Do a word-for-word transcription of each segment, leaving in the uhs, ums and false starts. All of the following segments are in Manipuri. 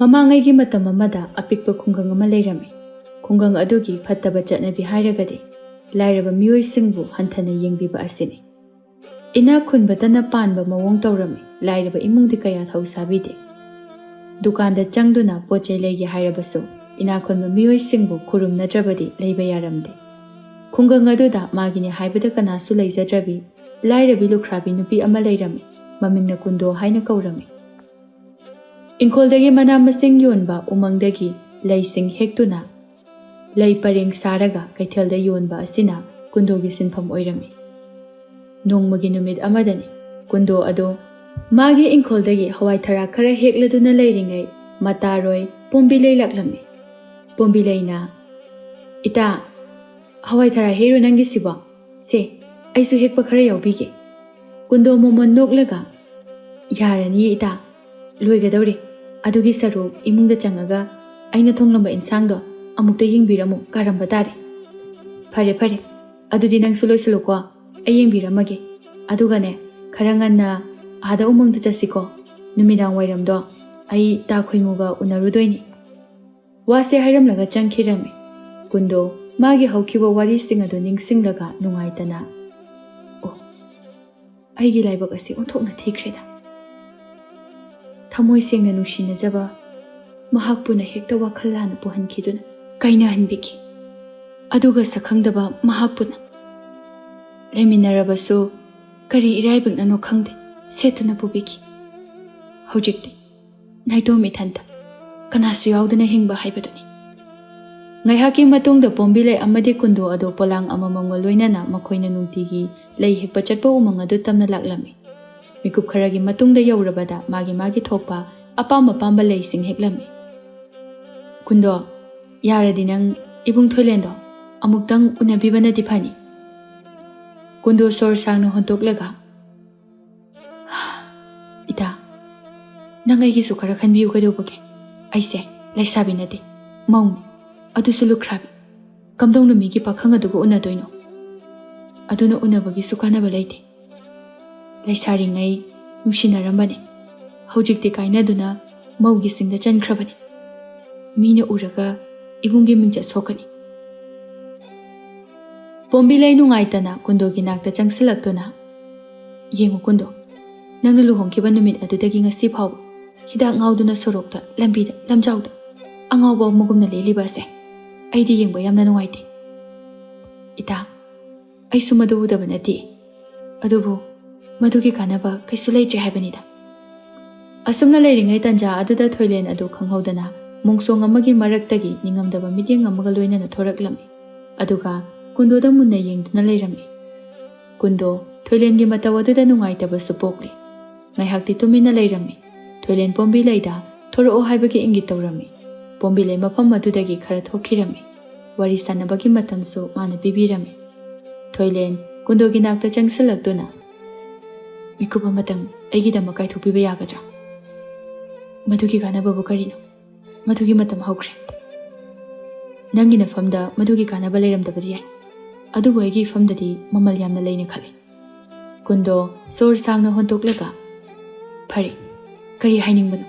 ꯃꯃꯥꯡꯉꯩꯒꯤ ꯃꯇꯝ ꯑꯃꯗ ꯑꯄꯤꯛꯄ ꯈꯨꯡꯒꯪ ꯑꯃ ꯂꯩꯔꯝꯃꯤ꯫ ꯈꯨꯡꯒꯪ ꯑꯗꯨꯒꯤ ꯐꯠꯇꯕ ꯆꯠꯅꯕꯤ ꯍꯥꯏꯔꯒꯗꯤ ꯂꯥꯏꯔꯕ ꯃꯤꯑꯣꯏꯁꯤꯡꯕꯨ ꯍꯟꯊꯅ ꯌꯦꯡꯕꯤꯕ ꯑꯁꯤꯅꯤ꯫ ꯏꯅꯥꯛ ꯈꯨꯟꯕꯇꯅ ꯄꯥꯟꯕ ꯃꯑꯣꯡ ꯇꯧꯔꯝꯃꯤ꯫ ꯂꯥꯏꯔꯕ ꯏꯃꯨꯡꯗꯤ ꯀꯌꯥ ꯊꯧ ꯁꯥꯕꯤꯗꯦ꯫ ꯗꯨꯀꯥꯟꯗ ꯆꯪꯗꯨꯅ ꯄꯣꯠ ꯆꯩ ꯂꯩꯒꯦ ꯍꯥꯏꯔꯕꯁꯨ ꯏꯅꯥꯛ ꯈꯨꯟꯕ ꯃꯤꯑꯣꯏꯁꯤꯡꯕꯨ ꯈꯨꯔꯨꯝꯅꯗ꯭ꯔꯕꯗꯤ ꯂꯩꯕ ꯌꯥꯔꯝꯗꯦ꯫ ꯈꯨꯡꯒꯪ ꯑꯗꯨꯗ ꯃꯥꯒꯤꯅꯤ ꯍꯥꯏꯕꯗ ꯀꯅꯥꯁꯨ ꯂꯩꯖꯗ꯭ꯔꯕꯤ ꯂꯥꯏꯔꯕꯤ ꯂꯨꯈ꯭ꯔꯥꯕꯤ ꯅꯨꯄꯤ ꯑꯃ ꯂꯩꯔꯝꯃꯤ꯫ ꯃꯃꯤꯡꯅ ꯀꯨꯟꯗꯣ ꯍꯥꯏꯅ ꯀꯧꯔꯝꯃꯤ꯫ ꯏꯪꯈꯣꯜꯗꯒꯤ ꯃꯅꯥ ꯃꯁꯤꯡ ꯌꯣꯟꯕ ꯎꯃꯪꯗꯒꯤ ꯂꯩꯁꯤꯡ ꯍꯦꯛꯇꯨꯅ ꯂꯩ ꯄꯔꯦꯡ ꯁꯥꯔꯒ ꯀꯩꯊꯦꯜꯗ ꯌꯣꯟꯕ ꯑꯁꯤꯅ ꯀꯨꯟꯗꯣꯒꯤ ꯁꯤꯟꯐꯝ ꯑꯣꯏꯔꯝꯃꯤ꯫ ꯅꯣꯡꯃꯒꯤ ꯅꯨꯃꯤꯠ ꯑꯃꯗꯅꯤ꯫ ꯀꯨꯟꯗꯣ ꯑꯗꯣ ꯃꯥꯒꯤ ꯏꯪꯈꯣꯜꯗꯒꯤ ꯍꯋꯥꯏ ꯊꯔꯥꯛ ꯈꯔ ꯍꯦꯛꯂꯗꯨꯅ ꯂꯩꯔꯤꯉꯩ ꯃꯇꯥꯔꯣꯏ ꯄꯣꯝꯕꯤꯂꯩ ꯂꯥꯛꯂꯝꯃꯤ꯫ ꯄꯣꯝꯕꯤꯂꯩꯅ, "ꯏꯇꯥ, ꯍꯋꯥꯏ ꯊꯔꯥꯛ ꯍꯦꯛꯏꯔꯣ ꯅꯪꯒꯤꯁꯤꯕꯣ? ꯁꯦ, ꯑꯩꯁꯨ ꯍꯦꯛꯄ ꯈꯔ ꯌꯥꯎꯕꯤꯒꯦ꯫" ꯀꯨꯟꯗꯣ ꯃꯣꯃꯣꯟ ꯅꯣꯛꯂꯒ, "ꯌꯥꯔꯅꯤꯌꯦ ꯏꯇꯥ, ꯂꯣꯏꯒꯗꯧꯔꯦ꯫ ꯑꯗꯨꯒꯤ ꯁꯔꯨꯛ ꯏꯃꯨꯡꯗ ꯆꯪꯉꯒ ꯑꯩꯅ ꯊꯣꯡꯂꯝꯕ ꯏꯟꯁꯥꯡꯗꯣ ꯑꯃꯨꯛꯇ ꯌꯦꯡꯕꯤꯔꯝꯃꯨ, ꯀꯥꯔꯝꯕ ꯇꯥꯔꯦ꯫" "ꯐꯔꯦ ꯐꯔꯦ, ꯑꯗꯨꯗꯤ ꯅꯪꯁꯨ ꯂꯣꯏꯁꯤꯜꯂꯨꯀꯣ, ꯑꯩ ꯌꯦꯡꯕꯤꯔꯝꯃꯒꯦ꯫ ꯑꯗꯨꯒꯅꯦ, ꯈꯔ ꯉꯟꯅ ꯑꯥꯗ ꯎꯃꯪꯗ ꯆꯠꯁꯤꯀꯣ꯫ ꯅꯨꯃꯤꯗꯥꯡ ꯋꯥꯏꯔꯝꯗꯣ ꯑꯩ ꯇꯥ ꯈꯣꯏꯃꯨꯒ ꯎꯅꯔꯨꯗꯣꯏꯅꯤ꯫" ꯋꯥꯁꯦ ꯍꯥꯏꯔꯝꯂꯒ ꯆꯪꯈꯤꯔꯝꯃꯤ꯫ ꯀꯨꯟꯗꯣ ꯃꯥꯒꯤ ꯍꯧꯈꯤꯕ ꯋꯥꯔꯤꯁꯤꯡ ꯑꯗꯨ ꯅꯤꯡꯁꯤꯡꯂꯒ ꯅꯨꯡꯉꯥꯏꯇꯅ, "ꯑꯣ, ꯑꯩꯒꯤ ꯂꯥꯏꯕꯛ ꯑꯁꯤ ꯑꯣꯟꯊꯣꯛꯅ ꯊꯤꯈ꯭ꯔꯦꯗ꯫ ꯊꯃꯣꯏ ꯁꯦꯡꯅ ꯅꯨꯡꯁꯤꯅꯖꯕ ꯃꯍꯥꯛꯄꯨꯅ ꯍꯦꯛꯇ ꯋꯥꯈꯜ ꯂꯥꯟꯅ ꯄꯨꯍꯟꯈꯤꯗꯨꯅ ꯀꯥꯏꯅꯍꯟꯕꯤꯈꯤ꯫ ꯑꯗꯨꯒ ꯁꯛꯈꯪꯗꯕ ꯃꯍꯥꯛꯄꯨꯅ ꯂꯩꯃꯤꯟꯅꯔꯕꯁꯨ ꯀꯔꯤ ꯏꯔꯥꯏꯕꯛꯅꯅꯣ ꯈꯪꯗꯦ, ꯁꯦꯠꯇꯨꯅ ꯄꯨꯕꯤꯈꯤ꯫ ꯍꯧꯖꯤꯛꯇꯤ ꯅꯥꯏꯇꯣꯝ ꯏꯊꯟꯇ, ꯀꯅꯥꯁꯨ ꯌꯥꯎꯗꯅ ꯍꯤꯡꯕ ꯍꯥꯏꯕꯗꯨꯅꯤ꯫" ꯉꯥꯏꯍꯥꯛꯀꯤ ꯃꯇꯨꯡꯗ ꯄꯣꯝꯕꯤꯂꯩ ꯑꯃꯗꯤ ꯀꯨꯟꯗꯣ ꯑꯗꯣ ꯄꯣꯂꯥꯡ ꯑꯃꯃꯝꯒ ꯂꯣꯏꯅꯅ ꯃꯈꯣꯏꯅ ꯅꯨꯡꯇꯤꯒꯤ ꯂꯩ ꯍꯦꯛꯄ ꯆꯠꯄ ꯎꯃꯪ ꯑꯗꯨ ꯇꯝꯅ ꯂꯥꯛꯂꯝꯃꯤ꯫ ꯃꯤꯀꯨꯞ ꯈꯔꯒꯤ ꯃꯇꯨꯡꯗ ꯌꯧꯔꯕꯗ ꯃꯥꯒꯤ ꯃꯥꯒꯤ ꯊꯣꯛꯄ ꯑꯄꯥꯝ ꯑꯄꯥꯝꯕ ꯂꯩꯁꯤꯡ ꯍꯦꯛꯂꯝꯃꯤ꯫ "ꯀꯨꯟꯗꯣ, ꯌꯥꯔꯗꯤ ꯅꯪ ꯏꯕꯨꯡ ꯊꯣꯏꯂꯦꯟꯗꯣ ꯑꯃꯨꯛꯇꯪ ꯎꯅꯕꯤꯕꯅꯗꯤ ꯐꯅꯤ꯫" ꯀꯨꯟꯗꯣ ꯁꯣꯔ ꯁꯥꯡꯅ ꯍꯣꯟꯗꯣꯛꯂꯒ, "ꯏꯇꯥ, ꯅꯪ ꯑꯩꯒꯤꯁꯨ ꯈꯔ ꯈꯟꯕꯤꯌꯨ ꯀꯩꯗꯧꯕꯒꯦ? ꯑꯩꯁꯦ ꯂꯩꯁꯥꯕꯤ ꯅꯠꯇꯦ, ꯃꯧꯅꯤ, ꯑꯗꯨꯁꯨ ꯂꯨꯈ꯭ꯔꯥꯕꯤ꯫ ꯀꯝꯗꯧꯅ ꯃꯤꯒꯤ ꯄꯥꯈꯪ ꯑꯗꯨꯒ ꯎꯅꯗꯣꯏꯅꯣ? ꯑꯗꯨꯅ ꯎꯅꯕꯒꯤꯁꯨ ꯀꯥꯟꯅꯕ ꯂꯩꯇꯦ꯫ ꯂꯩꯁꯥꯔꯤꯉꯩ ꯅꯨꯡꯁꯤꯅꯔꯝꯕꯅꯦ, ꯍꯧꯖꯤꯛꯇꯤ ꯀꯥꯏꯅꯗꯨꯅ ꯃꯧꯒꯤ ꯆꯤꯡꯗ ꯆꯟꯈ꯭ꯔꯕꯅꯤ꯫ ꯃꯤꯅ ꯎꯔꯒ ꯏꯕꯨꯡꯒꯤ ꯃꯤꯡꯆꯠ ꯁꯣꯛꯀꯅꯤ꯫ ꯄꯣꯝꯕꯤꯂꯩ ꯅꯨꯡꯉꯥꯏꯇꯅ ꯀꯨꯟꯗꯣꯒꯤ ꯅꯥꯛꯇ ꯆꯪꯁꯤꯜꯂꯛꯇꯨꯅ, "ꯌꯦꯡꯉꯨ ꯀꯨꯟꯗꯣ, ꯅꯪꯅ ꯂꯨꯍꯣꯡꯈꯤꯕ ꯅꯨꯃꯤꯠ ꯑꯗꯨꯗꯒꯤ ꯉꯁꯤ ꯐꯥꯎꯕ ꯍꯤꯗꯥꯛ ꯉꯥꯎꯗꯨꯅ ꯁꯣꯔꯣꯛꯇ, ꯂꯝꯕꯤꯗ, ꯂꯝꯖꯥꯎꯗ ꯑꯉꯥꯎꯕ ꯑꯃꯒꯨꯝꯅ ꯂꯦꯜꯂꯤꯕ ꯑꯁꯦ ꯑꯩꯗꯤ ꯌꯦꯡꯕ ꯌꯥꯝꯅ ꯅꯨꯡꯉꯥꯏꯇꯦ꯫ ꯏꯇꯥ, ꯑꯩꯁꯨ ꯃꯗꯨ ꯎꯗꯕ ꯅꯠꯇꯦ꯫ ꯑꯗꯨꯕꯨ ꯃꯗꯨꯒꯤ ꯀꯥꯟꯅꯕ ꯀꯩꯁꯨ ꯂꯩꯇ꯭ꯔꯦ ꯍꯥꯏꯕꯅꯤꯗ꯫" ꯑꯁꯨꯝꯅ ꯂꯩꯔꯤꯉꯩ ꯇꯥꯟꯖꯥ ꯑꯗꯨꯗ ꯊꯣꯏꯂꯦꯟ ꯑꯗꯨ ꯈꯪꯍꯧꯗꯅ ꯃꯣꯡꯁꯣꯡ ꯑꯃꯒꯤ ꯃꯔꯛꯇꯒꯤ ꯅꯤꯡꯉꯝꯗꯕ ꯃꯤꯠꯌꯦꯡ ꯑꯃꯒ ꯂꯣꯏꯅꯅ ꯊꯣꯔꯛꯂꯝꯃꯤ꯫ ꯑꯗꯨꯒ ꯀꯨꯟꯗꯣꯗ ꯃꯨꯟꯅ ꯌꯦꯡꯗꯨꯅ ꯂꯩꯔꯝꯃꯤ꯫ ꯀꯨꯟꯗꯣ ꯊꯣꯏꯂꯦꯟꯒꯤ ꯃꯇꯧ ꯑꯗꯨꯗ ꯅꯨꯡꯉꯥꯏꯇꯕꯁꯨ ꯄꯣꯛꯂꯤ꯫ ꯉꯥꯏꯍꯥꯛꯇꯤ ꯇꯨꯃꯤꯟꯅ ꯂꯩꯔꯝꯃꯤ꯫ ꯊꯣꯏꯂꯦꯟ ꯄꯣꯝꯕꯤꯂꯩꯗ ꯊꯣꯔꯛꯑꯣ ꯍꯥꯏꯕꯒꯤ ꯏꯪꯒꯤꯠ ꯇꯧꯔꯝꯃꯤ꯫ ꯄꯣꯝꯕꯤꯂꯩ ꯃꯐꯝ ꯑꯗꯨꯗꯒꯤ ꯈꯔ ꯊꯣꯛꯈꯤꯔꯝꯃꯤ꯫ ꯋꯥꯔꯤ ꯁꯥꯟꯅꯕꯒꯤ ꯃꯇꯝꯁꯨ ꯃꯥꯅ ꯄꯤꯕꯤꯔꯝꯃꯤ꯫ ꯊꯣꯏꯂꯦꯟ ꯀꯨꯟꯗꯣꯒꯤ ꯅꯥꯛꯇ ꯆꯪꯁꯤꯜꯂꯛꯇꯨꯅ, "ꯃꯤꯀꯨꯞ ꯑꯃꯇꯪ ꯑꯩꯒꯤꯗꯃꯛ ꯀꯥꯏꯊꯣꯛꯄꯤꯕ ꯌꯥꯒꯗ꯭ꯔꯥ?" "ꯃꯗꯨꯒꯤ ꯀꯥꯟꯅꯕꯕꯨ ꯀꯔꯤꯅꯣ? ꯃꯗꯨꯒꯤ ꯃꯇꯝ ꯍꯧꯈ꯭ꯔꯦ꯫ ꯅꯪꯒꯤ ꯅꯐꯝꯗ ꯃꯗꯨꯒꯤ ꯀꯥꯟꯅꯕ ꯂꯩꯔꯝꯗꯕꯗꯤ ꯌꯥꯏ, ꯑꯗꯨꯕꯨ ꯑꯩꯒꯤ ꯏꯐꯝꯗꯗꯤ ꯃꯃꯜ ꯌꯥꯝꯅ ꯂꯩꯅ ꯈꯜꯂꯤ꯫" ꯀꯨꯟꯗꯣ ꯁꯣꯔ ꯁꯥꯡꯅ ꯍꯣꯟꯇꯣꯛꯂꯒ, "ꯐꯔꯦ, ꯀꯔꯤ ꯍꯥꯏꯅꯤꯡꯕꯅꯣ?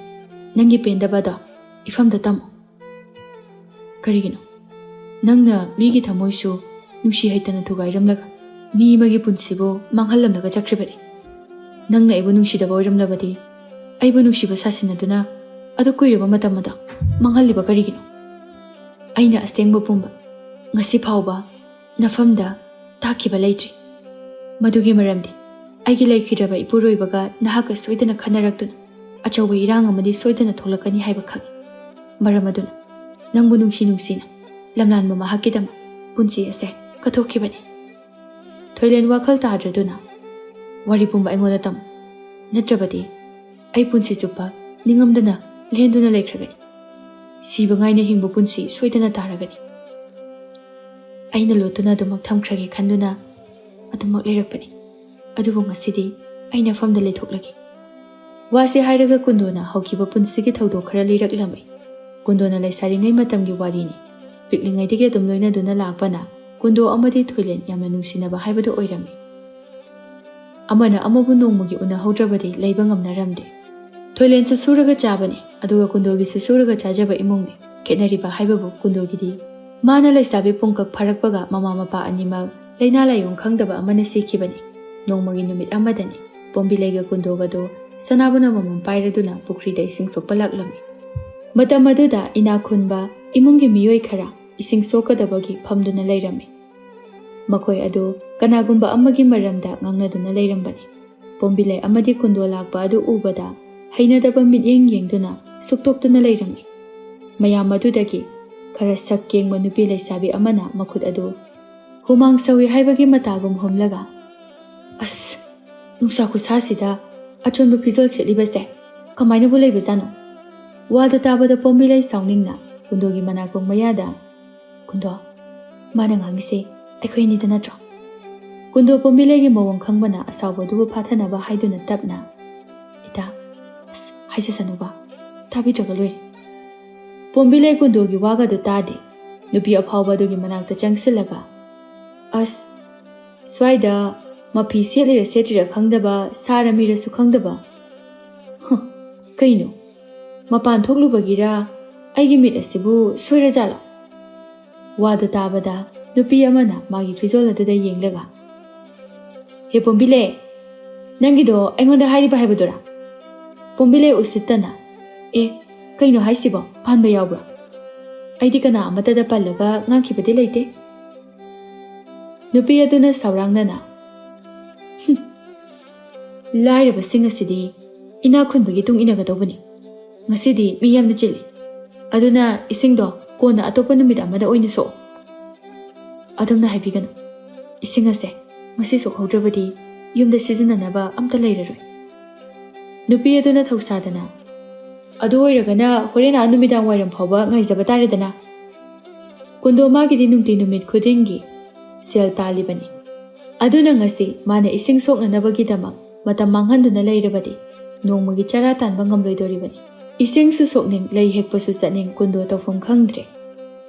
ꯅꯪꯒꯤ ꯄꯦꯟꯗꯕꯗꯣ ꯏꯐꯝꯗ ꯇꯝꯃꯨ꯫" "ꯀꯔꯤꯒꯤꯅꯣ? ꯅꯪꯅ ꯃꯤꯒꯤ ꯊꯃꯣꯏꯁꯨ ꯅꯨꯡꯁꯤ ꯍꯩꯇꯅ ꯊꯨꯒꯥꯏꯔꯝꯂꯒ ꯃꯤ ꯑꯃꯒꯤ ꯄꯨꯟꯁꯤꯕꯨ ꯃꯥꯡꯍꯜꯂꯝꯂꯒ ꯆꯠꯈ꯭ꯔꯤꯕꯅꯤ꯫ ꯅꯪꯅ ꯑꯩꯕꯨ ꯅꯨꯡꯁꯤꯗꯕ ꯑꯣꯏꯔꯝꯂꯕꯗꯤ ꯑꯩꯕꯨ ꯅꯨꯡꯁꯤꯕ ꯁꯥꯁꯤꯟꯅꯗꯨꯅ ꯑꯗꯨ ꯀꯨꯏꯔꯕ ꯃꯇꯝ ꯑꯗꯣ ꯃꯥꯡꯍꯜꯂꯤꯕ ꯀꯔꯤꯒꯤꯅꯣ? ꯑꯩꯅ ꯑꯁꯦꯡꯕ ꯄꯨꯝꯕ ꯉꯁꯤ ꯐꯥꯎꯕ ꯅꯐꯝꯗ ꯇꯥꯛꯈꯤꯕ ꯂꯩꯇ꯭ꯔꯤ꯫ ꯃꯗꯨꯒꯤ ꯃꯔꯝꯗꯤ ꯑꯩꯒꯤ ꯂꯩꯈꯤꯗ꯭ꯔꯕ ꯏꯄꯨꯔꯣꯏꯕꯒ ꯅꯍꯥꯛꯀ ꯁꯣꯏꯗꯅ ꯈꯟꯅꯔꯛꯇꯨꯅ ꯑꯆꯧꯕ ꯏꯔꯥꯡ ꯑꯃꯗꯤ ꯁꯣꯏꯗꯅ ꯊꯣꯛꯂꯛꯀꯅꯤ ꯍꯥꯏꯕ ꯈꯪꯏ꯫ ꯃꯔꯝ ꯑꯗꯨꯅ ꯅꯪꯕꯨ ꯅꯨꯡꯁꯤ ꯅꯨꯡꯁꯤꯅ ꯂꯝꯂꯥꯟꯕ ꯃꯍꯥꯛꯀꯤꯗꯃꯛ ꯄꯨꯟꯁꯤ ꯑꯁꯦ ꯀꯠꯊꯣꯛꯈꯤꯕꯅꯤ꯫" ꯊꯣꯏꯂꯦꯟ ꯋꯥꯈꯜ ꯇꯥꯗ꯭ꯔꯗꯨꯅ, "ꯋꯥꯔꯤ ꯄꯨꯝꯕ ꯑꯩꯉꯣꯟꯗ ꯇꯝꯃꯨ, ꯅꯠꯇ꯭ꯔꯕꯗꯤ ꯑꯩ ꯄꯨꯟꯁꯤ ꯆꯨꯞꯄ ꯅꯤꯡꯉꯝꯗꯅ ꯂꯦꯟꯗꯨꯅ ꯂꯩꯈ꯭ꯔꯒꯅꯤ꯫ ꯁꯤꯕ ꯉꯥꯏꯅ ꯍꯤꯡꯕ ꯄꯨꯟꯁꯤ ꯁꯣꯏꯗꯅ ꯇꯥꯔꯒꯅꯤ꯫" ꯑꯩꯅ ꯂꯣꯠꯇꯨꯅ ꯑꯗꯨꯃꯛ ꯊꯝꯈ꯭ꯔꯒꯦ ꯈꯟꯗꯨꯅ ꯑꯗꯨꯃꯛ ꯂꯩꯔꯛꯄꯅꯤ꯫ ꯑꯗꯨꯕꯨ ꯉꯁꯤꯗꯤ ꯑꯩ ꯅꯐꯝꯗ ꯂꯩꯊꯣꯛꯂꯒꯦ꯫ ꯋꯥꯁꯤ ꯍꯥꯏꯔꯒ ꯀꯨꯟꯗꯣꯅ ꯍꯧꯈꯤꯕ ꯄꯨꯟꯁꯤꯒꯤ ꯊꯧꯗꯣꯛ ꯈꯔ ꯂꯤꯔꯛꯂꯝꯃꯤ꯫ ꯀꯨꯟꯗꯣꯅ ꯂꯩꯁꯥꯔꯤꯉꯩ ꯃꯇꯝꯒꯤ ꯋꯥꯔꯤꯅꯤ꯫ ꯄꯤꯛꯂꯤꯉꯩꯗꯒꯤ ꯑꯗꯨꯝ ꯂꯣꯏꯅꯗꯨꯅ ꯂꯥꯛꯄꯅ ꯀꯨꯟꯗꯣ ꯑꯃꯗꯤ ꯊꯣꯏꯂꯦꯟ ꯌꯥꯝꯅ ꯅꯨꯡꯁꯤꯅꯕ ꯍꯥꯏꯕꯗꯨ ꯑꯣꯏꯔꯝꯃꯤ꯫ ꯑꯃꯅ ꯑꯃꯕꯨ ꯅꯣꯡꯃꯒꯤ ꯎꯅꯍꯧꯗ꯭ꯔꯕꯗꯤ ꯂꯩꯕ ꯉꯝꯅꯔꯝꯗꯦ꯫ ꯇꯣꯏꯂꯦꯟꯁꯨ ꯁꯨꯔꯒ ꯆꯥꯕꯅꯤ, ꯑꯗꯨꯒ ꯀꯨꯟꯗꯣꯒꯤꯁꯨ ꯁꯨꯔꯒ ꯆꯥꯖꯕ ꯏꯃꯨꯡꯅꯤ꯫ ꯈꯦꯠꯅꯔꯤꯕ ꯍꯥꯏꯕꯕꯨ ꯀꯨꯟꯗꯣꯒꯤꯗꯤ ꯃꯥꯅ ꯂꯩꯁꯥꯕꯤ ꯄꯨꯡꯀꯛ ꯐꯥꯔꯛꯄꯒ ꯃꯃꯥ ꯃꯄꯥ ꯑꯅꯤꯃꯛ ꯂꯥꯏꯅꯥ ꯂꯥꯏꯌꯣꯡ ꯈꯪꯗꯕ ꯑꯃꯅ ꯁꯤꯈꯤꯕꯅꯤ꯫ ꯅꯣꯡꯃꯒꯤ ꯅꯨꯃꯤꯠ ꯑꯃꯗꯅꯤ, ꯄꯣꯝꯕꯤꯂꯩꯒ ꯀꯨꯟꯗꯣꯒꯗꯨ ꯁꯅꯥꯕꯨꯟ ꯑꯃꯃꯝ ꯄꯥꯏꯔꯗꯨꯅ ꯄꯨꯈ꯭ꯔꯤꯗ ꯏꯁꯤꯡ ꯁꯣꯛꯄ ꯂꯥꯛꯂꯝꯃꯤ꯫ ꯃꯇꯝ ꯑꯗꯨꯗ ꯏꯅꯥꯛ ꯈꯨꯟꯕ ꯏꯃꯨꯡꯒꯤ ꯃꯤꯑꯣꯏ ꯈꯔ ꯏꯁꯤꯡ ꯁꯣꯛꯀꯗꯕꯒꯤ ꯐꯝꯗꯨꯅ ꯂꯩꯔꯝꯃꯤ꯫ ꯃꯈꯣꯏ ꯑꯗꯨ ꯀꯅꯥꯒꯨꯝꯕ ꯑꯃꯒꯤ ꯃꯔꯝꯗ ꯉꯥꯡꯅꯗꯨꯅ ꯂꯩꯔꯝꯕꯅꯤ꯫ ꯄꯣꯝꯕꯤꯂꯩ ꯑꯃꯗꯤ ꯀꯨꯟꯗꯣ ꯂꯥꯛꯄ ꯑꯗꯨ ꯎꯕꯗ ꯍꯩꯅꯗꯕ ꯃꯤꯠꯌꯦꯡ ꯌꯦꯡꯗꯨꯅ ꯁꯨꯛꯇꯣꯛꯇꯨꯅ ꯂꯩꯔꯝꯃꯤ꯫ ꯃꯌꯥꯝ ꯑꯗꯨꯗꯒꯤ ꯈꯔ ꯁꯛ ꯀꯦꯡꯕ ꯅꯨꯄꯤ ꯂꯩꯁꯥꯕꯤ ꯑꯃꯅ ꯃꯈꯨꯠ ꯑꯗꯨ ꯍꯨꯃꯥꯡ ꯁꯧꯏ ꯍꯥꯏꯕꯒꯤ ꯃꯇꯥꯒꯨꯝ ꯍꯨꯝꯂꯒ, "ꯑꯁ, ꯅꯨꯡꯁꯥ ꯈꯨꯁꯥꯁꯤꯗ ꯑꯆꯣꯟꯕ ꯐꯤꯖꯣꯜ ꯁꯦꯠꯂꯤꯕꯁꯦ ꯀꯃꯥꯏꯅꯕꯨ ꯂꯩꯕꯖꯥꯠꯅꯣ?" ꯋꯥꯗꯨ ꯇꯥꯕꯗ ꯄꯣꯝꯕꯤꯂꯩ ꯁꯥꯎꯅꯤꯡꯅ ꯀꯨꯟꯗꯣꯒꯤ ꯃꯅꯥꯀꯣꯡ ꯃꯌꯥꯗ, "ꯀꯨꯟꯗꯣ, ꯃꯥꯅ ꯉꯥꯡꯉꯤꯁꯦ ꯑꯩꯈꯣꯏ ꯑꯅꯤꯗ ꯅꯠꯇ꯭ꯔꯣ?" ꯀꯨꯟꯗꯣ ꯄꯣꯝꯕꯤꯂꯩꯒꯤ ꯃꯑꯣꯡ ꯈꯪꯕꯅ ꯑꯁꯥꯎꯕꯗꯨꯕꯨ ꯐꯥꯊꯅꯕ ꯍꯥꯏꯗꯨꯅ ꯇꯞꯅ, "ꯏꯇꯥ, ꯑꯁ, ꯍꯥꯏꯖꯁꯅꯨꯕ, ꯇꯥꯕꯤꯗ꯭ꯔꯒ ꯂꯣꯏꯔꯦ꯫" ꯄꯣꯝꯕꯤꯂꯩ ꯀꯨꯟꯗꯣꯒꯤ ꯋꯥꯒꯗꯨ ꯇꯥꯗꯦ꯫ ꯅꯨꯄꯤ ꯑꯐꯥꯎꯕ ꯑꯗꯨꯒꯤ ꯃꯅꯥꯛꯇ ꯆꯪꯁꯤꯜꯂꯒ, "ꯑꯁ, ꯁ꯭ꯋꯥꯏꯗ ꯃꯐꯤ ꯁꯦꯠꯂꯤꯔ ꯁꯦꯠꯇ꯭ꯔꯤꯔ ꯈꯪꯗꯕ, ꯁꯥꯔ ꯃꯤꯔꯁꯨ ꯈꯪꯗꯕ꯫ ꯍ, ꯀꯩꯅꯣ? ꯃꯄꯥꯟ ꯊꯣꯛꯂꯨꯕꯒꯤꯔ? ꯑꯩꯒꯤ ꯃꯤꯠ ꯑꯁꯤꯕꯨ ꯁꯣꯏꯔꯖꯥꯠꯂꯣ?" ꯋꯥꯗꯨ ꯇꯥꯕꯗ ꯅꯨꯄꯤ ꯑꯃꯅ ꯃꯥꯒꯤ ꯐꯤꯖꯣꯜ ꯑꯗꯨꯗ ꯌꯦꯡꯂꯒ, "ꯍꯦ ꯄꯣꯝꯕꯤꯂꯩ, ꯅꯪꯒꯤꯗꯣ ꯑꯩꯉꯣꯟꯗ ꯍꯥꯏꯔꯤꯕ ꯍꯥꯏꯕꯗꯨꯔꯥ?" ꯄꯣꯝꯕꯤꯂꯩ ꯎꯁꯤꯠꯇꯅ, "ꯑꯦ, ꯀꯩꯅꯣ ꯍꯥꯏꯁꯤꯕꯣ? ꯄꯥꯟꯕ ꯌꯥꯎꯕ꯭ꯔꯣ? ꯑꯩꯗꯤ ꯀꯅꯥ ꯑꯃꯠꯇꯗ ꯄꯜꯂꯒ ꯉꯥꯡꯈꯤꯕꯗꯤ ꯂꯩꯇꯦ꯫" ꯅꯨꯄꯤ ꯑꯗꯨꯅ ꯁꯥꯎꯔꯥꯡꯅꯅ, "ꯍꯨꯝ, ꯂꯥꯏꯔꯕꯁꯤꯡ ꯑꯁꯤꯗꯤ ꯏꯅꯥꯛ ꯈꯨꯟꯕꯒꯤ ꯇꯨꯡ ꯏꯟꯅꯒꯗꯧꯕꯅꯤ꯫ ꯉꯁꯤꯗꯤ ꯃꯤ ꯌꯥꯝꯅ ꯆꯤꯜꯂꯤ꯫ ꯑꯗꯨꯅ ꯏꯁꯤꯡꯗꯣ ꯀꯣꯟꯅ ꯑꯇꯣꯞꯄ ꯅꯨꯃꯤꯠ ꯑꯃꯗ ꯑꯣꯏꯅ ꯁꯣꯛꯑꯣ꯫ ꯑꯗꯣꯝꯅ ꯍꯥꯏꯕꯤꯒꯅꯨ, ꯏꯁꯤꯡ ꯑꯁꯦ ꯉꯁꯤ ꯁꯣꯛꯍꯧꯗ꯭ꯔꯕꯗꯤ ꯌꯨꯝꯗ ꯁꯤꯖꯤꯟꯅꯅꯕ ꯑꯝꯇ ꯂꯩꯔꯔꯣꯏ꯫" ꯅꯨꯄꯤ ꯑꯗꯨꯅ ꯊꯧꯁꯥꯗꯅ, "ꯑꯗꯨ ꯑꯣꯏꯔꯒꯅ ꯍꯣꯔꯦꯟ ꯑꯥ ꯅꯨꯃꯤꯗꯥꯡ ꯋꯥꯏꯔꯝ ꯐꯥꯎꯕ ꯉꯥꯏꯖꯕ ꯇꯥꯔꯦꯗꯅ꯫ ꯀꯨꯟꯗꯣ ꯃꯥꯒꯤꯗꯤ ꯅꯨꯡꯇꯤ ꯅꯨꯃꯤꯠ ꯈꯨꯗꯤꯡꯒꯤ ꯁꯦꯜ ꯇꯥꯜꯂꯤꯕꯅꯤ꯫ ꯑꯗꯨꯅ ꯉꯁꯤ ꯃꯥꯅ ꯏꯁꯤꯡ ꯁꯣꯛꯅꯅꯕꯒꯤꯗꯃꯛ ꯃꯇꯝ ꯃꯥꯡꯍꯟꯗꯨꯅ ꯂꯩꯔꯕꯗꯤ ꯅꯣꯡꯃꯒꯤ ꯆꯔꯥ ꯇꯥꯟꯕ ꯉꯝꯂꯣꯏꯗꯧꯔꯤꯕꯅꯤ꯫" ꯏꯁꯤꯡꯁꯨ ꯁꯣꯛꯅꯤꯡ, ꯂꯩ ꯍꯦꯛꯄꯁꯨ ꯆꯠꯅꯤꯡ ꯀꯨꯟꯗꯣ ꯇꯧꯐꯝ ꯈꯪꯗ꯭ꯔꯦ꯫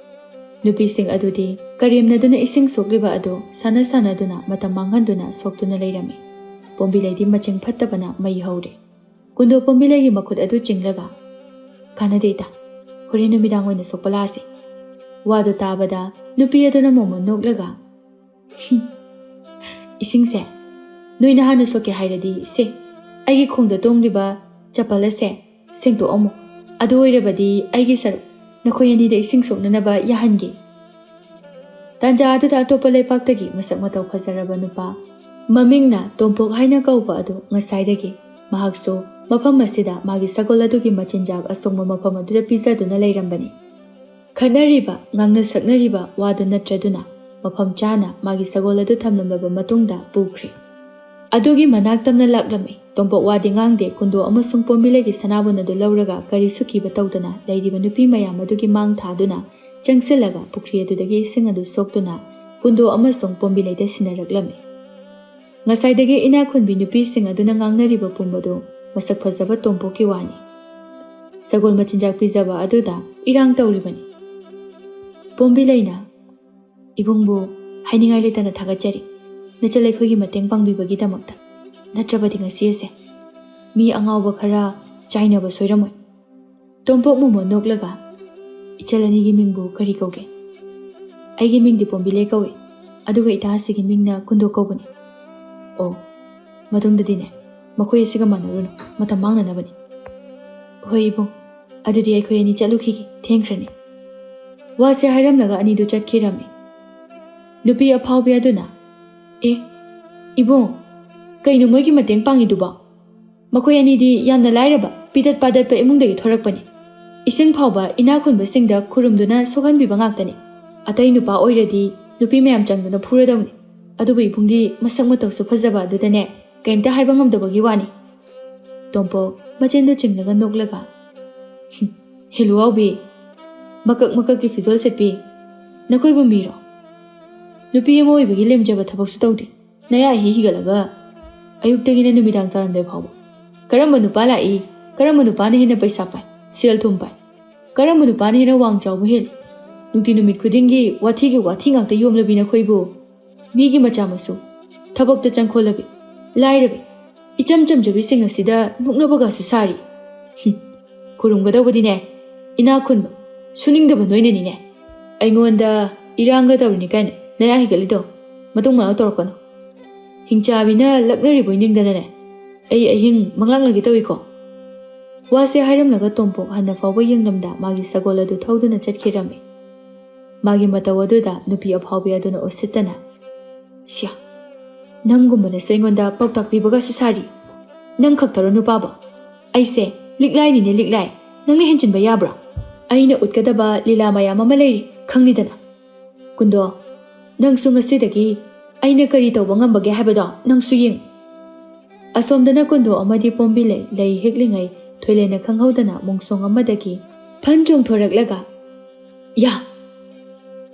ꯅꯨꯄꯤꯁꯤꯡ ꯑꯗꯨꯗꯤ ꯀꯔꯦꯝꯅꯗꯨꯅ ꯏꯁꯤꯡ ꯁꯣꯛꯂꯤꯕ ꯑꯗꯨ ꯁꯥꯟꯅ ꯁꯥꯟꯅꯗꯨꯅ ꯃꯇꯝ ꯃꯥꯡꯍꯟꯗꯨꯅ ꯁꯣꯛꯇꯨꯅ ꯂꯩꯔꯝꯃꯤ꯫ ꯄꯣꯝꯕꯤꯂꯩꯗꯤ ꯃꯆꯤꯡ ꯐꯠꯇꯕꯅ ꯃꯩ ꯍꯧꯔꯦ꯫ ꯀꯨꯟꯗꯣ ꯄꯣꯝꯕꯤꯂꯩꯒꯤ ꯃꯈꯨꯠ ꯑꯗꯨ ꯆꯤꯡꯂꯒ, "ꯀꯥꯟꯅꯗꯦ ꯏꯇꯥ, ꯍꯣꯔꯦꯟ ꯅꯨꯃꯤꯗꯥꯡ ꯑꯣꯏꯅ ꯁꯣꯛꯄ ꯂꯥꯛꯑꯁꯤ"꯫ ꯋꯥꯗꯨ ꯇꯥꯕꯗ ꯅꯨꯄꯤ ꯑꯗꯨꯅ ꯃꯣꯃꯣꯟ ꯅꯣꯛꯂꯒ, "ꯍꯨꯝ, ꯏꯁꯤꯡꯁꯦ ꯅꯣꯏꯅ ꯍꯥꯟꯅ ꯁꯣꯛꯀꯦ ꯍꯥꯏꯔꯗꯤ ꯁꯦ, ꯑꯩꯒꯤ ꯈꯣꯡꯗ ꯇꯣꯡꯂꯤꯕ ꯆꯄꯜ ꯑꯁꯦ ꯁꯦꯡꯗꯣꯛꯑꯝꯃꯨ꯫ ꯑꯗꯨ ꯑꯣꯏꯔꯕꯗꯤ ꯑꯩꯒꯤ ꯁꯔꯨꯛ ꯅꯈꯣꯏ ꯑꯅꯤꯗ ꯏꯁꯤꯡ ꯁꯣꯛꯅꯅꯕ ꯌꯥꯍꯟꯒꯦ"꯫ ꯇꯥꯟꯖꯥ ꯑꯗꯨꯗ ꯑꯇꯣꯞꯄ ꯂꯩꯄꯥꯛꯇꯒꯤ ꯃꯁꯛ ꯃꯇꯧ ꯐꯖꯔꯕ ꯅꯨꯄꯥ, ꯃꯃꯤꯡꯅ ꯇꯣꯝꯄꯣꯛ ꯍꯥꯏꯅ ꯀꯧꯕ ꯑꯗꯨ ꯉꯁꯥꯏꯗꯒꯤ ꯃꯍꯥꯛꯁꯨ ꯃꯐꯝ ꯑꯁꯤꯗ ꯃꯥꯒꯤ ꯁꯒꯣꯜ ꯑꯗꯨꯒꯤ ꯃꯆꯤꯟꯖꯥꯛ ꯑꯁꯣꯡꯕ ꯃꯐꯝ ꯑꯗꯨꯗ ꯄꯤꯖꯗꯨꯅ ꯂꯩꯔꯝꯕꯅꯤ꯫ ꯈꯠꯅꯔꯤꯕ, ꯉꯥꯡꯅ ꯁꯛꯅꯔꯤꯕ ꯋꯥꯗꯨ ꯅꯠꯇ꯭ꯔꯗꯨꯅ ꯃꯐꯝ ꯆꯥꯅ ꯃꯥꯒꯤ ꯁꯒꯣꯜ ꯑꯗꯨ ꯊꯝꯂꯝꯂꯕ ꯃꯇꯨꯡꯗ ꯄꯨꯈ꯭ꯔꯦ꯫ ꯑꯗꯨꯒꯤ ꯃꯅꯥꯛ ꯇꯝꯅ ꯂꯥꯛꯂꯝꯃꯤ꯫ ꯇꯣꯝꯄꯣꯛ ꯋꯥꯗꯤ ꯉꯥꯡꯗꯦ, ꯀꯨꯟꯗꯣ ꯑꯃꯁꯨꯡ ꯄꯣꯝꯕꯤꯂꯩꯒꯤ ꯁꯅꯥꯕꯨꯟ ꯑꯗꯨ ꯂꯧꯔꯒ ꯀꯔꯤꯁꯨ ꯀꯤꯕ ꯇꯧꯗꯅ ꯂꯩꯔꯤꯕ ꯅꯨꯄꯤ ꯃꯌꯥꯝ ꯑꯗꯨꯒꯤ ꯃꯥꯡ ꯊꯥꯗꯨꯅ ꯆꯪꯁꯤꯜꯂꯒ ꯄꯨꯈ꯭ꯔꯤ ꯑꯗꯨꯗꯒꯤ ꯏꯁꯤꯡ ꯑꯗꯨ ꯁꯣꯛꯇꯨꯅ ꯀꯨꯟꯗꯣ ꯑꯃꯁꯨꯡ ꯄꯣꯝꯕꯤꯂꯩꯗ ꯁꯤꯟꯅꯔꯛꯂꯝꯃꯤ꯫ ꯉꯁꯥꯏꯗꯒꯤ ꯏꯅꯥꯛ ꯈꯨꯟꯕꯤ ꯅꯨꯄꯤꯁꯤꯡ ꯑꯗꯨꯅ ꯉꯥꯡꯅꯔꯤꯕ ꯄꯨꯝꯕꯗꯨ ꯃꯁꯛ ꯐꯖꯕ ꯇꯣꯝꯄꯣꯛꯀꯤ ꯋꯥꯅꯤ꯫ ꯁꯒꯣꯜ ꯃꯆꯤꯟꯖꯥꯛ ꯄꯤꯖꯕ ꯑꯗꯨꯗ ꯏꯔꯥꯡ ꯇꯧꯔꯤꯕꯅꯤ꯫ ꯄꯣꯝꯕꯤꯂꯩꯅ, "ꯏꯕꯨꯡꯕꯨ ꯍꯥꯏꯅꯤꯡꯉꯥꯏ ꯂꯩꯇꯅ ꯊꯥꯒꯠꯆꯔꯤ, ꯅꯆꯜ ꯑꯩꯈꯣꯏꯒꯤ ꯃꯇꯦꯡ ꯄꯥꯡꯕꯤꯕꯒꯤꯗꯃꯛꯇ꯫ ꯅꯠꯇ꯭ꯔꯕꯗꯤ ꯉꯁꯤ ꯑꯁꯦ ꯃꯤ ꯑꯉꯥꯎꯕ ꯈꯔ ꯆꯥꯏꯅꯕ ꯁꯣꯏꯔꯝꯃꯣꯏ"꯫ ꯇꯣꯝꯄꯣꯛ ꯃꯣꯃꯣꯟ ꯅꯣꯛꯂꯒ, "ꯏꯆꯜ ꯑꯅꯤꯒꯤ ꯃꯤꯡꯕꯨ ꯀꯔꯤ ꯀꯧꯒꯦ?" "ꯑꯩꯒꯤ ꯃꯤꯡꯗꯤ ꯄꯣꯝꯕꯤꯂꯩ ꯀꯧꯏ, ꯑꯗꯨꯒ ꯏꯇꯥ ꯑꯁꯤꯒꯤ ꯃꯤꯡꯅ ꯀꯨꯟꯗꯣ ꯀꯧꯕꯅꯤ"꯫ "ꯑꯣ, ꯃꯇꯨꯡꯗꯗꯤꯅꯦ, ꯃꯈꯣꯏ ꯑꯁꯤꯒ ꯃꯥꯟꯅꯔꯨꯅꯨ, ꯃꯇꯝ ꯃꯥꯡꯅꯅꯕꯅꯤ"꯫ "ꯍꯣꯏ ꯏꯕꯨꯡ, ꯑꯗꯨꯗꯤ ꯑꯩꯈꯣꯏ ꯑꯅꯤ ꯆꯠꯂꯨꯈꯤꯒꯦ, ꯊꯦꯡꯈ꯭ꯔꯅꯤ"꯫ ꯋꯥꯁꯦ ꯍꯥꯏꯔꯝꯂꯒ ꯑꯅꯤꯗꯨ ꯆꯠꯈꯤꯔꯝꯃꯤ꯫ ꯅꯨꯄꯤ ꯑꯐꯥꯎꯕꯤ ꯑꯗꯨꯅ, "ꯑꯦ, ꯏꯕꯨꯡ, ꯀꯩꯅꯣ ꯃꯣꯏꯒꯤ ꯃꯇꯦꯡ ꯄꯥꯡꯉꯤꯗꯨꯕꯣ? ꯃꯈꯣꯏ ꯑꯅꯤꯗꯤ ꯌꯥꯝꯅ ꯂꯥꯏꯔꯕ, ꯄꯤꯗꯠ ꯄꯥꯗꯠꯄ ꯏꯃꯨꯡꯗꯒꯤ ꯊꯣꯔꯛꯄꯅꯤ꯫ ꯏꯁꯤꯡ ꯐꯥꯎꯕ ꯏꯅꯥꯛ ꯈꯨꯟꯕꯁꯤꯡꯗ ꯈꯨꯔꯨꯝꯗꯨꯅ ꯁꯣꯛꯍꯟꯕꯤꯕ ꯉꯥꯛꯇꯅꯤ꯫ ꯑꯇꯩ ꯅꯨꯄꯥ ꯑꯣꯏꯔꯗꯤ ꯅꯨꯄꯤ ꯃꯌꯥꯝ ꯆꯪꯗꯨꯅ ꯐꯨꯔꯗꯧꯅꯤ꯫ ꯑꯗꯨꯕꯨ ꯏꯕꯨꯡꯗꯤ ꯃꯁꯛ ꯃꯇꯧꯁꯨ ꯐꯖꯕ ꯑꯗꯨꯗꯅꯦ, ꯀꯩꯝꯇ ꯍꯥꯏꯕ ꯉꯝꯗꯕꯒꯤ ꯋꯥꯅꯤ"꯫ ꯇꯣꯝꯄꯣꯛ ꯃꯆꯤꯟꯗꯨ ꯆꯤꯡꯂꯒ ꯅꯣꯛꯂꯒ, "ꯍꯦꯂꯨꯋꯥꯎꯕꯤ, ꯃꯀꯛ ꯃꯀꯛꯀꯤ ꯐꯤꯖꯣꯜ ꯁꯦꯠꯄꯤ, ꯅꯈꯣꯏꯕꯨ ꯃꯤꯔꯣ? ꯅꯨꯄꯤ ꯑꯃ ꯑꯣꯏꯕꯒꯤ ꯂꯦꯝꯖꯕ ꯊꯕꯛꯁꯨ ꯇꯧꯗꯦ꯫ ꯅꯌꯥ ꯏꯍꯤ ꯍꯤꯒꯠꯂꯒ ꯑꯌꯨꯛꯇꯒꯤꯅ ꯅꯨꯃꯤꯗꯥꯡ ꯇꯥꯔꯝꯗꯥꯏ ꯐꯥꯎꯕ꯫ ꯀꯔꯝꯕ ꯅꯨꯄꯥ ꯂꯥꯛꯏ? ꯀꯔꯝꯕ ꯅꯨꯄꯥꯅ ꯍꯦꯟꯅ ꯄꯩꯁꯥ ꯄꯥꯏ, ꯁꯦꯜ ꯊꯨꯝ ꯄꯥꯏ? ꯀꯔꯝꯕ ꯅꯨꯄꯥꯅ ꯍꯦꯟꯅ ꯋꯥꯡ ꯆꯥꯎꯕ ꯍꯦꯜꯂꯤ? ꯅꯨꯡꯇꯤ ꯅꯨꯃꯤꯠ ꯈꯨꯗꯤꯡꯒꯤ ꯋꯥꯊꯤꯒꯤ ꯋꯥꯊꯤ ꯉꯥꯛꯇ ꯌꯣꯝꯂꯕꯤ ꯅꯈꯣꯏꯕꯨ꯫ ꯃꯤꯒꯤ ꯃꯆꯥ ꯃꯁꯨ, ꯊꯕꯛꯇ ꯆꯪꯈꯣꯜꯂꯕꯤ, ꯂꯥꯏꯔꯕꯤ, ꯏꯆꯝ ꯆꯝꯖꯕꯤꯁꯤꯡ ꯑꯁꯤꯗ ꯅꯣꯛꯅꯕꯒꯁꯨ ꯁꯥꯔꯤ꯫ ꯍꯨꯝ, ꯈꯨꯔꯨꯝꯒꯗꯧꯕꯗꯤꯅꯦ, ꯏꯅꯥꯛ ꯈꯨꯟꯕ, ꯁꯨꯅꯤꯡꯗꯕ ꯅꯣꯏꯅꯅꯤꯅꯦ꯫ ꯑꯩꯉꯣꯟꯗ ꯏꯔꯥꯡꯒ ꯇꯧꯔꯤꯅꯤ ꯀꯥꯏꯅ ꯅꯌꯥ ꯍꯤꯒꯠꯂꯤꯗꯣ ꯃꯇꯨꯡ ꯃꯅꯥꯎ ꯇꯧꯔꯛꯀꯅꯨ꯫ ꯍꯤꯡꯆꯥꯕꯤꯅ ꯂꯛꯅꯔꯤꯕꯣꯏ ꯅꯤꯡꯗꯅꯅꯦ, ꯑꯩ ꯑꯍꯤꯡ ꯃꯪꯂꯥꯛꯅꯒꯦ ꯇꯧꯏꯀꯣ꯫ ꯋꯥꯁꯦ ꯍꯥꯏꯔꯝꯂꯒ ꯇꯣꯝꯄꯣꯛ ꯍꯟꯅ ꯐꯥꯎꯕ ꯌꯦꯡꯂꯝꯗ ꯃꯥꯒꯤ ꯁꯒꯣꯜ ꯑꯗꯨ ꯊꯧꯗꯨꯅ ꯆꯠꯈꯤꯔꯝꯃꯤ꯫ ꯃꯥꯒꯤ ꯃꯇꯧ ꯑꯗꯨꯗ ꯅꯨꯄꯤ ꯑꯐꯥꯎꯕꯤ ꯑꯗꯨꯅ ꯎꯁꯤꯠꯇꯅ, "ꯁꯤꯌꯥ, ꯅꯪꯒꯨꯝꯕꯅꯁꯨ ꯑꯩꯉꯣꯟꯗ ꯄꯥꯎꯇꯥꯛ ꯄꯤꯕꯒꯁꯨ ꯁꯥꯔꯤ꯫ ꯅꯪ ꯈꯛꯇꯔꯣ ꯅꯨꯄꯥꯕꯣ? ꯑꯩꯁꯦ ꯂꯤꯛꯂꯥꯏꯅꯤꯅꯦ, ꯂꯤꯛꯂꯥꯏ꯫ ꯅꯪꯅ ꯍꯦꯟꯖꯤꯟꯕ ꯌꯥꯕ꯭ꯔꯥ? ꯑꯩꯅ ꯎꯠꯀꯗꯕ ꯂꯤꯂꯥ ꯃꯌꯥꯝ ꯑꯃ ꯂꯩꯔꯤ, ꯈꯪꯂꯤꯗꯅ꯫ ꯀꯨꯟꯗꯣ, ꯅꯪꯁꯨ ꯉꯁꯤꯗꯒꯤ ꯑꯩꯅ ꯀꯔꯤ ꯇꯧꯕ ꯉꯝꯕꯒꯦ ꯍꯥꯏꯕꯗꯣ ꯅꯪꯁꯨ ꯌꯦꯡ꯫" ꯑꯁꯣꯝꯗꯅ ꯀꯨꯟꯗꯣ ꯑꯃꯗꯤ ꯄꯣꯝꯕꯤꯂꯩ ꯂꯩ ꯍꯦꯛꯂꯤꯉꯩ ꯊꯣꯏꯂꯦꯟꯅ ꯈꯪꯍꯧꯗꯅ ꯃꯣꯡꯁꯣꯡ ꯑꯃꯗꯒꯤ ꯐꯟ ꯆꯣꯡꯊꯣꯔꯛꯂꯒ, "ꯌꯥ!"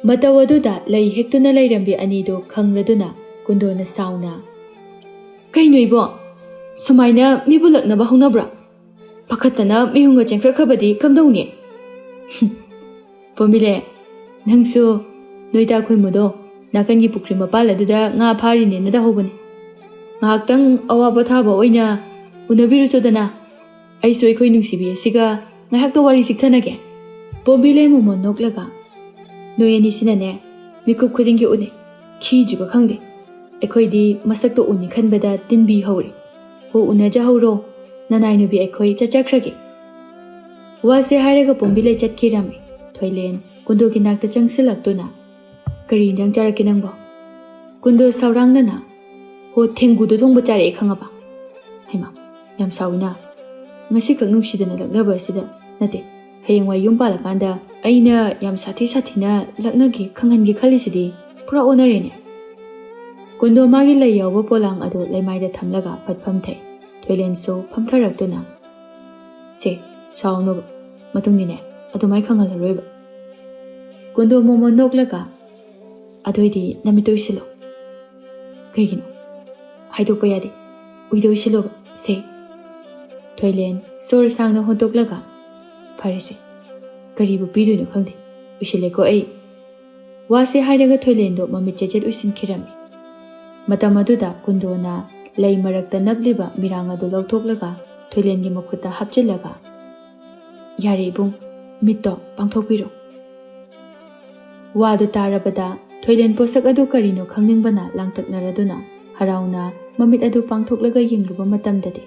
ꯃꯇꯧ ꯑꯗꯨꯗ ꯂꯩ ꯍꯦꯛꯇꯨꯅ ꯂꯩꯔꯝꯕꯤ ꯑꯅꯤꯗꯨ ꯈꯪꯂꯗꯨꯅ ꯀꯨꯟꯗꯣꯅ ꯁꯥꯎꯅ, "ꯀꯩꯅꯣ ꯏꯕꯣ? ꯁꯨꯃꯥꯏꯅ ꯃꯤꯕꯨ ꯂꯛꯅꯕ ꯍꯧꯅꯕ꯭ꯔꯥ? ꯄꯥꯈꯠꯇꯅ ꯃꯤꯍꯨꯟꯒ ꯆꯦꯟꯈꯠꯈ꯭ꯔꯕꯗꯤ ꯀꯝꯗꯧꯅꯤ?" "ꯄꯣꯝꯕꯤꯂꯦ, ꯅꯪꯁꯨ ꯅꯣꯏ ꯇꯥ ꯈꯣꯏꯃꯨꯗꯣ ꯅꯥꯀꯟꯒꯤ ꯄꯨꯈ꯭ꯔꯤ ꯃꯄꯥꯜ ꯑꯗꯨꯗ ꯉꯥ ꯐꯥꯔꯤꯅꯦꯅ ꯇꯧꯍꯧꯕꯅꯤ꯫ ꯉꯥꯏꯍꯥꯛꯇꯪ ꯑꯋꯥ ꯄꯣꯊꯥꯕ ꯑꯣꯏꯅ ꯎꯅꯕꯤꯔꯨꯆꯣꯗꯅ꯫ ꯑꯩꯁꯨ ꯑꯩꯈꯣꯏ ꯅꯨꯡꯁꯤꯕꯤ ꯑꯁꯤꯒ ꯉꯥꯏꯍꯥꯛꯇ ꯋꯥꯔꯤ ꯆꯤꯛꯊꯅꯒꯦ꯫" ꯄꯣꯝꯕꯤꯂꯦ ꯃꯣꯃꯣꯟ ꯅꯣꯛꯂꯒ, "ꯅꯣꯏ ꯑꯅꯤꯁꯤꯅꯅꯦ, ꯃꯤꯀꯨꯞ ꯈꯨꯗꯤꯡꯒꯤ ꯎꯅꯩ꯫ ꯈꯤꯖꯤꯕ ꯈꯪꯗꯦ꯫ ꯑꯩꯈꯣꯏꯗꯤ ꯃꯁꯛꯇꯣ ꯎꯅꯤ ꯈꯟꯕꯗ ꯇꯤꯟꯕꯤ ꯍꯧꯔꯦ꯫ ꯍꯣ, ꯎꯅꯖꯍꯧꯔꯣ꯫ ꯅꯅꯥꯏ ꯅꯨꯄꯤ ꯑꯩꯈꯣꯏ ꯆꯠꯆꯈ꯭ꯔꯒꯦ꯫" ꯋꯥꯁꯦ ꯍꯥꯏꯔꯒ ꯄꯣꯝꯕꯤꯂꯩ ꯆꯠꯈꯤꯔꯝꯃꯤ꯫ ꯊꯣꯏꯂꯦꯟ ꯀꯨꯟꯗꯣꯒꯤ ꯅꯥꯛꯇ ꯆꯪꯁꯤꯜꯂꯛꯇꯨꯅ, "ꯀꯔꯤ ꯏꯟꯖꯥꯡ ꯆꯥꯔꯛꯀꯦ ꯅꯪꯕꯣ?" ꯀꯨꯟꯗꯣ ꯁꯥꯎꯔꯥꯡꯅꯅ, "ꯍꯣ, ꯊꯦꯡꯒꯨꯗꯣ ꯊꯣꯡꯕ ꯆꯥꯔꯛꯑꯦ, ꯈꯪꯉꯕ?" "ꯍꯩꯃꯥ, ꯌꯥꯝ ꯁꯥꯎꯏꯅ꯫ ꯉꯁꯤꯈꯛ ꯅꯨꯡꯁꯤꯗꯅ ꯂꯛꯅꯕ ꯑꯁꯤꯗ, ꯅꯠꯇꯦ, ꯍꯌꯦꯡꯋꯥꯏ ꯌꯨꯝ ꯄꯥꯜꯂꯀꯥꯟꯗ ꯑꯩꯅ ꯌꯥꯝ ꯁꯥꯊꯤ ꯁꯥꯊꯤꯅ ꯂꯛꯅꯒꯦ, ꯈꯪꯍꯟꯒꯦ ꯈꯜꯂꯤꯁꯤꯗꯤ ꯄꯨꯔꯥ ꯑꯣꯟꯅꯔꯦꯅꯦ꯫" ꯀꯨꯟꯗꯣ ꯃꯥꯒꯤ ꯂꯩ ꯌꯥꯎꯕ ꯄꯣꯂꯥꯡ ꯑꯗꯨ ꯂꯩꯃꯥꯏꯗ ꯊꯝꯂꯒ ꯐꯠ ꯐꯝꯊꯩ꯫ ꯊꯣꯏꯂꯦꯟꯁꯨ ꯐꯝꯊꯔꯛꯇꯨꯅ, "ꯁꯦ, ꯁꯥꯎꯅꯨꯕ, ꯃꯇꯨꯡꯗꯤꯅꯦ ꯑꯗꯨꯃꯥꯏ ꯈꯪꯍꯜꯂꯔꯣꯏꯕ꯫" ꯀꯨꯟꯗꯣ ꯃꯣꯃꯣꯟ ꯅꯣꯛꯂꯒ, "ꯑꯗꯨꯑꯣꯏꯗꯤ ꯅꯃꯤꯠꯇꯨ ꯎꯏꯁꯤꯜꯂꯣ꯫" "ꯀꯩꯒꯤꯅꯣ?" "ꯍꯥꯏꯗꯣꯛꯄ ꯌꯥꯗꯦ, ꯎꯏꯗ ꯎꯏꯁꯤꯜꯂꯣꯕ, ꯁꯦ꯫" ꯊꯣꯏꯂꯦꯟ ꯁꯣꯔ ꯁꯥꯡꯅ ꯍꯣꯟꯗꯣꯛꯂꯒ, "ꯐꯔꯦꯁꯦ, ꯀꯔꯤꯕꯨ ꯄꯤꯗꯣꯏꯅꯣ ꯈꯪꯗꯦ, ꯎꯏꯁꯤꯜꯂꯦꯀꯣ ꯑꯩ꯫" ꯋꯥꯁꯦ ꯍꯥꯏꯔꯒ ꯊꯣꯏꯂꯦꯟꯗꯣ ꯃꯃꯤꯠ ꯆꯦꯆꯦꯠ ꯎꯏꯁꯤꯟꯈꯤꯔꯝꯃꯤ꯫ ꯃꯇꯝ ꯑꯗꯨꯗ ꯀꯨꯟꯗꯣꯅ ꯂꯩ ꯃꯔꯛꯇ ꯅꯞꯂꯤꯕ ꯃꯤꯔꯥꯡ ꯑꯗꯨ ꯂꯧꯊꯣꯛꯂꯒ ꯊꯣꯏꯂꯦꯟꯒꯤ ꯃꯈꯨꯠꯇ ꯍꯥꯞꯆꯤꯜꯂꯒ, "ꯌꯥꯔꯦ ꯏꯕꯨꯡ, ꯃꯤꯠꯇꯣ ꯄꯥꯡꯊꯣꯛꯄꯤꯔꯣ꯫" ꯋꯥꯗꯨ ꯇꯥꯔꯕꯗ ꯊꯣꯏꯂꯦꯟ ꯄꯣꯠꯁꯛ ꯑꯗꯨ ꯀꯔꯤꯅꯣ ꯈꯪꯅꯤꯡꯕꯅ ꯂꯥꯡꯇꯛꯅꯔꯗꯨꯅ ꯍꯔꯥꯎꯅ ꯃꯃꯤꯠ ꯑꯗꯨ ꯄꯥꯡꯊꯣꯛꯂꯒ ꯌꯦꯡꯂꯨꯕ ꯃꯇꯝꯗꯗꯤ,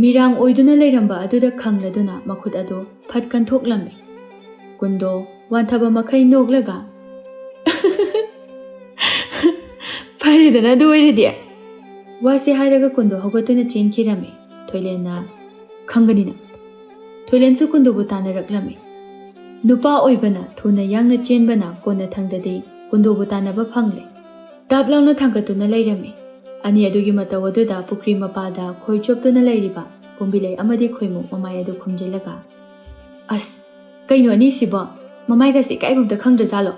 ꯃꯤꯔꯥꯡ ꯑꯣꯏꯗꯨꯅ ꯂꯩꯔꯝꯕ ꯑꯗꯨꯗ ꯈꯪꯂꯗꯨꯅ ꯃꯈꯨꯠ ꯑꯗꯨ ꯐꯠ ꯀꯟꯊꯣꯛꯂꯝꯃꯤ꯫ ꯀꯨꯟꯗꯣ ꯋꯥꯟꯊꯕ ꯃꯈꯩ ꯅꯣꯛꯂꯒ, "ꯐꯔꯦꯗꯅ ꯑꯗꯨ ꯑꯣꯏꯔꯗꯤ꯫" ꯋꯥꯁꯤ ꯍꯥꯏꯔꯒ ꯀꯨꯟꯗꯣ ꯍꯧꯒꯠꯇꯨꯅ ꯆꯦꯟꯈꯤꯔꯝꯃꯤ꯫ ꯊꯣꯏꯂꯦꯟꯅ, "ꯈꯪꯒꯅꯤꯅ꯫" ꯊꯣꯏꯂꯦꯟꯁꯨ ꯀꯨꯟꯗꯣꯕꯨ ꯇꯥꯟꯅꯔꯛꯂꯝꯃꯤ꯫ ꯅꯨꯄꯥ ꯑꯣꯏꯕꯅ ꯊꯨꯅ ꯌꯥꯡꯅ ꯆꯦꯟꯕꯅ ꯀꯣꯟꯅꯊꯪꯗꯗꯤ ꯀꯨꯟꯗꯣꯕꯨ ꯇꯥꯟꯅꯕ ꯐꯪꯂꯦ꯫ ꯇꯥꯞ ꯂꯥꯎꯅ ꯊꯥꯡꯒꯠꯇꯨꯅ ꯂꯩꯔꯝꯃꯤ꯫ ꯑꯅꯤ ꯑꯗꯨꯒꯤ ꯃꯇꯧ ꯑꯗꯨꯗ ꯄꯨꯈ꯭ꯔꯤ ꯃꯄꯥꯗ ꯈꯣꯏ ꯆꯣꯞꯇꯨꯅ ꯂꯩꯔꯤꯕ ꯄꯣꯝꯕꯤꯂꯩ ꯑꯃꯗꯤ ꯈꯣꯏꯃꯨ ꯃꯃꯥꯏ ꯑꯗꯨ ꯈꯨꯝꯖꯤꯜꯂꯒ, "ꯑꯁ, ꯀꯩꯅꯣ ꯑꯅꯤꯁꯤꯕꯣ? ꯃꯃꯥꯏꯒꯁꯦ ꯏꯀꯥꯏꯕꯝꯇ ꯈꯪꯗ꯭ꯔꯖꯥꯠꯂꯣ?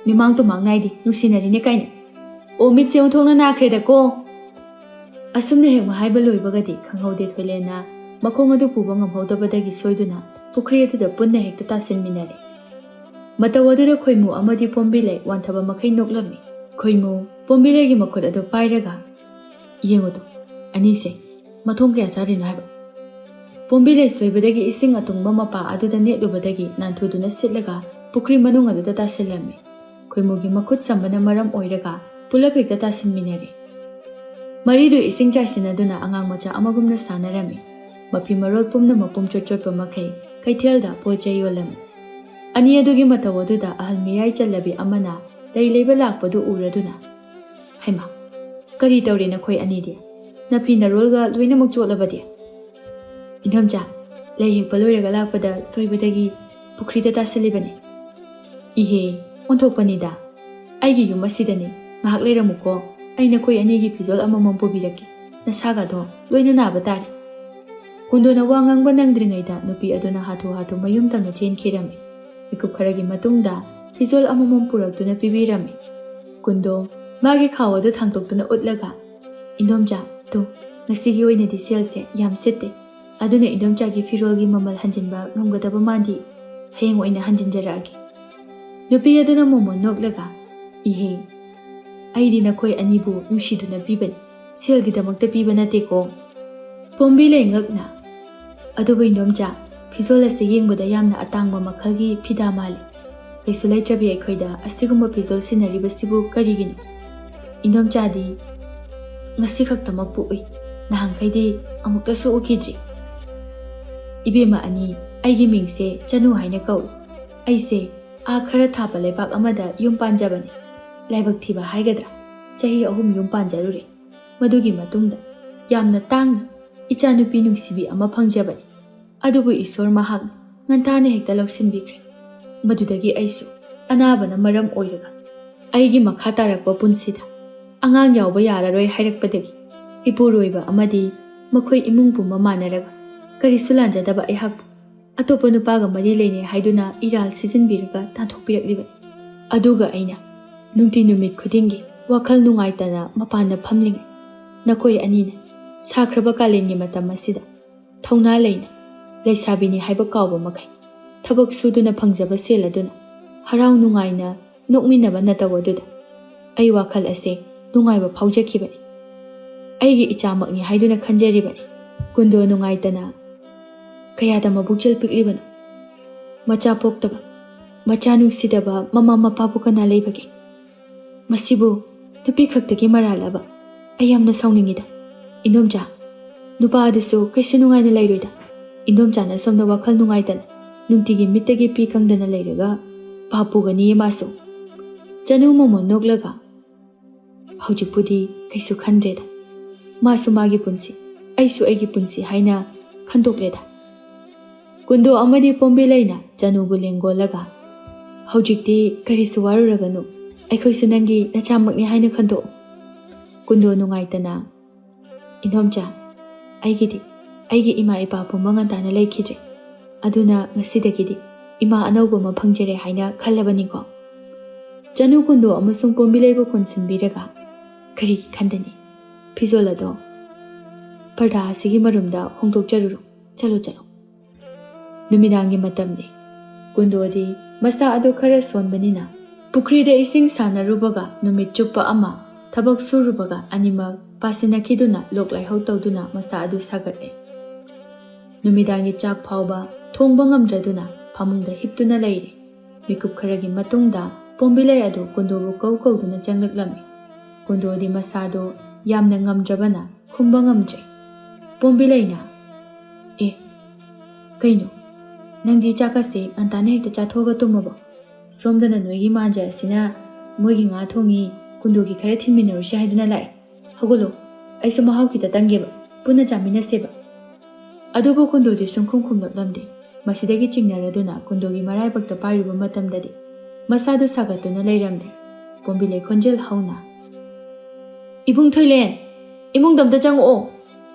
ꯃꯤꯃꯥꯡ ꯇꯨꯃꯥꯡ ꯅꯥꯏꯗꯦ, ꯅꯨꯡꯁꯤꯅꯔꯤꯅꯦ ꯀꯥꯏꯅ꯫ ꯑꯣ, ꯃꯤꯠꯁꯦ ꯑꯣꯟꯊꯣꯛꯅ ꯅꯥꯈ꯭ꯔꯦꯗꯀꯣ!" ꯑꯁꯨꯝꯅ ꯍꯦꯛ ꯃꯍꯥꯏꯕ ꯂꯣꯏꯕꯒꯗꯤ ꯈꯪꯍꯧꯗꯦ ꯊꯣꯏꯂꯦꯟꯅ ꯃꯈꯣꯡ ꯑꯗꯨ ꯄꯨꯕ ꯉꯝꯍꯧꯗꯕꯗꯒꯤ ꯁꯣꯏꯗꯨꯅ ꯄꯨꯈ꯭ꯔꯤ ꯑꯗꯨꯗ ꯄꯨꯟꯅ ꯍꯦꯛꯇ ꯇꯥꯁꯤꯟꯃꯤꯟꯅꯔꯦ꯫ ꯃꯇꯧ ꯑꯗꯨꯗ ꯈꯣꯏꯃꯨ ꯑꯃꯗꯤ ꯄꯣꯝꯕꯤꯂꯩ ꯋꯥꯟꯊꯕ ꯃꯈꯩ ꯅꯣꯛꯂꯝꯃꯤ꯫ ꯈꯣꯏꯃꯨ ꯄꯣꯝꯕꯤꯂꯩꯒꯤ ꯃꯈꯨꯠ ꯑꯗꯨ ꯄꯥꯏꯔꯒ, "ꯌꯦꯡꯉꯨ ꯇꯨ, ꯑꯅꯤꯁꯦ ꯃꯊꯣꯡ ꯀꯌꯥ ꯆꯥꯗ꯭ꯔꯤꯅꯣ ꯍꯥꯏꯕ꯫" ꯄꯣꯝꯕꯤꯂꯩ ꯁꯣꯏꯕꯗꯒꯤ ꯏꯁꯤꯡ ꯑꯇꯨꯡꯕ ꯃꯄꯥ ꯑꯗꯨꯗ ꯅꯦꯠꯂꯨꯕꯗꯒꯤ ꯅꯥꯟꯊꯨꯗꯨꯅ ꯁꯤꯠꯂꯒ ꯄꯨꯈ꯭ꯔꯤ ꯃꯅꯨꯡ ꯑꯗꯨꯗ ꯇꯥꯁꯤꯜꯂꯝꯃꯤ꯫ ꯈꯣꯏꯃꯨꯒꯤ ꯃꯈꯨꯠ ꯁꯝꯕꯅ ꯃꯔꯝ ꯑꯣꯏꯔꯒ ꯄꯨꯂꯞ ꯍꯦꯛꯇ ꯇꯥꯁꯤꯟꯃꯤꯟꯅꯔꯦ꯫ ꯃꯔꯤꯗꯨ ꯏꯁꯤꯡ ꯆꯥꯏꯁꯤꯟꯅꯗꯨꯅ ꯑꯉꯥꯡ ꯃꯆꯥ ꯑꯃꯒꯨꯝꯅ ꯁꯥꯟꯅꯔꯝꯃꯤ꯫ ꯃꯐꯤ ꯃꯔꯣꯜ ꯄꯨꯝꯅꯃꯛ ꯄꯨꯝꯆꯣꯠ ꯆꯣꯠꯄ ꯃꯈꯩ ꯀꯩꯊꯦꯜꯗ ꯄꯣꯠ ꯆꯩ ꯌꯣꯜꯂꯝꯃꯤ꯫ ꯑꯅꯤ ꯑꯗꯨꯒꯤ ꯃꯇꯧ ꯑꯗꯨꯗ ꯑꯍꯜ ꯃꯤꯌꯥꯏ ꯆꯜꯂꯕꯤ ꯑꯃꯅ ꯂꯩ ꯂꯩꯕ ꯂꯥꯛꯄꯗꯨ ꯎꯔꯗꯨꯅ, "ꯍꯩꯃꯥ, ꯀꯔꯤ ꯇꯧꯔꯦ ꯅꯈꯣꯏ ꯑꯅꯤꯗꯤ? ꯅꯐꯤ ꯅꯔꯣꯜꯒ ꯂꯣꯏꯅꯃꯛ ꯆꯣꯠꯂꯕꯗꯤ?" "ꯏꯟꯗꯣꯝꯆꯥ, ꯂꯩ ꯍꯦꯛꯄ ꯂꯣꯏꯔꯒ ꯂꯥꯛꯄꯗ ꯁꯣꯏꯕꯗꯒꯤ ꯄꯨꯈ꯭ꯔꯤꯗ ꯇꯥꯁꯤꯜꯂꯤꯕꯅꯤ꯫" "ꯏꯍꯦ, ꯑꯣꯟꯊꯣꯛꯄꯅꯤꯗ꯫ ꯑꯩꯒꯤ ꯌꯨꯝ ꯑꯁꯤꯗꯅꯤ, ꯉꯥꯏꯍꯥꯛ ꯂꯩꯔꯝꯃꯨꯀꯣ, ꯑꯩ ꯅꯈꯣꯏ ꯑꯅꯤꯒꯤ ꯐꯤꯖꯣꯜ ꯑꯃꯃꯝ ꯄꯨꯕꯤꯔꯛꯀꯦ, ꯅꯁꯥꯒꯗꯣ ꯂꯣꯏꯅ ꯅꯥꯕ ꯇꯥꯔꯦ꯫" ꯀꯨꯟꯗꯣꯅ ꯋꯥ ꯉꯥꯡꯕ ꯅꯪꯗ꯭ꯔꯤꯉꯩꯗ ꯅꯨꯄꯤ ꯑꯗꯨꯅ ꯍꯥꯊꯨ ꯍꯥꯊꯨ ꯃꯌꯨꯝ ꯇꯝꯅ ꯆꯦꯟꯈꯤꯔꯝꯃꯤ꯫ ꯃꯤꯀꯨꯞ ꯈꯔꯒꯤ ꯃꯇꯨꯡꯗ ꯐꯤꯖꯣꯜ ꯑꯃꯃꯝ ꯄꯨꯔꯛꯇꯨꯅ ꯄꯤꯕꯤꯔꯝꯃꯤ꯫ ꯀꯨꯟꯗꯣ ꯃꯥꯒꯤ ꯈꯥꯎ ꯑꯗꯨ ꯊꯥꯡꯗꯣꯛꯇꯨꯅ ꯎꯠꯂꯒ, "ꯏꯟꯗꯣꯝꯆꯥ, ꯇꯨ, ꯉꯁꯤꯒꯤ ꯑꯣꯏꯅꯗꯤ ꯁꯦꯜꯁꯦ ꯌꯥꯝ ꯁꯤꯠꯇꯦ, ꯑꯗꯨꯅ ꯏꯟꯗꯣꯝꯆꯥꯒꯤ ꯐꯤꯔꯣꯜꯒꯤ ꯃꯃꯜ ꯍꯟꯖꯤꯟꯕ ꯉꯝꯒꯗꯕ ꯃꯥꯟꯗꯦ, ꯍꯌꯦꯡ ꯑꯣꯏꯅ ꯍꯟꯖꯤꯟꯖꯔꯛꯑꯒꯦ꯫" ꯅꯨꯄꯤ ꯑꯗꯨꯅ ꯃꯣꯃꯣꯟ ꯅꯣꯛꯂꯒ, "ꯏꯍꯦ, ꯑꯩꯗꯤ ꯅꯈꯣꯏ ꯑꯅꯤꯕꯨ ꯅꯨꯡꯁꯤꯗꯨꯅ ꯄꯤꯕꯅꯤ, ꯁꯦꯜꯒꯤꯗꯃꯛꯇ ꯄꯤꯕ ꯅꯠꯇꯦꯀꯣ꯫ ꯄꯣꯝꯕꯤ ꯂꯩꯉꯛꯅ, "ꯑꯗꯨꯕꯨ ꯏꯟꯗꯣꯝꯆꯥ, ꯐꯤꯖꯣꯜ ꯑꯁꯤ ꯌꯦꯡꯕꯗ ꯌꯥꯝꯅ ꯑꯇꯥꯡꯕ ꯃꯈꯜꯒꯤ ꯐꯤꯗꯥ ꯃꯥꯜꯂꯤ꯫ ꯀꯩꯁꯨ ꯂꯩꯇ꯭ꯔꯕꯤ ꯑꯩꯈꯣꯏꯗ ꯑꯁꯤꯒꯨꯝꯕ ꯐꯤꯖꯣꯜ ꯁꯤꯟꯅꯔꯤꯕꯁꯤꯕꯨ ꯀꯔꯤꯒꯤꯅꯣ? ꯏꯟꯗꯣꯝꯆꯥꯗꯤ ꯉꯁꯤ ꯈꯛꯇꯃꯛꯄꯨ ꯎꯏ, ꯅꯍꯥꯟꯈꯩꯗꯤ ꯑꯃꯨꯛꯇꯁꯨ ꯎꯈꯤꯗ꯭ꯔꯤ꯫ ꯏꯕꯦꯝꯃ ꯑꯅꯤ, ꯑꯩꯒꯤ ꯃꯤꯡꯁꯦ ꯆꯅꯨ ꯍꯥꯏꯅ ꯀꯧꯏ꯫ ꯑꯩꯁꯦ ꯑꯥ ꯈꯔ ꯊꯥꯕ ꯂꯩꯕꯥꯛ ꯑꯃꯗ ꯌꯨꯝ ꯄꯥꯟꯖꯕꯅꯤ꯫ ꯂꯥꯏꯕꯛ ꯊꯤꯕ ꯍꯥꯏꯒꯗ꯭ꯔꯥ, ꯆꯍꯤ ꯑꯍꯨꯝ ꯌꯨꯝ ꯄꯥꯟꯖꯔꯨꯔꯦ꯫ ꯃꯗꯨꯒꯤ ꯃꯇꯨꯡꯗ ꯌꯥꯝꯅ ꯇꯥꯡꯅ ꯏꯆꯥꯅꯨꯄꯤ ꯅꯨꯡꯁꯤꯕꯤ ꯑꯃ ꯐꯪꯖꯕꯅꯤ꯫ ꯑꯗꯨꯕꯨ ꯏꯁꯣꯔ ꯃꯍꯥꯛꯅ ꯉꯟꯇꯥꯅ ꯍꯦꯛꯇ ꯂꯧꯁꯤꯟꯕꯤꯈ꯭ꯔꯦ꯫ ꯃꯗꯨꯗꯒꯤ ꯑꯩꯁꯨ ꯑꯅꯥꯕꯅ ꯃꯔꯝ ꯑꯣꯏꯔꯒ ꯑꯩꯒꯤ ꯃꯈꯥ ꯇꯥꯔꯛꯄ ꯄꯨꯟꯁꯤꯗ ꯑꯉꯥꯡ ꯌꯥꯎꯕ ꯌꯥꯔꯔꯣꯏ ꯍꯥꯏꯔꯛꯄꯗꯒꯤ ꯏꯄꯨꯔꯣꯏꯕ ꯑꯃꯗꯤ ꯃꯈꯣꯏ ꯏꯃꯨꯡ ꯄꯨꯝꯕ ꯃꯥꯟꯅꯔꯒ ꯀꯔꯤꯁꯨ ꯂꯥꯟꯖꯗꯕ ꯑꯩꯍꯥꯛꯄꯨ ꯑꯇꯣꯞꯄ ꯅꯨꯄꯥꯒ ꯃꯔꯤ ꯂꯩꯅꯩ ꯍꯥꯏꯗꯨꯅ ꯏꯔꯥꯜ ꯁꯤꯖꯤꯟꯕꯤꯔꯒ ꯇꯥꯟꯊꯣꯛꯄꯤꯔꯛꯂꯤꯕꯅꯤ꯫ ꯑꯗꯨꯒ ꯑꯩꯅ ꯅꯨꯡꯇꯤ ꯅꯨꯃꯤꯠ ꯈꯨꯗꯤꯡꯒꯤ ꯋꯥꯈꯜ ꯅꯨꯡꯉꯥꯏꯇꯅ ꯃꯄꯥꯟꯗ ꯐꯝꯂꯤꯉꯩ ꯅꯈꯣꯏ ꯑꯅꯤꯅ ꯁꯥꯈ꯭ꯔꯕ ꯀꯥꯂꯦꯟꯒꯤ ꯃꯇꯝ ꯑꯁꯤꯗ ꯊꯧꯅꯥ ꯂꯩꯅ ꯂꯩꯁꯥꯕꯤꯅꯤ ꯍꯥꯏꯕ ꯀꯥꯎꯕ ꯃꯈꯩ ꯊꯕꯛ ꯁꯨꯗꯨꯅ ꯐꯪꯖꯕ ꯁꯦꯜ ꯑꯗꯨꯅ ꯍꯔꯥꯎ ꯅꯨꯡꯉꯥꯏꯅ ꯅꯣꯛꯃꯤꯟꯅꯕ ꯅꯇꯧ ꯑꯗꯨꯗ ꯑꯩ ꯋꯥꯈꯜ ꯑꯁꯦ ꯅꯨꯡꯉꯥꯏꯕ ꯐꯥꯎꯖꯈꯤꯕꯅꯤ꯫ ꯑꯩꯒꯤ ꯏꯆꯥꯃꯛꯅꯤ ꯍꯥꯏꯗꯨꯅ ꯈꯟꯖꯔꯤꯕꯅꯤ꯫ ꯀꯨꯟꯗꯣ ꯅꯨꯡꯉꯥꯏꯇꯅ ꯀꯌꯥꯗ ꯃꯕꯨꯛꯆꯦꯜ ꯄꯤꯛꯂꯤꯕꯅꯣ꯫ ꯃꯆꯥ ꯄꯣꯛꯇꯕ, ꯃꯆꯥ ꯅꯨꯡꯁꯤꯗꯕ ꯃꯃꯥ ꯃꯄꯥꯕꯨ ꯀꯅꯥ ꯂꯩꯕꯒꯦ? ꯃꯁꯤꯕꯨ ꯅꯨꯄꯤ ꯈꯛꯇꯒꯤ ꯃꯔꯥꯜꯂꯕ? ꯑꯩ ꯌꯥꯝꯅ ꯁꯥꯎꯅꯤꯡꯉꯤꯗ꯫ ꯏꯟꯗꯣꯝꯆꯥ, ꯅꯨꯄꯥ ꯑꯗꯨꯁꯨ ꯀꯩꯁꯨ ꯅꯨꯡꯉꯥꯏꯅ ꯂꯩꯔꯣꯏꯗ꯫ ꯏꯟꯗꯣꯝꯆꯥꯅ ꯁꯣꯝꯗ ꯋꯥꯈꯜ ꯅꯨꯡꯉꯥꯏꯇꯅ ꯅꯨꯡꯇꯤꯒꯤ ꯃꯤꯠꯇꯒꯤ ꯄꯤ ꯀꯪꯗꯅ ꯂꯩꯔꯒ ꯄꯥꯞ ꯄꯨꯒꯅꯤꯌꯦ ꯃꯥꯁꯨ꯫ ꯆꯅꯨ ꯃꯃꯣꯟ ꯅꯣꯛꯂꯒ, "ꯍꯧꯖꯤꯛꯄꯨꯗꯤ ꯀꯩꯁꯨ ꯈꯟꯗ꯭ꯔꯦꯗ꯫ ꯃꯥꯁꯨ ꯃꯥꯒꯤ ꯄꯨꯟꯁꯤ, ꯑꯩꯁꯨ ꯑꯩꯒꯤ ꯄꯨꯟꯁꯤ ꯍꯥꯏꯅ ꯈꯟꯗꯣꯛꯂꯦꯗ꯫" ꯀꯨꯟꯗꯣ ꯑꯃꯗꯤ ꯄꯣꯝꯕꯤ ꯂꯩꯅ ꯆꯅꯨꯕꯨ ꯂꯦꯡꯒꯣꯜꯂꯒ, "ꯍꯧꯖꯤꯛꯇꯤ ꯀꯔꯤꯁꯨ ꯋꯥꯔꯨꯔꯒꯅꯨ, ꯑꯩꯈꯣꯏꯁꯨ ꯅꯪꯒꯤ ꯅꯆꯥꯃꯛꯅꯤ ꯍꯥꯏꯅ ꯈꯟꯗꯣꯛꯎ꯫" ꯀꯨꯟꯗꯣ ꯅꯨꯡꯉꯥꯏꯇꯅ, "ꯏꯟꯗꯣꯝꯆꯥ, ꯑꯩꯒꯤꯗꯤ ꯑꯩꯒꯤ ꯏꯃꯥ ꯏꯄꯥ ꯄꯨꯝꯕ ꯉꯟꯇꯥꯅ ꯂꯩꯈꯤꯗ꯭ꯔꯦ꯫ ꯑꯗꯨꯅ ꯉꯁꯤꯗꯒꯤꯗꯤ ꯏꯃꯥ ꯑꯅꯧꯕ ꯑꯃ ꯐꯪꯖꯔꯦ ꯍꯥꯏꯅ ꯈꯜꯂꯕꯅꯤꯀꯣ꯫" ꯆꯅꯨ ꯀꯨꯟꯗꯣ ꯑꯃꯁꯨꯡ ꯄꯣꯝꯕꯤ ꯂꯩꯕꯨ ꯀꯣꯟꯁꯤꯟꯕꯤꯔꯒ, "ꯀꯔꯤꯒꯤ ꯈꯟꯗꯅꯤ? ꯐꯤꯖꯣꯜ ꯑꯗꯣ ꯄꯔꯗꯥ ꯑꯁꯤꯒꯤ ꯃꯔꯨꯝꯗ ꯍꯣꯡꯗꯣꯛꯆꯔꯨꯔꯣ꯫ ꯆꯠꯂꯣ, ꯆꯠꯂꯣ꯫" ꯅꯨꯃꯤꯗꯥꯡꯒꯤ ꯃꯇꯝꯅꯤ꯫ ꯀꯨꯟꯗꯣꯗꯤ ꯃꯁꯥ ꯑꯗꯨ ꯈꯔ ꯁꯣꯟꯕꯅꯤꯅ ꯄꯨꯈ꯭ꯔꯤꯗ ꯏꯁꯤꯡ ꯁꯥꯟꯅꯔꯨꯕꯒ ꯅꯨꯃꯤꯠ ꯆꯨꯞꯄ ꯑꯃ ꯊꯕꯛ ꯁꯨꯔꯨꯕꯒ ꯑꯅꯤꯃꯛ ꯄꯥꯁꯤꯟꯅꯈꯤꯗꯨꯅ ꯂꯣꯛ ꯂꯥꯏꯍꯧ ꯇꯧꯗꯨꯅ ꯃꯁꯥ ꯑꯗꯨ ꯁꯥꯒꯠꯂꯦ꯫ ꯅꯨꯃꯤꯗꯥꯡꯒꯤ ꯆꯥꯛ ꯐꯥꯎꯕ ꯊꯣꯡꯕ ꯉꯝꯗ꯭ꯔꯗꯨꯅ ꯐꯃꯨꯡꯗ ꯍꯤꯞꯇꯨꯅ ꯂꯩꯔꯦ꯫ ꯃꯤꯀꯨꯞ ꯈꯔꯒꯤ ꯃꯇꯨꯡꯗ ꯄꯣꯝꯕꯤꯂꯩ ꯑꯗꯨ ꯀꯨꯟꯗꯣꯕꯨ ꯀꯧ ꯀꯧꯗꯨꯅ ꯆꯪꯂꯛꯂꯝꯃꯤ꯫ ꯀꯨꯟꯗꯣꯗꯤ ꯃꯁꯥꯗꯨ ꯌꯥꯝꯅ ꯉꯝꯗ꯭ꯔꯕꯅ ꯈꯨꯝꯕ ꯉꯝꯗ꯭ꯔꯦ꯫ ꯄꯣꯝꯕꯤꯂꯩꯅ, "ꯑꯦ, ꯀꯩꯅꯣ? ꯅꯪꯗꯤ ꯆꯥꯛꯀꯁꯦ ꯉꯟꯇꯥꯅ ꯍꯦꯛꯇ ꯆꯥꯊꯣꯛꯑꯒ ꯇꯨꯝꯃꯕꯣ? ꯁꯣꯝꯗꯅ ꯅꯣꯏꯒꯤ ꯃꯥꯟꯖ ꯑꯁꯤꯅ ꯃꯣꯏꯒꯤ ꯉꯥ ꯊꯣꯡꯉꯤ, ꯀꯨꯟꯗꯣꯒꯤ ꯈꯔ ꯊꯤꯟꯃꯤꯟꯅꯔꯨꯁꯤ ꯍꯥꯏꯗꯨꯅ ꯂꯥꯛꯑꯦ꯫ ꯍꯧꯒꯠꯂꯣ, ꯑꯩꯁꯨ ꯃꯍꯥꯎ ꯈꯤꯇ ꯇꯪꯒꯦꯕ, ꯄꯨꯟꯅ ꯆꯥꯃꯤꯟꯅꯁꯦꯕ꯫" ꯑꯗꯨꯕꯨ ꯀꯨꯟꯗꯣꯗꯤ ꯁꯨꯡꯈꯨꯝ ꯈꯨꯝꯂꯛꯂꯝꯗꯦ꯫ ꯃꯁꯤꯗꯒꯤ ꯆꯤꯡꯅꯔꯗꯨꯅ ꯀꯨꯟꯗꯣꯒꯤ ꯃꯔꯥꯏꯕꯛꯇ ꯄꯥꯏꯔꯨꯕ ꯃꯇꯝꯗꯗꯤ ꯃꯁꯥꯗꯨ ꯁꯥꯒꯠꯇꯨꯅ ꯂꯩꯔꯝꯂꯦ꯫ ꯄꯣꯝꯕꯤꯂꯩ ꯈꯣꯟꯖꯦꯜ ꯍꯧꯅ, "ꯏꯕꯨꯡ ꯊꯣꯏꯂꯦꯟ, ꯏꯃꯨꯡꯗ ꯑꯝꯇ ꯆꯪꯉꯛꯑꯣ!"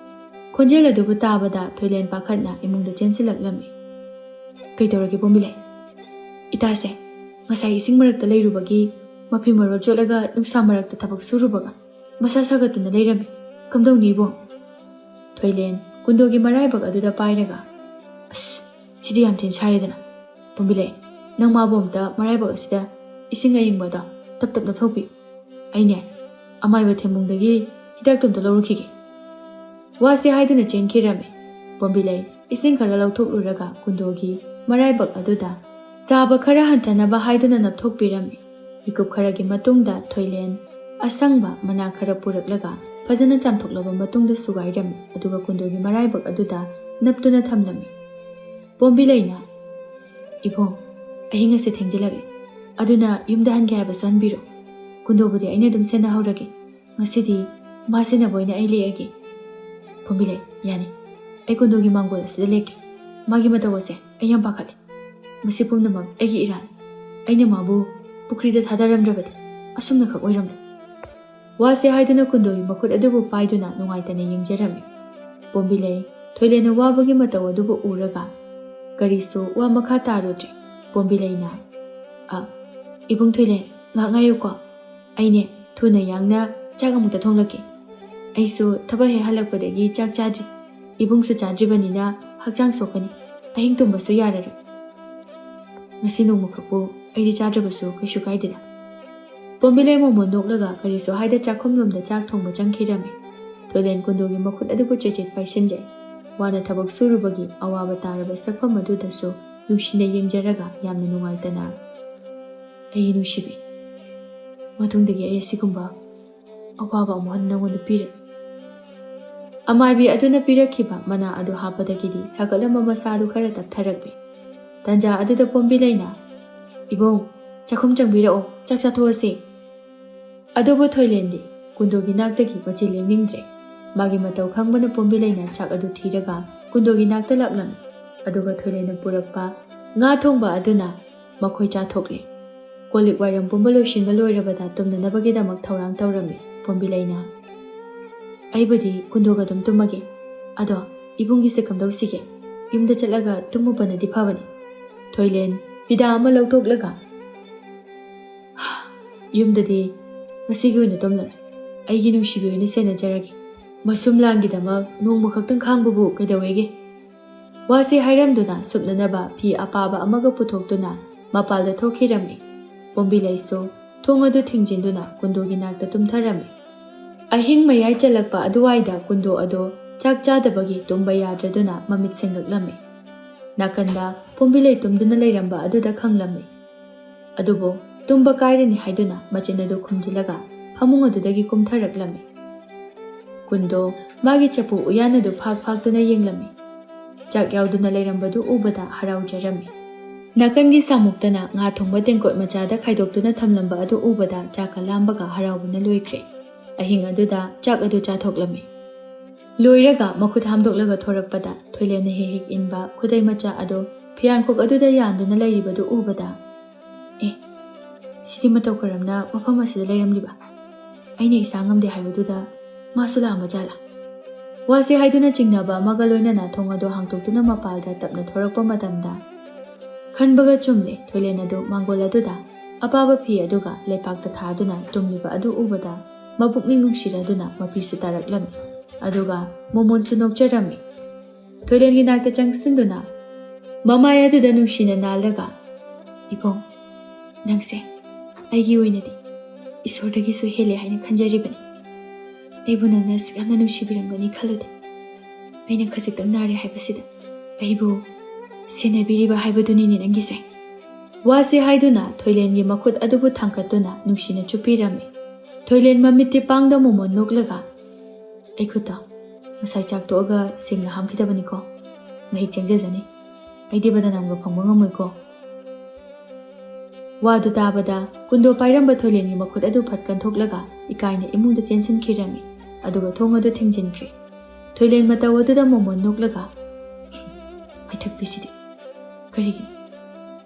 ꯈꯣꯟꯖꯦꯜ ꯑꯗꯨꯕꯨ ꯇꯥꯕꯗ ꯊꯣꯏꯂꯦꯟ ꯄꯥꯈꯠꯅ ꯏꯃꯨꯡꯗ ꯆꯦꯟꯁꯤꯜꯂꯛꯂꯝꯃꯤ꯫ "ꯀꯩꯗꯧꯔꯒꯦ ꯄꯣꯝꯕꯤꯂꯩ?" "ꯏꯇꯥꯁꯦ ꯉꯁꯥꯏ ꯏꯁꯤꯡ ꯃꯔꯛꯇ ꯂꯩꯔꯨꯕꯒꯤ, ꯃꯐꯤ ꯃꯔꯣꯜ ꯆꯣꯠꯂꯒ ꯅꯨꯡꯁꯥ ꯃꯔꯛꯇ ꯊꯕꯛ ꯁꯨꯔꯨꯕꯒ ꯃꯁꯥ ꯁꯥꯒꯠꯇꯨꯅ ꯂꯩꯔꯝꯃꯤ꯫ ꯀꯝꯗꯧꯅꯤ ꯏꯕꯨꯡ?" ꯊꯣꯏꯂꯦꯟ ꯀꯨꯟꯗꯣꯒꯤ ꯃꯔꯥꯏꯕꯛ ꯑꯗꯨꯗ ꯄꯥꯏꯔꯒ, "ꯑꯁ, ꯁꯤꯗꯤ ꯌꯥꯝ ꯊꯤꯅ ꯁꯥꯔꯦꯗꯅ꯫ ꯄꯣꯝꯕꯤꯂꯩ, ꯅꯪ ꯃꯥꯕꯨ ꯑꯝꯇ ꯃꯔꯥꯏꯕꯛ ꯑꯁꯤꯗ ꯏꯁꯤꯡ ꯑꯌꯤꯡꯕꯗꯣ ꯇꯞ ꯇꯞ ꯅꯞꯊꯣꯛꯄꯤꯌꯨ꯫ ꯑꯩꯅꯦ, ꯑꯃꯥꯏꯕ ꯊꯦꯝꯕꯨꯡꯗꯒꯤ ꯍꯤꯗꯥꯛꯇꯨ ꯑꯝꯇ ꯂꯧꯔꯨꯈꯤꯒꯦ꯫" ꯋꯥꯁꯦ ꯍꯥꯏꯗꯨꯅ ꯆꯦꯟꯈꯤꯔꯝꯃꯤ꯫ ꯄꯣꯝꯕꯤꯂꯩ ꯏꯁꯤꯡ ꯈꯔ ꯂꯧꯊꯣꯛꯂꯨꯔꯒ ꯀꯨꯟꯗꯣꯒꯤ ꯃꯔꯥꯏꯕꯛ ꯑꯗꯨꯗ ꯆꯥꯕ ꯈꯔ ꯍꯟꯊꯅꯕ ꯍꯥꯏꯗꯨꯅ ꯅꯞꯊꯣꯛꯄꯤꯔꯝꯃꯤ꯫ ꯃꯤꯀꯨꯞ ꯈꯔꯒꯤ ꯃꯇꯨꯡꯗ ꯊꯣꯏꯂꯦꯟ ꯑꯁꯪꯕ ꯃꯅꯥ ꯈꯔ ꯄꯨꯔꯛꯂꯒ ꯐꯖꯅ ꯆꯥꯝꯊꯣꯛꯂꯕ ꯃꯇꯨꯡꯗ ꯁꯨꯒꯥꯏꯔꯝꯃꯤ, ꯑꯗꯨꯒ ꯀꯨꯟꯗꯣꯒꯤ ꯃꯔꯥꯏꯕꯛ ꯑꯗꯨꯗ ꯅꯞꯇꯨꯅ ꯊꯝꯂꯝꯃꯤ꯫ ꯄꯣꯝꯕꯤꯂꯩꯅ, "ꯏꯕꯨꯡ, ꯑꯍꯤꯡ ꯑꯁꯦ ꯊꯦꯡꯖꯤꯜꯂꯛꯂꯦ, ꯑꯗꯨꯅ ꯌꯨꯝꯗ ꯍꯟꯒꯦ ꯍꯥꯏꯕꯁꯨ ꯍꯟꯕꯤꯔꯣ꯫ ꯀꯨꯟꯗꯣꯕꯨꯗꯤ ꯑꯩꯅ ꯑꯗꯨꯝ ꯁꯦꯟꯅꯍꯧꯔꯒꯦ꯫ ꯉꯁꯤꯗꯤ ꯃꯥ ꯁꯦꯟꯅꯕ ꯑꯣꯏꯅ ꯑꯩ ꯂꯦꯛꯑꯒꯦ꯫" "ꯄꯣꯝꯕꯤꯂꯩ, ꯌꯥꯅꯤ꯫ ꯑꯩ ꯀꯨꯟꯗꯣꯒꯤ ꯃꯥꯡꯒꯣꯜ ꯑꯁꯤꯗ ꯂꯦꯛꯀꯦ꯫ ꯃꯥꯒꯤ ꯃꯇꯧ ꯑꯁꯦ ꯑꯩ ꯌꯥꯝ ꯄꯥꯈꯠꯂꯦ꯫ ꯃꯁꯤ ꯄꯨꯝꯅꯃꯛ ꯑꯩꯒꯤ ꯏꯔꯥꯟꯅꯤ꯫ ꯑꯩꯅ ꯃꯥꯕꯨ ꯄꯨꯈ꯭ꯔꯤꯗ ꯊꯥꯗꯔꯝꯗ꯭ꯔꯕꯗꯤ ꯑꯁꯨꯝꯅꯈꯛ ꯑꯣꯏꯔꯝꯂꯣꯏ꯫" ꯋꯥꯁꯦ ꯍꯥꯏꯗꯨꯅ ꯀꯨꯟꯗꯣꯒꯤ ꯃꯈꯨꯠ ꯑꯗꯨꯕꯨ ꯄꯥꯏꯗꯨꯅ ꯅꯨꯡꯉꯥꯏꯇꯅ ꯌꯦꯡꯖꯔꯝꯃꯤ꯫ ꯄꯣꯝꯕꯤꯂꯩ ꯊꯣꯏꯂꯦꯟꯅ ꯋꯥꯕꯒꯤ ꯃꯇꯧ ꯑꯗꯨꯕꯨ ꯎꯔꯒ ꯀꯔꯤꯁꯨ ꯋꯥ ꯃꯈꯥ ꯇꯥꯔꯨꯗ꯭ꯔꯦ꯫ ꯄꯣꯝꯕꯤꯂꯩꯅ, "ꯑ, ꯏꯕꯨꯡ ꯊꯣꯏꯂꯦꯟ, ꯉꯥꯏꯍꯥꯛ ꯉꯥꯏꯌꯨꯀꯣ꯫ ꯑꯩꯅꯦ, ꯊꯨꯅ ꯌꯥꯡꯅ ꯆꯥꯛ ꯑꯃꯨꯛꯇ ꯊꯣꯡꯂꯛꯀꯦ꯫ ꯑꯩꯁꯨ ꯊꯕꯛ ꯍꯦꯛ ꯍꯜꯂꯛꯄꯗꯒꯤ ꯆꯥꯛ ꯆꯥꯗ꯭ꯔꯤ꯫ ꯏꯕꯨꯡꯁꯨ ꯆꯥꯗ꯭ꯔꯤꯕꯅꯤꯅ ꯍꯛꯆꯥꯡ ꯁꯣꯛꯀꯅꯤ꯫ ꯑꯍꯤꯡ ꯇꯨꯝꯕꯁꯨ ꯌꯥꯔꯔꯣꯏ꯫ ꯉꯁꯤ ꯅꯣꯡꯃꯈꯛꯄꯨ ꯑꯩꯗꯤ ꯆꯥꯗ꯭ꯔꯕꯁꯨ ꯀꯩꯁꯨ ꯀꯥꯏꯗꯦꯗ꯫" ꯄꯣꯝꯕꯤꯂꯩ ꯃꯣꯃꯣꯟ ꯅꯣꯛꯂꯒ ꯀꯔꯤꯁꯨ ꯍꯥꯏꯗ ꯆꯥꯛꯈꯨꯝꯂꯣꯝꯗ ꯆꯥꯛ ꯊꯣꯡꯕ ꯆꯪꯈꯤꯔꯝꯃꯤ꯫ ꯊꯣꯏꯂꯦꯟ ꯀꯨꯟꯗꯣꯒꯤ ꯃꯈꯨꯠ ꯑꯗꯨꯕꯨ ꯆꯦꯠ ꯆꯦꯠ ꯄꯥꯏꯁꯤꯟꯖꯩ꯫ ꯋꯥꯅ ꯊꯕꯛ ꯁꯨꯔꯨꯕꯒꯤ ꯑꯋꯥꯕ ꯇꯥꯔꯕ ꯁꯛꯐꯝ ꯑꯗꯨꯗꯁꯨ ꯅꯨꯡꯁꯤꯅ ꯌꯦꯡꯖꯔꯒ ꯌꯥꯝꯅ ꯅꯨꯡꯉꯥꯏꯇꯅ, "ꯑꯩꯒꯤ ꯅꯨꯡꯁꯤꯕꯤ, ꯃꯇꯨꯡꯗꯒꯤ ꯑꯩ ꯑꯁꯤꯒꯨꯝꯕ ꯑꯋꯥꯕ ꯑꯃꯨꯛ ꯍꯟꯅ ꯅꯉꯣꯟꯗ ꯄꯤꯔꯣꯏ꯫" ꯑꯃꯥꯏꯕꯤ ꯑꯗꯨꯅ ꯄꯤꯔꯛꯈꯤꯕ ꯃꯅꯥ ꯑꯗꯨ ꯍꯥꯞꯄꯗꯒꯤꯗꯤ ꯁꯥꯒꯠꯂꯝꯕ ꯃꯁꯥꯗꯨ ꯈꯔ ꯇꯞꯊꯔꯛꯂꯦ꯫ ꯇꯟꯖꯥ ꯑꯗꯨꯗ ꯄꯣꯝꯕꯤꯂꯩꯅ, "ꯏꯕꯨꯡ, ꯆꯥꯛꯈꯨꯝ ꯆꯪꯕꯤꯔꯛꯑꯣ, ꯆꯥꯛ ꯆꯥꯊꯣꯛꯑꯁꯤ꯫" ꯑꯗꯨꯕꯨ ꯊꯣꯏꯂꯦꯟꯗꯤ ꯀꯨꯟꯗꯣꯒꯤ ꯅꯥꯛꯇꯒꯤ ꯃꯆꯤ ꯂꯦꯡꯅꯤꯡꯗ꯭ꯔꯦ꯫ ꯃꯥꯒꯤ ꯃꯇꯧ ꯈꯪꯕꯅ ꯄꯣꯝꯕꯤꯂꯩꯅ ꯆꯥꯛ ꯑꯗꯨ ꯊꯤꯔꯒ ꯀꯨꯟꯗꯣꯒꯤ ꯅꯥꯛꯇ ꯂꯥꯛꯂꯝꯃꯤ꯫ ꯑꯗꯨꯒ ꯊꯣꯏꯂꯦꯟꯅ ꯄꯨꯔꯛꯄ ꯉꯥ ꯊꯣꯡꯕ ꯑꯗꯨꯅ ꯃꯈꯣꯏ ꯆꯥꯊꯣꯛꯂꯦ꯫ ꯀꯣꯜ ꯂꯤꯛ ꯋꯥꯏꯔꯝ ꯄꯨꯝꯕ ꯂꯣꯏꯁꯤꯟꯕ ꯂꯣꯏꯔꯕꯗ ꯇꯨꯝꯅꯅꯕꯒꯤꯗꯃꯛ ꯊꯧꯔꯥꯡ ꯇꯧꯔꯝꯃꯤ ꯄꯣꯝꯕꯤꯂꯩꯅ꯫ "ꯑꯩꯕꯨꯗꯤ ꯀꯨꯟꯗꯣꯒ ꯑꯗꯨꯝ ꯇꯨꯝꯃꯒꯦ꯫ ꯑꯗꯣ ꯏꯕꯨꯡꯒꯤꯁꯦ ꯀꯝꯗꯧꯁꯤꯒꯦ? ꯌꯨꯝꯗ ꯆꯠꯂꯒ ꯇꯨꯝꯃꯨꯕꯅꯗꯤ ꯐꯕꯅꯤ꯫" ꯊꯣꯏꯂꯦꯟ ꯐꯤꯗꯥ ꯑꯃ ꯂꯧꯊꯣꯛꯂꯒ, "ꯌꯨꯝꯗꯗꯤ ꯉꯁꯤꯒꯤ ꯑꯣꯏꯅ ꯇꯨꯝꯂꯔꯣꯏ꯫ ꯑꯩꯒꯤ ꯅꯨꯡꯁꯤꯕꯤ ꯑꯣꯏꯅ ꯁꯦꯟꯅꯖꯔꯒꯦ꯫ ꯃꯁꯨꯝ ꯂꯥꯡꯒꯤꯗꯃꯛ ꯅꯣꯡꯃ ꯈꯛꯇꯪ ꯈꯥꯡꯕꯕꯨ ꯀꯩꯗꯧꯋꯦꯒꯦ?" ꯋꯥꯁꯤ ꯍꯥꯏꯔꯝꯗꯨꯅ ꯁꯨꯞꯅꯅꯕ ꯐꯤ ꯑꯄꯥꯕ ꯑꯃꯒ ꯄꯨꯊꯣꯛꯇꯨꯅ ꯃꯄꯥꯜꯗ ꯊꯣꯛꯈꯤꯔꯝꯃꯤ꯫ ꯄꯣꯝꯕꯤꯂꯩꯁꯨ ꯊꯣꯡ ꯑꯗꯨ ꯊꯤꯡꯖꯤꯟꯗꯨꯅ ꯀꯨꯟꯗꯣꯒꯤ ꯅꯥꯛꯇ ꯇꯨꯝꯊꯔꯝꯃꯤ꯫ ꯑꯍꯤꯡ ꯃꯌꯥꯏ ꯆꯜꯂꯛꯄ ꯑꯗꯨꯋꯥꯏꯗ ꯀꯨꯟꯗꯣ ꯑꯗꯣ ꯆꯥꯛ ꯆꯥꯗꯕꯒꯤ ꯇꯨꯝꯕ ꯌꯥꯗ꯭ꯔꯗꯨꯅ ꯃꯃꯤꯠ ꯁꯤꯡꯂꯛꯂꯝꯃꯤ꯫ ꯅꯥꯀꯟꯗ ꯄꯣꯝꯕꯤꯂꯩ ꯇꯨꯝꯗꯨꯅ ꯂꯩꯔꯝꯕ ꯑꯗꯨꯗ ꯈꯪꯂꯝꯃꯤ꯫ ꯑꯗꯨꯕꯨ ꯇꯨꯝꯕ ꯀꯥꯏꯔꯅꯤ ꯍꯥꯏꯗꯨꯅ ꯃꯆꯤꯟ ꯑꯗꯨ ꯈꯨꯝꯖꯤꯜꯂꯒ ꯐꯃꯨꯡ ꯑꯗꯨꯗꯒꯤ ꯀꯨꯝꯊꯔꯛꯂꯝꯃꯤ꯫ ꯀꯨꯟꯗꯣ ꯃꯥꯒꯤ ꯆꯐꯨ ꯎꯌꯥꯟ ꯑꯗꯨ ꯐꯥꯛ ꯐꯥꯛꯇꯨꯅ ꯌꯦꯡꯂꯝꯃꯤ꯫ ꯆꯥꯛ ꯌꯥꯎꯗꯨꯅ ꯂꯩꯔꯝꯕꯗꯨ ꯎꯕꯗ ꯍꯔꯥꯎꯖꯔꯝꯃꯤ꯫ ꯅꯥꯀꯟꯒꯤ ꯁꯥꯃꯨꯛꯇꯅ ꯉꯥ ꯊꯣꯡꯕ ꯇꯦꯡꯀꯣꯠ ꯃꯆꯥꯗ ꯈꯥꯏꯗꯣꯛꯇꯨꯅ ꯊꯝꯂꯝꯕ ꯑꯗꯨ ꯎꯕꯗ ꯆꯥꯛꯀ ꯂꯥꯝꯕꯒ ꯍꯔꯥꯎꯕꯅ ꯂꯣꯏꯈ꯭ꯔꯦ꯫ ꯑꯍꯤꯡ ꯑꯗꯨꯗ ꯆꯥꯛ ꯑꯗꯨ ꯆꯥꯊꯣꯛꯂꯝꯃꯤ꯫ ꯂꯣꯏꯔꯒ ꯃꯈꯨꯠ ꯍꯥꯝꯗꯣꯛꯂꯒ ꯊꯣꯔꯛꯄꯗ ꯊꯣꯏꯂꯦꯟꯅ ꯍꯦꯛ ꯍꯦꯛ ꯏꯟꯕ ꯈꯨꯗꯩ ꯃꯆꯥ ꯑꯗꯨ ꯐꯤꯌꯥꯟꯈꯣꯛ ꯑꯗꯨꯗ ꯌꯥꯟꯗꯨꯅ ꯂꯩꯔꯤꯕꯗꯨ ꯎꯕꯗ, "ꯑꯦ, ꯁꯤꯗꯤ ꯃꯇꯧ ꯀꯔꯝꯅ ꯃꯐꯝ ꯑꯁꯤꯗ ꯂꯩꯔꯝꯂꯤꯕ? ꯑꯩꯅ ꯏꯁꯥ ꯉꯝꯗꯦ ꯍꯥꯏꯕꯗꯨꯗ ꯃꯥꯁꯨ ꯂꯥꯛꯑꯝꯕ ꯖꯥꯠꯂꯥ?" ꯋꯥꯁꯤ ꯍꯥꯏꯗꯨꯅ ꯆꯤꯡꯅꯕ ꯑꯃꯒ ꯂꯣꯏꯅꯅ ꯊꯣꯡ ꯑꯗꯨ ꯍꯥꯡꯗꯣꯛꯇꯨꯅ ꯃꯄꯥꯜꯗ ꯇꯞꯅ ꯊꯣꯔꯛꯄ ꯃꯇꯝꯗ, ꯈꯟꯕꯒ ꯆꯨꯝꯂꯦ, ꯊꯣꯏꯂꯦꯟ ꯑꯗꯨ ꯃꯥꯡꯒꯣꯜ ꯑꯗꯨꯗ ꯑꯄꯥꯕ ꯐꯤ ꯑꯗꯨꯒ ꯂꯩꯄꯥꯛꯇ ꯊꯥꯗꯨꯅ ꯇꯨꯝꯂꯤꯕ ꯑꯗꯨ ꯎꯕꯗ ꯃꯄꯨꯛꯅꯤꯡ ꯅꯨꯡꯁꯤꯔꯗꯨꯅ ꯃꯄꯤꯁꯨ ꯇꯥꯔꯛꯂꯝꯃꯤ꯫ ꯑꯗꯨꯒ ꯃꯣꯃꯣꯟꯁꯨ ꯅꯣꯛꯆꯔꯝꯃꯤ꯫ ꯊꯣꯏꯂꯦꯟꯒꯤ ꯅꯥꯛꯇ ꯆꯪꯁꯤꯟꯗꯨꯅ ꯃꯃꯥꯏ ꯑꯗꯨꯗ ꯅꯨꯡꯁꯤꯅ ꯅꯥꯜꯂꯒ, "ꯏꯕꯨꯡ, ꯅꯪꯁꯦ ꯑꯩꯒꯤ ꯑꯣꯏꯅꯗꯤ ꯏꯁꯣꯔꯗꯒꯤꯁꯨ ꯍꯦꯜꯂꯦ ꯍꯥꯏꯅ ꯈꯟꯖꯔꯤꯕꯅꯤ꯫ ꯑꯩꯕꯨ ꯅꯪꯅ ꯑꯁꯨꯛ ꯌꯥꯝꯅ ꯅꯨꯡꯁꯤꯕꯤꯔꯝꯒꯅꯤ ꯈꯜꯂꯨꯗꯦ꯫ ꯑꯩꯅ ꯈꯖꯤꯛꯇꯪ ꯅꯥꯔꯦ ꯍꯥꯏꯕꯁꯤꯗ ꯑꯩꯕꯨ ꯁꯦꯟꯅꯕꯤꯔꯤꯕ ꯍꯥꯏꯕꯗꯨꯅꯤꯅꯦ ꯅꯪꯒꯤꯁꯦ꯫ ꯋꯥꯁꯤ ꯍꯥꯏꯗꯨꯅ ꯊꯣꯏꯂꯦꯟꯒꯤ ꯃꯈꯨꯠ ꯑꯗꯨꯕꯨ ꯊꯥꯡꯒꯠꯇꯨꯅ ꯅꯨꯡꯁꯤꯅ ꯆꯨꯞꯄꯤꯔꯝꯃꯤ꯫ ꯊꯣꯏꯂꯦꯟ ꯃꯃꯤꯠꯇꯤ ꯄꯥꯡꯗ ꯃꯣꯃꯣꯟ ꯅꯣꯛꯂꯒ, "ꯑꯩ ꯈꯨꯠꯇꯣ ꯉꯁꯥꯏ ꯆꯥꯛ ꯇꯣꯛꯑꯒ ꯁꯦꯡꯅ ꯍꯥꯝꯈꯤꯗꯕꯅꯤꯀꯣ꯫ ꯃꯍꯤꯛ ꯆꯪꯖꯖꯅꯤ꯫ ꯑꯩꯗꯤ ꯕꯗꯅꯥꯝꯒ ꯐꯪꯕ ꯉꯝꯃꯣꯏꯀꯣ꯫" ꯋꯥꯗꯨ ꯇꯥꯕꯗ ꯀꯨꯟꯗꯣ ꯄꯥꯏꯔꯝꯕ ꯊꯣꯏꯂꯦꯟꯒꯤ ꯃꯈꯨꯠ ꯑꯗꯨ ꯐꯠ ꯀꯟꯊꯣꯛꯂꯒ ꯏꯀꯥꯏꯅ ꯏꯃꯨꯡꯗ ꯆꯦꯟꯁꯤꯟꯈꯤꯔꯝꯃꯤ꯫ ꯑꯗꯨꯒ ꯊꯣꯡ ꯑꯗꯨ ꯊꯤꯡꯖꯤꯟꯈ꯭ꯔꯦ꯫ ꯊꯣꯏꯂꯦꯟ ꯃꯇꯧ ꯑꯗꯨꯗ ꯃꯣꯃꯣꯟ ꯅꯣꯛꯂꯒ, "ꯃꯥꯏꯊꯛꯄꯤꯁꯤꯗꯤ ꯀꯔꯤꯒꯤꯅꯣ?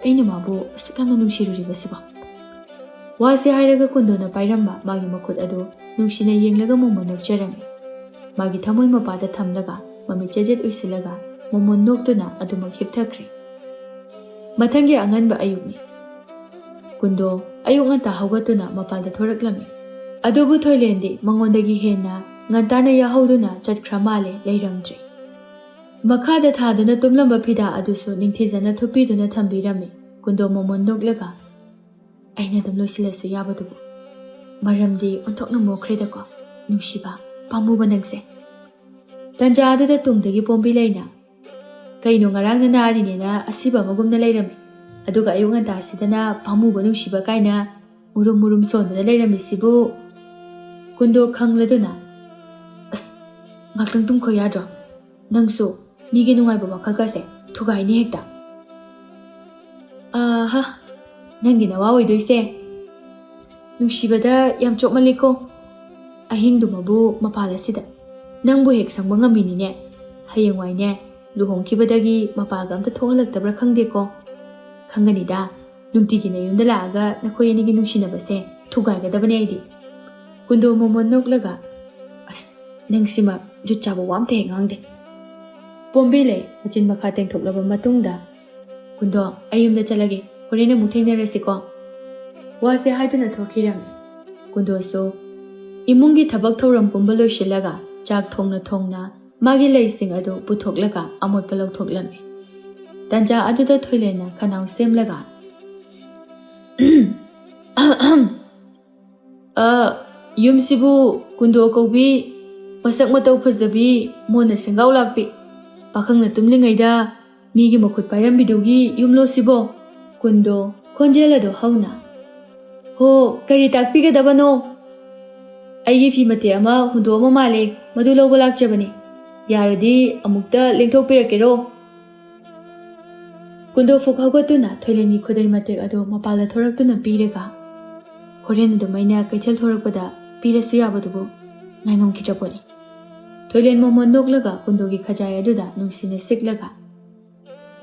ꯑꯩꯅ ꯃꯥꯕꯨ ꯑꯁꯨꯛ ꯌꯥꯝꯅ ꯅꯨꯡꯁꯤꯔꯨꯔꯤꯕꯁꯤꯕꯣ?" ꯋꯥꯁꯤ ꯍꯥꯏꯔꯒ ꯀꯨꯟꯗꯣꯅ ꯄꯥꯏꯔꯝꯕ ꯃꯥꯒꯤ ꯃꯈꯨꯠ ꯑꯗꯨ ꯅꯨꯡꯁꯤꯅ ꯌꯦꯡꯂꯒ ꯃꯣꯃꯣꯟ ꯅꯣꯛꯆꯔꯝꯃꯤ꯫ ꯃꯥꯒꯤ ꯊꯃꯣꯏ ꯃꯄꯥꯗ ꯊꯝꯂꯒ ꯃꯃꯤꯠ ꯆꯦꯖꯦꯠ ꯎꯏꯁꯤꯜꯂꯒ ꯃꯣꯃꯣꯟ ꯅꯣꯛꯇꯨꯅ ꯑꯗꯨꯃꯛ ꯍꯤꯞꯊꯈ꯭ꯔꯦ꯫ ꯃꯊꯪꯒꯤ ꯑꯉꯟꯕ ꯑꯌꯨꯛꯅꯤ꯫ ꯀꯨꯟꯗꯣ ꯑꯌꯨꯛ ꯉꯟꯇꯥ ꯍꯧꯒꯠꯇꯨꯅ ꯃꯄꯥꯟꯗ ꯊꯣꯔꯛꯂꯝꯃꯤ꯫ ꯑꯗꯨꯕꯨ ꯊꯣꯏꯂꯦꯟꯗꯤ ꯃꯉꯣꯟꯗꯒꯤ ꯍꯦꯟꯅ ꯉꯟꯇꯥꯅ ꯌꯥꯍꯧꯗꯨꯅ ꯆꯠꯈ꯭ꯔ ꯃꯥꯜꯂꯦ, ꯂꯩꯔꯝꯗ꯭ꯔꯦ꯫ ꯃꯈꯥꯗ ꯊꯥꯗꯨꯅ ꯇꯨꯝꯂꯝꯕ ꯐꯤꯗꯥ ꯑꯗꯨꯁꯨ ꯅꯤꯡꯊꯤꯖꯅ ꯊꯨꯞꯄꯤꯗꯨꯅ ꯊꯝꯕꯤꯔꯝꯃꯤ꯫ ꯀꯨꯟꯗꯣ ꯃꯣꯃꯣꯟ ꯅꯣꯛꯂꯒ, "ꯑꯩꯅ ꯑꯗꯨꯝ ꯂꯣꯏꯁꯤꯜꯂꯁꯨ ꯌꯥꯕꯗꯨꯕꯨ꯫ ꯃꯔꯝꯗꯤ ꯑꯣꯟꯊꯣꯛꯅ ꯃꯣꯛꯈ꯭ꯔꯦꯗꯀꯣ, ꯅꯨꯡꯁꯤꯕ, ꯄꯥꯝꯃꯨꯕ ꯅꯪꯁꯦ꯫ ꯇꯟꯖꯥ ꯑꯗꯨꯗ ꯇꯨꯡꯗꯒꯤ ꯄꯣꯝꯕꯤ ꯂꯩꯅ, "ꯀꯩꯅꯣ, ꯉꯔꯥꯡꯅ ꯅꯥꯔꯤꯅꯦꯅ ꯑꯁꯤꯕ ꯑꯃꯒꯨꯝꯅ ꯂꯩꯔꯝꯃꯤ, ꯑꯗꯨꯒ ꯑꯌꯨꯛ ꯉꯟꯇꯥꯁꯤꯗꯅ ꯄꯥꯝꯃꯨꯕ ꯅꯨꯡꯁꯤꯕ ꯀꯥꯏꯅ ꯃꯨꯔꯨꯝ ꯃꯨꯔꯨꯝ ꯁꯣꯟꯗꯨꯅ ꯂꯩꯔꯝꯃꯤꯁꯤꯕꯨ?" ꯀꯨꯟꯗꯣ ꯈꯪꯂꯗꯨꯅ, "ꯑꯁ, ꯉꯥꯛꯇꯪ ꯇꯨꯝꯈꯣ ꯌꯥꯗ꯭ꯔꯣ? ꯅꯪꯁꯨ ꯃꯤꯒꯤ ꯅꯨꯡꯉꯥꯏꯕ ꯋꯥꯈꯜꯒꯁꯦ ꯊꯨꯒꯥꯏꯅꯤ ꯍꯦꯛꯇ꯫" "ꯑꯍꯥ, ꯅꯪꯒꯤ ꯅꯋꯥ ꯑꯣꯏꯗꯣꯏꯁꯦ꯫ ꯅꯨꯡꯁꯤꯕꯗ ꯌꯥꯝ ꯆꯣꯞꯃꯜꯂꯤꯀꯣ꯫ ꯑꯍꯤꯡꯗꯨꯃꯕꯨ ꯃꯄꯥꯜ ꯑꯁꯤꯗ ꯅꯪꯕꯨ ꯍꯦꯛ ꯁꯪꯕ ꯉꯝꯃꯤꯅꯤꯅꯦ꯫ ꯍꯌꯦꯡꯋꯥꯏꯅꯦ, ꯂꯨꯍꯣꯡꯈꯤꯕꯗꯒꯤ ꯃꯄꯥꯜꯒ ꯑꯝꯇ ꯊꯣꯛꯍꯜꯂꯛꯇꯕ꯭ꯔꯥ ꯈꯪꯗꯦꯀꯣ꯫ ꯈꯪꯒꯅꯤꯗ, ꯅꯨꯡꯇꯤꯒꯤ ꯅꯌꯨꯝꯗ ꯂꯥꯛꯑꯒ ꯅꯈꯣꯏ ꯑꯅꯤꯒꯤ ꯅꯨꯡꯁꯤꯅꯕꯁꯦ ꯊꯨꯒꯥꯏꯒꯗꯕꯅꯦ ꯑꯩꯗꯤ꯫" ꯀꯨꯟꯗꯣ ꯃꯣꯃꯣꯟ ꯅꯣꯛꯂꯒ, "ꯑꯁ, ꯅꯪꯁꯤꯃ ꯖꯨꯠ ꯆꯥꯕ ꯋꯥ ꯑꯝꯇ ꯍꯦꯛ ꯉꯥꯡꯗꯦ꯫" ꯄꯣꯝꯕꯤ ꯂꯩ ꯃꯆꯤꯟ ꯃꯈꯥ ꯇꯦꯡꯊꯣꯛꯂꯕ ꯃꯇꯨꯡꯗ, "ꯀꯨꯟꯗꯣ, ꯑꯩ ꯌꯨꯝꯗ ꯆꯠꯂꯒꯦ, ꯍꯣꯔꯦꯟ ꯑꯃꯨꯛ ꯊꯦꯡꯅꯔꯁꯤꯀꯣ꯫" ꯋꯥꯁꯦ ꯍꯥꯏꯗꯨꯅ ꯊꯣꯛꯈꯤꯔꯝꯃꯤ꯫ ꯀꯨꯟꯗꯣꯁꯨ ꯏꯃꯨꯡꯒꯤ ꯊꯕꯛ ꯊꯧꯔꯝ ꯄꯨꯝꯕ ꯂꯣꯏꯁꯤꯜꯂꯒ ꯆꯥꯛ ꯊꯣꯡꯅ ꯊꯣꯡꯅ ꯃꯥꯒꯤ ꯂꯩꯁꯤꯡ ꯑꯗꯨ ꯄꯨꯊꯣꯛꯂꯒ ꯑꯃꯣꯠꯄ ꯂꯧꯊꯣꯛꯂꯝꯃꯤ꯫ ꯇꯟꯖꯥ ꯑꯗꯨꯗ ꯊꯣꯏꯂꯦꯟꯅ ꯈꯅꯥꯎ ꯁꯦꯝꯂꯒ, "ꯑꯍꯝ, ꯑ, ꯌꯨꯝꯁꯤꯕꯨ ꯀꯨꯟꯗꯣ ꯀꯧꯕꯤ, ꯃꯁꯛ ꯃꯇꯧ ꯐꯖꯕꯤ, ꯃꯣꯟꯅ ꯁꯦꯡꯒꯥꯎ ꯂꯥꯛꯄꯤ, ꯄꯥꯈꯪꯅ ꯇꯨꯝꯂꯤꯉꯩꯗ ꯃꯤꯒꯤ ꯃꯈꯨꯠ ꯄꯥꯏꯔꯝꯕꯤꯗꯨꯒꯤ ꯌꯨꯝꯂꯣ ꯁꯤꯕꯣ? ꯀꯨꯟꯗꯣ, ꯈꯣꯟꯖꯦꯜ ꯑꯗꯨ ꯍꯧꯅ, "ꯍꯣ, ꯀꯔꯤ ꯇꯥꯛꯄꯤꯒꯗꯕꯅꯣ? ꯑꯩꯒꯤ ꯐꯤ ꯃꯇꯦꯛ ꯑꯃ ꯍꯨꯟꯗꯣꯛꯑꯝꯕ ꯃꯥꯜꯂꯦ, ꯃꯗꯨ ꯂꯧꯕ ꯂꯥꯛꯆꯕꯅꯤ꯫ ꯌꯥꯔꯗꯤ ꯑꯃꯨꯛꯇ ꯂꯦꯡꯊꯣꯛꯄꯤꯔꯛꯀꯦꯔꯣ?" ꯀꯨꯟꯗꯣ ꯐꯨꯛ ꯍꯧꯒꯠꯇꯨꯅ ꯊꯣꯏꯂꯦꯟꯒꯤ ꯈꯨꯗꯩ ꯃꯇꯦꯛ ꯑꯗꯨ ꯃꯄꯥꯜꯗ ꯊꯣꯔꯛꯇꯨꯅ ꯄꯤꯔꯒ, "ꯍꯣꯔꯦꯟ ꯑꯗꯨꯝ ꯑꯩꯅ ꯀꯩꯊꯦꯜ ꯊꯣꯔꯛꯄꯗ ꯄꯤꯔꯁꯨ ꯌꯥꯕꯗꯨꯕꯨ ꯉꯥꯏꯉꯝꯈꯤꯗ꯭ꯔ ꯄꯣꯠꯅꯤ꯫" ꯊꯣꯏꯂꯦꯟ ꯃꯣꯃꯣꯟ ꯅꯣꯛꯂꯒ ꯀꯨꯟꯗꯣꯒꯤ ꯈꯖꯥꯏ ꯑꯗꯨꯗ ꯅꯨꯡꯁꯤꯅ ꯁꯤꯛꯂꯒ,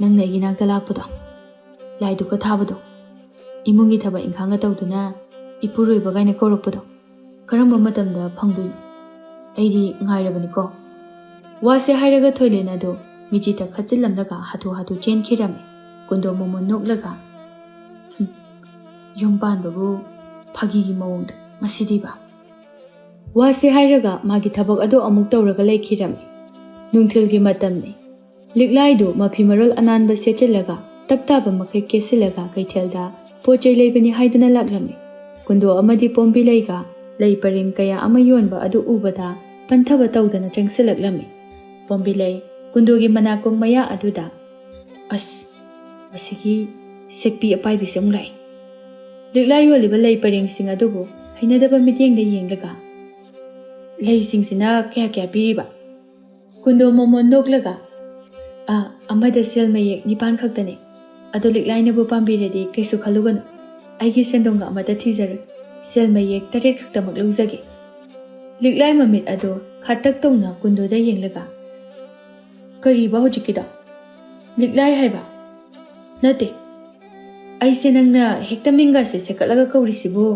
"ꯅꯪꯅ ꯑꯩꯒꯤ ꯅꯥꯛꯇ ꯂꯥꯛꯄꯗꯣ ꯂꯥꯏꯗꯨꯛꯀ ꯊꯥꯕꯗꯣ, ꯏꯃꯨꯡꯒꯤ ꯊꯕꯛ ꯏꯪꯈꯥꯡꯒ ꯇꯧꯗꯨꯅ ꯏꯄꯨꯔꯣꯏꯕ ꯀꯥꯏꯅ ꯀꯧꯔꯛꯄꯗꯣ ꯀꯔꯝꯕ ꯃꯇꯝꯗ ꯐꯪꯗꯣꯏꯅꯣ? ꯑꯩꯗꯤ ꯉꯥꯏꯔꯕꯅꯤꯀꯣ꯫" ꯋꯥꯁꯦ ꯍꯥꯏꯔꯒ ꯊꯣꯏꯂꯦꯟ ꯑꯗꯨ ꯃꯤꯆꯤꯠꯇ ꯈꯠꯆꯤꯜꯂꯝꯂꯒ ꯍꯥꯊꯨ ꯍꯥꯊꯨ ꯆꯦꯟꯈꯤꯔꯝꯃꯤ꯫ ꯀꯨꯟꯗꯣ ꯃꯣꯃꯣꯟ ꯅꯣꯛꯂꯒ, "ꯍꯨꯝ, ꯌꯨꯝ ꯄꯥꯟꯕꯕꯨ ꯐꯥꯒꯤꯒꯤ ꯃꯑꯣꯡꯗ ꯃꯁꯤꯗꯤꯕ꯫" ꯋꯥꯁꯦ ꯍꯥꯏꯔꯒ ꯃꯥꯒꯤ ꯊꯕꯛ ꯑꯗꯨ ꯑꯃꯨꯛ ꯇꯧꯔꯒ ꯂꯩꯈꯤꯔꯝꯃꯤ꯫ ꯅꯨꯡꯊꯤꯜꯒꯤ ꯃꯇꯝꯅꯤ꯫ ꯂꯤꯛꯂꯥꯏꯗꯨ ꯃꯐꯤ ꯃꯔꯣꯜ ꯑꯅꯥꯟꯕ ꯁꯦꯠꯆꯤꯜꯂꯒ ꯇꯞ ꯇꯥꯕ ꯃꯈꯩ ꯀꯦꯁꯤꯜꯂꯒ ꯀꯩꯊꯦꯜꯗ ꯄꯣꯠ ꯆꯩ ꯂꯩꯕꯅꯤ ꯍꯥꯏꯗꯨꯅ ꯂꯥꯛꯂꯝꯃꯤ꯫ ꯀꯨꯟꯗꯣ ꯑꯃꯗꯤ ꯄꯣꯝꯕꯤ ꯂꯩꯒ ꯂꯩ ꯄꯔꯦꯡ ꯀꯌꯥ ꯑꯃ ꯌꯣꯟꯕ ꯑꯗꯨ ꯎꯕꯗ ꯄꯟꯊꯕ ꯇꯧꯗꯅ ꯆꯪꯁꯤꯜꯂꯛꯂꯝꯃꯤ꯫ ꯄꯣꯝꯕꯤ ꯂꯩ ꯀꯨꯟꯗꯣꯒꯤ ꯃꯅꯥꯀꯣꯡ ꯃꯌꯥ ꯑꯗꯨꯗ, "ꯑꯁ, ꯃꯁꯤꯒꯤ ꯁꯦꯛꯄꯤ ꯑꯄꯥꯏꯕꯤꯁꯦ ꯑꯃꯨꯛ ꯂꯥꯛꯑꯦ꯫" ꯂꯤꯛꯂꯥ ꯌꯣꯜꯂꯤꯕ ꯂꯩ ꯄꯔꯦꯡꯁꯤꯡ ꯑꯗꯨꯕꯨ ꯍꯩꯅꯗꯕ ꯃꯤꯠꯌꯦꯡꯗ ꯌꯦꯡꯂꯒ, "ꯂꯩꯁꯤꯡꯁꯤꯅ ꯀꯌꯥ ꯀꯌꯥ ꯄꯤꯔꯤꯕ?" ꯀꯨꯟꯗꯣ ꯃꯣꯃꯣꯟ ꯅꯣꯛꯂꯒ, "ꯑ, ꯑꯃꯗ ꯁꯦꯜ ꯃꯌꯦꯛ ꯅꯤꯄꯥꯟ ꯈꯛꯇꯅꯦ꯫ ꯑꯗꯣ ꯂꯤꯛꯂꯥꯏꯅꯕꯨ ꯄꯥꯝꯕꯤꯔꯗꯤ ꯀꯩꯁꯨ ꯈꯜꯂꯨꯒꯅꯨ꯫ ꯑꯩꯒꯤ ꯁꯦꯟꯗꯣꯡꯒ ꯑꯃꯠꯇ ꯊꯤꯖꯔꯣꯏ꯫ ꯁꯦꯜ ꯃꯌꯦꯛ ꯇꯔꯦꯠ ꯈꯛꯇꯃꯛ ꯂꯧꯖꯒꯦ꯫" ꯂꯤꯛꯂꯥꯏ ꯃꯃꯤꯠ ꯑꯗꯣ ꯈꯥꯇꯛ ꯇꯧꯅ ꯀꯨꯟꯗꯣꯗ ꯌꯦꯡꯂꯒ, "ꯀꯔꯤꯕ ꯍꯧꯖꯤꯛꯀꯤꯗꯣ? ꯂꯤꯛꯂꯥꯏ ꯍꯥꯏꯕ? ꯅꯠꯇꯦ, ꯑꯩꯁꯦ ꯅꯪꯅ ꯍꯦꯛꯇ ꯃꯤꯡꯒꯁꯦ ꯁꯦꯀꯠꯂꯒ ꯀꯧꯔꯤꯁꯤꯕꯨ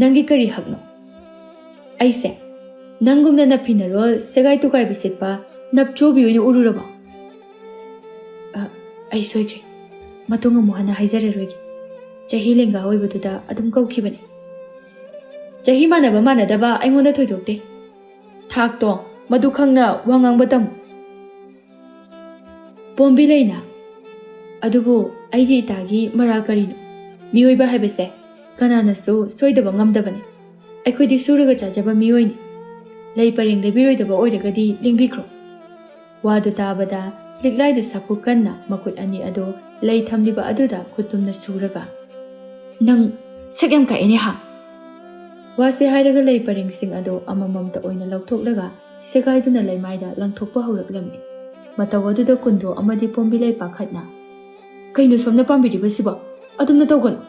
ꯅꯪꯒꯤ ꯀꯔꯤ ꯍꯛꯅꯣ? ꯑꯩꯁꯦ ꯅꯪꯒꯨꯝꯅ ꯅꯐꯤ ꯅꯔꯣꯜ ꯁꯦꯒꯥꯏ ꯇꯨꯒꯥꯏꯕ ꯁꯦꯠꯄ ꯅꯞꯆꯣꯕꯤ ꯑꯣꯏꯅ ꯎꯔꯨꯔꯕꯣ?" "ꯑ, ꯑꯩ ꯁꯣꯏꯈ꯭ꯔꯦ꯫ ꯃꯇꯨꯡ ꯑꯃꯨꯛ ꯍꯟꯅ ꯍꯥꯏꯖꯔꯔꯣꯏꯒꯦ꯫ ꯆꯍꯤ ꯂꯦꯡꯒꯥ ꯑꯣꯏꯕꯗꯨꯗ ꯑꯗꯨꯝ ꯀꯧꯈꯤꯕꯅꯤ꯫ ꯆꯍꯤ ꯃꯥꯟꯅꯕ ꯃꯥꯟꯅꯗꯕ ꯑꯩꯉꯣꯟꯗ ꯊꯣꯏꯗꯣꯛꯇꯦ꯫ ꯊꯥꯛꯇꯣ ꯃꯗꯨ ꯈꯪꯅ ꯋꯥ ꯉꯥꯡꯕ ꯇꯝꯃꯨ꯫" ꯄꯣꯝꯕꯤ ꯂꯩꯅ, "ꯑꯗꯨꯕꯨ ꯑꯩꯒꯤ ꯏꯇꯥꯒꯤ ꯃꯔꯥꯜ ꯀꯔꯤꯅꯣ? ꯃꯤꯑꯣꯏꯕ ꯍꯥꯏꯕꯁꯦ ꯀꯅꯥꯅꯁꯨ ꯁꯣꯏꯗꯕ ꯉꯝꯗꯕꯅꯤ꯫" ꯑꯩꯈꯣꯏꯗꯤ ꯁꯨꯔꯒ ꯆꯥꯖꯕ ꯃꯤꯑꯣꯏꯅꯤ꯫ ꯂꯩ ꯄꯔꯦꯡ ꯂꯩꯕꯤꯔꯣꯏꯗꯕ ꯑꯣꯏꯔꯒꯗꯤ ꯂꯦꯡꯕꯤꯈ꯭ꯔꯣ꯫ ꯋꯥꯗꯨ ꯇꯥꯕꯗ ꯂꯤꯛꯂꯥꯏꯗꯨ ꯁꯥꯐꯨ ꯀꯟꯅ ꯃꯈꯨꯠ ꯑꯅꯤ ꯑꯗꯨ ꯂꯩ ꯊꯝꯂꯤꯕ ꯑꯗꯨꯗ ꯈꯨꯠꯇꯨꯝꯅ ꯁꯨꯔꯒ, "ꯅꯪ ꯁꯛ ꯌꯥꯝ ꯀꯥꯛꯑꯦꯅꯦ ꯍꯥ?" ꯋꯥꯁꯦ ꯍꯥꯏꯔꯒ ꯂꯩ ꯄꯔꯦꯡꯁꯤꯡ ꯑꯗꯨ ꯑꯃꯃꯝꯇ ꯑꯣꯏꯅ ꯂꯧꯊꯣꯛꯂꯒ ꯁꯦꯒꯥꯏꯗꯨꯅ ꯂꯩꯃꯥꯏꯗ ꯂꯪꯊꯣꯛꯄ ꯍꯧꯔꯛꯂꯝꯃꯤ꯫ ꯃꯇꯧ ꯑꯗꯨꯗ ꯀꯨꯟꯗꯣ ꯑꯃꯗꯤ ꯄꯣꯝꯕꯤꯂꯩ ꯄꯥꯈꯠꯅ, "ꯀꯩꯅꯣ ꯁꯣꯝꯅ ꯄꯥꯝꯕꯤꯔꯤꯕꯁꯤꯕꯣ? ꯑꯗꯨꯝꯅ ꯇꯧꯒꯅꯨ!"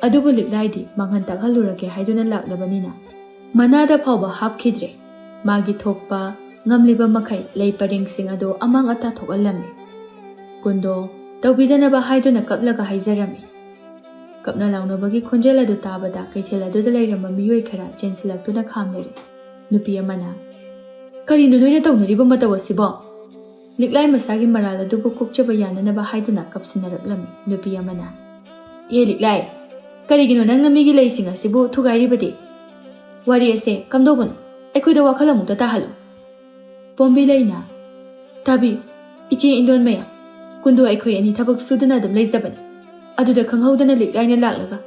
ꯑꯗꯨꯕꯨ ꯂꯤꯛꯂꯥꯏꯗꯤ ꯃꯥꯡꯍꯟ ꯇꯥꯛꯍꯜꯂꯨꯔꯒꯦ ꯍꯥꯏꯗꯨꯅ ꯂꯥꯛꯂꯕꯅꯤꯅ ꯃꯅꯥꯗ ꯐꯥꯎꯕ ꯍꯥꯞꯈꯤꯗ꯭ꯔꯦ꯫ ꯃꯥꯒꯤ ꯊꯣꯛꯄ ꯉꯝꯂꯤꯕ ꯃꯈꯩ ꯂꯩ ꯄꯔꯦꯡꯁꯤꯡ ꯑꯗꯨ ꯑꯃꯥꯡ ꯑꯇꯥ ꯊꯣꯛꯍꯜꯂꯝꯃꯤ꯫ ꯀꯨꯟꯗꯣ ꯇꯧꯕꯤꯗꯅꯕ ꯍꯥꯏꯗꯨꯅ ꯀꯞꯂꯒ ꯍꯥꯏꯖꯔꯝꯃꯤ꯫ ꯀꯞꯅ ꯂꯥꯎꯅꯕꯒꯤ ꯈꯣꯟꯖꯦꯜ ꯑꯗꯨ ꯇꯥꯕꯗ ꯀꯩꯊꯦꯜ ꯑꯗꯨꯗ ꯂꯩꯔꯝꯕ ꯃꯤꯑꯣꯏ ꯈꯔ ꯆꯦꯟꯁꯤꯜꯂꯛꯇꯨꯅ ꯈꯥꯝꯅꯔꯦ꯫ ꯅꯨꯄꯤ ꯑꯃꯅ, "ꯀꯔꯤꯅꯣ ꯅꯣꯏꯅ ꯇꯧꯅꯔꯤꯕ ꯃꯇꯧ ꯑꯁꯤꯕꯣ?" ꯂꯤꯛꯂꯥꯏ ꯃꯁꯥꯒꯤ ꯃꯔꯥꯜ ꯑꯗꯨꯕꯨ ꯀꯣꯛꯆꯕ ꯌꯥꯅꯅꯕ ꯍꯥꯏꯗꯨꯅ ꯀꯞꯁꯤꯟꯅꯔꯛꯂꯝꯃꯤ꯫ ꯅꯨꯄꯤ ꯑꯃꯅ, "ꯑꯦ ꯂꯤꯛꯂꯥꯏ, ꯀꯔꯤꯒꯤꯅꯣ ꯅꯪꯅ ꯃꯤꯒꯤ ꯂꯩꯁꯤꯡ ꯑꯁꯤꯕꯨ ꯊꯨꯒꯥꯏꯔꯤꯕꯗꯤ? ꯋꯥꯔꯤ ꯑꯁꯦ ꯀꯝꯗꯧꯕꯅꯣ? ꯑꯩꯈꯣꯏꯗ ꯋꯥꯈꯜ ꯑꯃꯨꯛꯇ ꯇꯥꯍꯜꯂꯨ꯫" ꯄꯣꯝꯕꯤꯂꯩꯅ, "ꯇꯥꯕꯤꯌꯨ, ꯏꯆꯦ ꯏꯟꯗꯣꯟ ꯃꯌꯥꯝ, ꯀꯨꯟꯗꯣ ꯑꯩꯈꯣꯏ ꯑꯅꯤ ꯊꯕꯛ ꯁꯨꯗꯨꯅ ꯑꯗꯨꯝ ꯂꯩꯖꯕꯅꯤ꯫ ꯑꯗꯨꯗ ꯈꯪꯍꯧꯗꯅ ꯂꯤꯛꯂꯥꯏꯅ ꯂꯥꯛꯂꯒ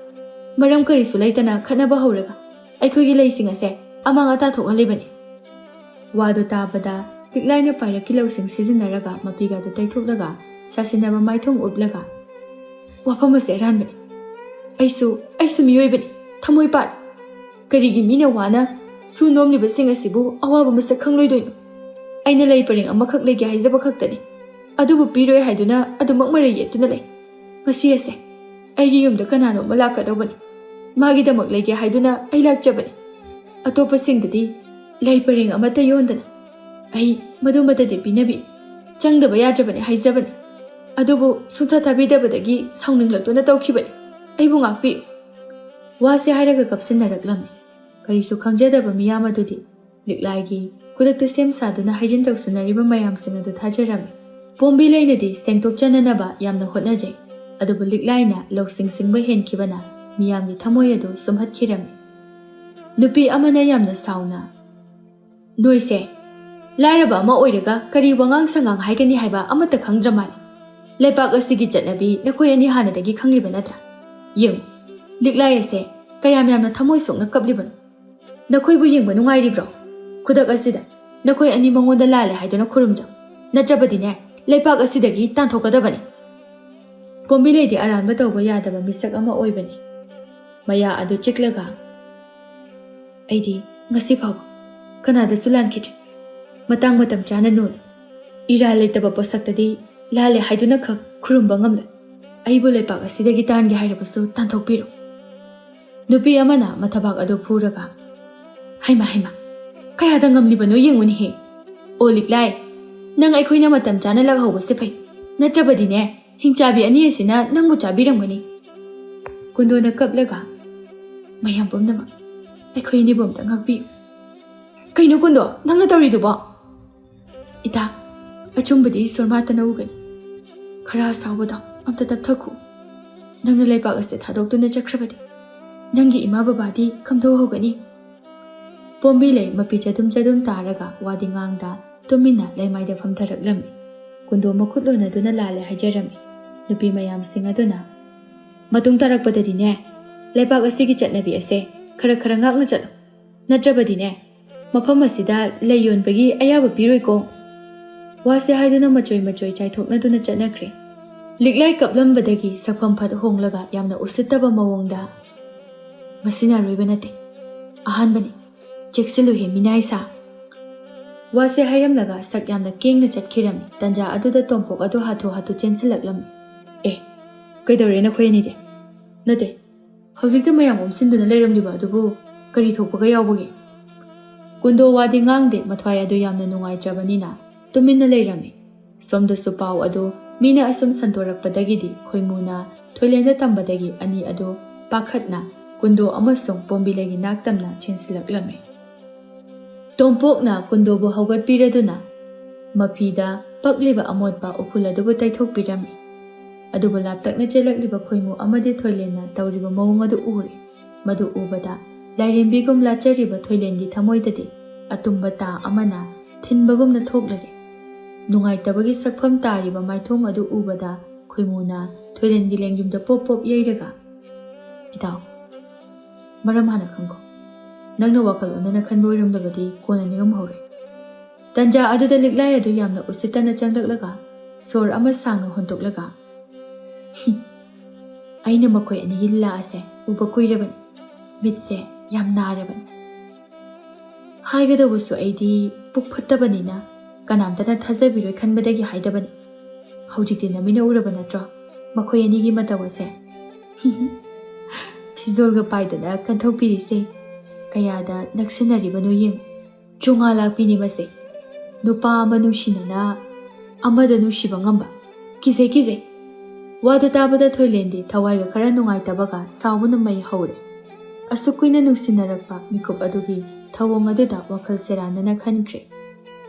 ꯃꯔꯝ ꯀꯔꯤꯁꯨ ꯂꯩꯇꯅ ꯈꯠꯅꯕ ꯍꯧꯔꯒ ꯑꯩꯈꯣꯏꯒꯤ ꯂꯩꯁꯤꯡ ꯑꯁꯦ ꯑꯃꯥꯡ ꯑꯇꯥ ꯊꯣꯛꯍꯜꯂꯤꯕꯅꯤ꯫" ꯋꯥꯗꯨ ꯇꯥꯕꯗ ꯂꯤꯛꯂꯥꯏꯅ ꯄꯥꯏꯔꯛꯀꯤ ꯂꯧꯁꯤꯡ ꯁꯤꯖꯤꯟꯅꯔꯒ ꯃꯄꯤꯒꯗꯨ ꯇꯩꯊꯣꯛꯂꯒ ꯁꯥꯁꯤꯟꯅꯕ ꯃꯥꯏꯊꯣꯡ ꯎꯠꯂꯒ, "ꯋꯥꯐꯝ ꯑꯁꯦ ꯑꯔꯥꯟꯕꯅꯤ꯫ ꯑꯩꯁꯨ, ꯑꯩꯁꯨ ꯃꯤꯑꯣꯏꯕꯅꯤ, ꯊꯃꯣꯏ ꯄꯥꯜꯂꯤ꯫ ꯀꯔꯤꯒꯤ ꯃꯤꯅ ꯋꯥꯅ ꯁꯨ ꯅꯣꯝꯂꯤꯕꯁꯤꯡ ꯑꯁꯤꯕꯨ ꯑꯋꯥꯕ ꯃꯁꯛ ꯈꯪꯂꯣꯏꯗꯣꯏꯅꯣ? ꯑꯩꯅ ꯂꯩ ꯄꯔꯦꯡ ꯑꯃꯈꯛ ꯂꯩꯒꯦ ꯍꯥꯏꯖꯕ ꯈꯛꯇꯅꯤ, ꯑꯗꯨꯕꯨ ꯄꯤꯔꯣꯏ ꯍꯥꯏꯗꯨꯅ ꯑꯗꯨꯃꯛ ꯃꯔꯩ ꯌꯦꯠꯇꯨꯅ ꯂꯩ꯫ ꯉꯁꯤ ꯑꯁꯦ ꯑꯩꯒꯤ ꯌꯨꯝꯗ ꯀꯅꯥꯅꯣꯝꯃ ꯂꯥꯛꯀꯗꯧꯕꯅꯤ꯫ ꯃꯥꯒꯤꯗꯃꯛ ꯂꯩꯒꯦ ꯍꯥꯏꯗꯨꯅ ꯑꯩ ꯂꯥꯛꯆꯕꯅꯤ꯫ ꯑꯇꯣꯞꯄꯁꯤꯡꯗꯗꯤ ꯂꯩ ꯄꯔꯦꯡ ꯑꯃꯠꯇ ꯌꯣꯟꯗꯅ ꯑꯩ ꯃꯗꯨꯃꯠꯇꯗꯤ ꯄꯤꯅꯕꯤ, ꯆꯪꯗꯕ ꯌꯥꯗ꯭ꯔꯕꯅꯤ ꯍꯥꯏꯖꯕꯅꯤ꯫ ꯑꯗꯨꯕꯨ ꯁꯨꯡꯊꯥ ꯊꯥꯕꯤꯗꯕꯗꯒꯤ ꯁꯥꯎꯅꯤꯡꯂꯛꯇꯨꯅ ꯇꯧꯈꯤꯕꯅꯤ꯫ ꯑꯩꯕꯨ ꯉꯥꯛꯄꯤꯌꯨ꯫" ꯋꯥꯁꯦ ꯍꯥꯏꯔꯒ ꯀꯞꯁꯤꯟꯅꯔꯛꯂꯝꯃꯤ꯫ ꯀꯔꯤꯁꯨ ꯈꯪꯖꯗꯕ ꯃꯤꯌꯥꯝ ꯑꯗꯨꯗꯤ ꯂꯤꯛꯂꯥꯏꯒꯤ ꯈꯨꯗꯛꯇ ꯁꯦꯝ ꯁꯥꯗꯨꯅ ꯍꯥꯏꯖꯤꯟ ꯇꯧꯁꯤꯟꯅꯔꯤꯕ ꯃꯌꯥꯝꯁꯤꯡ ꯑꯗꯨ ꯊꯥꯖꯔꯝꯃꯤ꯫ ꯄꯣꯝꯕꯤꯂꯩꯅꯗꯤ ꯁꯦꯡꯗꯣꯛꯆꯅꯅꯕ ꯌꯥꯝꯅ ꯍꯣꯠꯅꯖꯩ, ꯑꯗꯨꯕꯨ ꯂꯤꯛꯂꯥꯏꯅ ꯂꯧꯁꯤꯡ ꯁꯤꯡꯕ ꯍꯦꯟꯈꯤꯕꯅ ꯃꯤꯌꯥꯝꯒꯤ ꯊꯃꯣꯏ ꯑꯗꯨ ꯁꯨꯝꯍꯠꯈꯤꯔꯝꯃꯤ꯫ ꯅꯨꯄꯤ ꯑꯃꯅ ꯌꯥꯝꯅ ꯁꯥꯎꯅ, "ꯅꯣꯏꯁꯦ ꯂꯥꯏꯔꯕ ꯑꯃ ꯑꯣꯏꯔꯒ ꯀꯔꯤ ꯋꯥꯉꯥꯡ ꯁꯉꯥꯡ ꯍꯥꯏꯒꯅꯤ ꯍꯥꯏꯕ ꯑꯃꯠꯇ ꯈꯪꯗ꯭ꯔ ꯃꯥꯜꯂꯦ꯫ ꯂꯩꯄꯥꯛ ꯑꯁꯤꯒꯤ ꯆꯠꯅꯕꯤ ꯅꯈꯣꯏ ꯑꯅꯤ ꯍꯥꯟꯅꯗꯒꯤ ꯈꯪꯂꯤꯕ ꯅꯠꯇ꯭ꯔꯥ? ꯌꯦꯡꯉꯨ, ꯂꯤꯛꯂꯥꯏ ꯑꯁꯦ ꯀꯌꯥꯝ ꯌꯥꯝꯅ ꯊꯃꯣꯏ ꯁꯣꯛꯅ ꯀꯞꯂꯤꯕꯅꯣ? ꯅꯈꯣꯏꯕꯨ ꯌꯦꯡꯕ ꯅꯨꯡꯉꯥꯏꯔꯤꯕ꯭ꯔꯣ? ꯈꯨꯗꯛ ꯑꯁꯤꯗ ꯅꯈꯣꯏ ꯑꯅꯤ ꯃꯉꯣꯟꯗ ꯂꯥꯜꯂꯦ ꯍꯥꯏꯗꯨꯅ ꯈꯨꯔꯨꯝꯖꯧ, ꯅꯠꯇ꯭ꯔꯕꯗꯤꯅꯦ, ꯂꯩꯄꯥꯛ ꯑꯁꯤꯗꯒꯤ ꯇꯥꯟꯊꯣꯛꯀꯗꯕꯅꯤ꯫ ꯄꯣꯝꯕꯤꯂꯩꯗꯤ ꯑꯔꯥꯟꯕ ꯇꯧꯕ ꯌꯥꯗꯕ ꯃꯤꯁꯛ ꯑꯃ ꯑꯣꯏꯕꯅꯤ꯫ ꯃꯌꯥ ꯑꯗꯨ ꯆꯤꯛꯂꯒ, "ꯑꯩꯗꯤ ꯉꯁꯤ ꯐꯥꯎꯕ ꯀꯅꯥꯗꯁꯨ ꯂꯥꯟꯈꯤꯗ꯭ꯔꯤ꯫ ꯃꯇꯥꯡ ꯃꯇꯝ ꯆꯥꯅ ꯅꯣꯜꯂꯨ꯫ ꯏꯔꯥꯜ ꯂꯩꯇꯕ ꯄꯣꯠꯁꯛꯇꯗꯤ ꯂꯥꯜꯂꯦ ꯍꯥꯏꯗꯨꯅ ꯈꯛ ꯈꯨꯔꯨꯝꯕ ꯉꯝꯂꯣꯏ꯫ ꯑꯩꯕꯨ ꯂꯩꯄꯥꯛ ꯑꯁꯤꯗꯒꯤ ꯇꯥꯟꯒꯦ ꯍꯥꯏꯔꯕꯁꯨ ꯇꯥꯟꯊꯣꯛꯄꯤꯔꯣ꯫" ꯅꯨꯄꯤ ꯑꯃꯅ ꯃꯊꯕꯥꯛ ꯑꯗꯨ ꯐꯨꯔꯒ, "ꯍꯩꯃꯥ, ꯍꯩꯃꯥ, ꯀꯌꯥꯗ ꯉꯝꯂꯤꯕꯅꯣ ꯌꯦꯡꯉꯨꯅꯦꯍꯦ꯫ ꯑꯣ ꯂꯤꯛꯂꯥꯏ, ꯅꯪ ꯑꯩꯈꯣꯏꯅ ꯃꯇꯝ ꯆꯥꯅ ꯂꯥꯛꯍꯧꯕꯁꯦ ꯐꯩ, ꯅꯠꯇ꯭ꯔꯕꯗꯤꯅꯦ, ꯍꯤꯡꯆꯥꯕꯤ ꯑꯅꯤ ꯑꯁꯤꯅ ꯅꯪꯕꯨ ꯆꯥꯕꯤꯔꯝꯒꯅꯤ꯫" ꯀꯨꯟꯗꯣꯅ ꯀꯞꯂꯒ, "ꯃꯌꯥꯝ ꯄꯨꯝꯅꯃꯛ, ꯑꯩꯈꯣꯏ ꯑꯅꯤꯕꯨ ꯑꯝꯇ ꯉꯥꯛꯄꯤꯌꯨ꯫" "ꯀꯩꯅꯣ ꯀꯨꯟꯗꯣ, ꯅꯪꯅ ꯇꯧꯔꯤꯗꯨꯕꯣ?" "ꯏꯇꯥ, ꯑꯆꯨꯝꯕꯗꯤ ꯏꯁꯣꯔ ꯃꯥꯇꯅ ꯎꯒꯅꯤ꯫ ꯈꯔ ꯑꯁꯥꯎꯕꯗꯣ ꯑꯝꯇ ꯇꯞꯊꯈꯣ꯫ ꯅꯪꯅ ꯂꯩꯄꯥꯛ ꯑꯁꯦ ꯊꯥꯗꯣꯛꯇꯨꯅ ꯆꯠꯈ꯭ꯔꯕꯗꯤ ꯅꯪꯒꯤ ꯏꯃꯥ ꯕꯕꯥꯗꯤ ꯀꯝꯗꯧꯍꯧꯒꯅꯤ?" ꯄꯣꯝꯕꯤꯂꯩ ꯃꯄꯤ ꯆꯗꯨꯝ ꯆꯗꯨꯝ ꯇꯥꯔꯒ ꯋꯥꯗꯤ ꯉꯥꯡꯗ ꯇꯨꯃꯤꯟꯅ ꯂꯩꯃꯥꯏꯗ ꯐꯝꯊꯔꯛꯂꯝꯃꯤ꯫ ꯀꯨꯟꯗꯣ ꯃꯈꯨꯠ ꯂꯣꯟꯅꯗꯨꯅ ꯂꯥꯜꯂꯦ ꯍꯥꯏꯖꯔꯝꯃꯤ꯫ ꯅꯨꯄꯤ ꯃꯌꯥꯝꯁꯤꯡ ꯑꯗꯨꯅ, "ꯃꯇꯨꯡ ꯇꯥꯔꯛꯄꯗꯗꯤꯅꯦ, ꯂꯩꯄꯥꯛ ꯑꯁꯤꯒꯤ ꯆꯠꯅꯕꯤ ꯑꯁꯦ ꯈꯔ ꯈꯔ ꯉꯥꯛꯅ ꯆꯠꯂꯨ, ꯅꯠꯇ꯭ꯔꯕꯗꯤꯅꯦ, ꯃꯐꯝ ꯑꯁꯤꯗ ꯂꯩ ꯌꯣꯟꯕꯒꯤ ꯑꯌꯥꯕ ꯄꯤꯔꯣꯏꯀꯣ꯫" ꯋꯥꯁꯦ ꯍꯥꯏꯗꯨꯅ ꯃꯆꯣꯏ ꯃꯆꯣꯏ ꯆꯥꯏꯊꯣꯛꯅꯗꯨꯅ ꯆꯠꯅꯈ꯭ꯔꯦ꯫ ꯂꯤꯛꯂꯥꯏ ꯀꯞꯂꯝꯕꯗꯒꯤ ꯁꯛꯐꯝ ꯐꯠ ꯍꯣꯡꯂꯒ ꯌꯥꯝꯅ ꯎꯁꯤꯠꯇꯕ ꯃꯑꯣꯡꯗ, "ꯃꯁꯤꯅ ꯑꯔꯣꯏꯕ ꯅꯠꯇꯦ, ꯑꯍꯥꯟꯕꯅꯤ꯫ ꯆꯦꯛꯁꯤꯜꯂꯨꯍꯦ, ꯃꯤꯅꯥꯏ ꯁꯥ꯫" ꯋꯥꯁꯦ ꯍꯥꯏꯔꯝꯂꯒ ꯁꯛ ꯌꯥꯝꯅ ꯀꯦꯡꯅ ꯆꯠꯈꯤꯔꯝꯃꯤ꯫ ꯇꯟꯖꯥ ꯑꯗꯨꯗ ꯇꯣꯝꯄꯣꯛ ꯑꯗꯨ ꯍꯥꯊꯨ ꯍꯥꯊꯨ ꯆꯦꯟꯁꯤꯜꯂꯛꯂꯝꯃꯤ꯫ "ꯑꯦ, ꯀꯩꯗꯧꯔꯦ ꯅꯈꯣꯏ ꯑꯅꯤꯗꯤ?" "ꯅꯠꯇꯦ, ꯍꯧꯖꯤꯛꯇ ꯃꯌꯥꯝ ꯑꯣꯝꯁꯤꯟꯗꯨꯅ ꯂꯩꯔꯝꯂꯤꯕ ꯑꯗꯨꯕꯨ ꯀꯔꯤ ꯊꯣꯛꯄꯒ ꯌꯥꯎꯕꯒꯦ?" ꯀꯨꯟꯗꯣ ꯋꯥꯗꯤ ꯉꯥꯡꯗꯦ, ꯃꯊ꯭ꯋꯥꯏ ꯑꯗꯨ ꯌꯥꯝꯅ ꯅꯨꯡꯉꯥꯏꯇ꯭ꯔꯕꯅꯤꯅ ꯇꯨꯃꯤꯟꯅ ꯂꯩꯔꯝꯃꯤ꯫ ꯁꯣꯝꯗꯁꯨ ꯄꯥꯎ ꯑꯗꯨ ꯃꯤꯅ ꯑꯁꯨꯝ ꯁꯟꯗꯣꯔꯛꯄꯗꯒꯤꯗꯤ ꯈꯣꯏꯃꯨꯅ ꯊꯣꯏꯂꯦꯟꯗ ꯇꯝꯕꯗꯒꯤ ꯑꯅꯤ ꯑꯗꯨ ꯄꯥꯈꯠꯅ ꯀꯨꯟꯗꯣ ꯑꯃꯁꯨꯡ ꯄꯣꯝꯕꯤꯂꯩꯒꯤ ꯅꯥꯛꯇꯝꯅ ꯆꯦꯟꯁꯤꯜꯂꯛꯂꯝꯃꯤ꯫ ꯇꯣꯝꯄꯣꯛꯅ ꯀꯨꯟꯗꯣꯕꯨ ꯍꯧꯒꯠꯄꯤꯔꯗꯨꯅ ꯃꯐꯤꯗ ꯄꯛꯂꯤꯕ ꯑꯃꯣꯠꯄ ꯎꯐꯨꯜ ꯑꯗꯨꯕꯨ ꯇꯩꯊꯣꯛꯄꯤꯔꯝꯃꯤ꯫ ꯑꯗꯨꯕꯨ ꯂꯥꯞꯇꯛꯅ ꯆꯦꯜꯂꯛꯂꯤꯕ ꯈꯣꯏꯃꯨ ꯑꯃꯗꯤ ꯊꯣꯏꯂꯦꯟꯅ ꯇꯧꯔꯤꯕ ꯃꯑꯣꯡ ꯑꯗꯨ ꯎꯔꯦ꯫ ꯃꯗꯨ ꯎꯕꯗ ꯂꯥꯏꯔꯦꯝꯕꯤꯒꯨꯝ ꯂꯥꯠꯆꯔꯤꯕ ꯊꯣꯏꯂꯦꯟꯒꯤ ꯊꯃꯣꯏꯗꯗꯤ ꯑꯇꯨꯝꯕ ꯇꯥ ꯑꯃꯅ ꯊꯤꯟꯕꯒꯨꯝꯅ ꯊꯣꯛꯂꯔꯦ꯫ ꯅꯨꯡꯉꯥꯏꯇꯕꯒꯤ ꯁꯛꯐꯝ ꯇꯥꯔꯤꯕ ꯃꯥꯏꯊꯣꯡ ꯑꯗꯨ ꯎꯕꯗ ꯈꯣꯏꯃꯨꯅ ꯊꯣꯏꯂꯦꯟꯒꯤ ꯂꯦꯡꯖꯨꯝꯗ ꯄꯣꯞ ꯄꯣꯞ ꯌꯩꯔꯒ, "ꯏꯇꯥꯎ, ꯃꯔꯝ ꯍꯥꯟꯅ ꯈꯪꯈꯣ꯫ ꯅꯪꯅ ꯋꯥꯈꯜ ꯑꯣꯟꯅꯅ ꯈꯟꯕ ꯑꯣꯏꯔꯝꯂꯕꯗꯤ ꯀꯣꯟꯅ ꯅꯤꯡꯉꯝꯍꯧꯔꯦ꯫ ꯇꯟꯖꯥ ꯑꯗꯨꯗ ꯂꯤꯛꯂꯥꯏ ꯑꯗꯨ ꯌꯥꯝꯅ ꯎꯁꯤꯠꯇꯅ ꯆꯪꯂꯛꯂꯒ ꯁꯣꯔ ꯑꯃ ꯁꯥꯡꯅ ꯍꯣꯟꯗꯣꯛꯂꯒ, "ꯍꯨꯝ, ꯑꯩꯅ ꯃꯈꯣꯏ ꯑꯅꯤꯒꯤ ꯂꯤꯂꯥ ꯑꯁꯦ ꯎꯕ ꯀꯨꯏꯔꯕꯅꯤ꯫ ꯃꯤꯠꯁꯦ ꯌꯥꯝ ꯅꯥꯔꯕꯅꯤ꯫ ꯍꯥꯏꯒꯗꯧꯕꯁꯨ ꯑꯩꯗꯤ ꯄꯨꯛ ꯐꯠꯇꯕꯅꯤꯅ ꯀꯅꯥꯝꯇꯅ ꯊꯥꯖꯕꯤꯔꯣꯏ ꯈꯟꯕꯗꯒꯤ ꯍꯥꯏꯗꯕꯅꯤ꯫ ꯍꯧꯖꯤꯛꯇꯤ ꯅꯃꯤꯠꯅ ꯎꯔꯕ ꯅꯠꯇ꯭ꯔꯣ ꯃꯈꯣꯏ ꯑꯅꯤꯒꯤ ꯃꯇꯧ ꯑꯁꯦ? ꯐꯤꯖꯣꯜꯒ ꯄꯥꯏꯗꯅ ꯀꯟꯊꯣꯛꯄꯤꯔꯤꯁꯦ꯫ ꯀꯌꯥꯗ ꯅꯛꯁꯤꯟꯅꯔꯤꯕꯅꯣ ꯌꯦꯡꯉꯨ꯫ ꯆꯣꯉꯥ ꯂꯥꯛꯄꯤꯅꯤ ꯃꯁꯦ꯫ ꯅꯨꯄꯥ ꯑꯃ ꯅꯨꯡꯁꯤꯅꯅ ꯑꯃꯗ ꯅꯨꯡꯁꯤꯕ ꯉꯝꯕ꯫ ꯀꯤꯖꯩ, ꯀꯤꯖꯩ!" ꯋꯥꯗꯨ ꯇꯥꯕꯗ ꯊꯣꯏꯂꯦꯟꯗꯤ ꯊꯋꯥꯏꯒ ꯈꯔ ꯅꯨꯡꯉꯥꯏꯇꯕꯒ ꯁꯥꯎꯕꯅ ꯃꯩ ꯍꯧꯔꯦ꯫ ꯑꯁꯨꯛ ꯀꯨꯏꯅ ꯅꯨꯡꯁꯤꯅꯔꯛꯄ ꯃꯤꯀꯨꯞ ꯑꯗꯨꯒꯤ ꯊꯧꯑꯣꯡ ꯑꯗꯨꯗ ꯋꯥꯈꯜ ꯁꯦꯔꯥꯟꯅꯅ ꯈꯟꯈ꯭ꯔꯦ꯫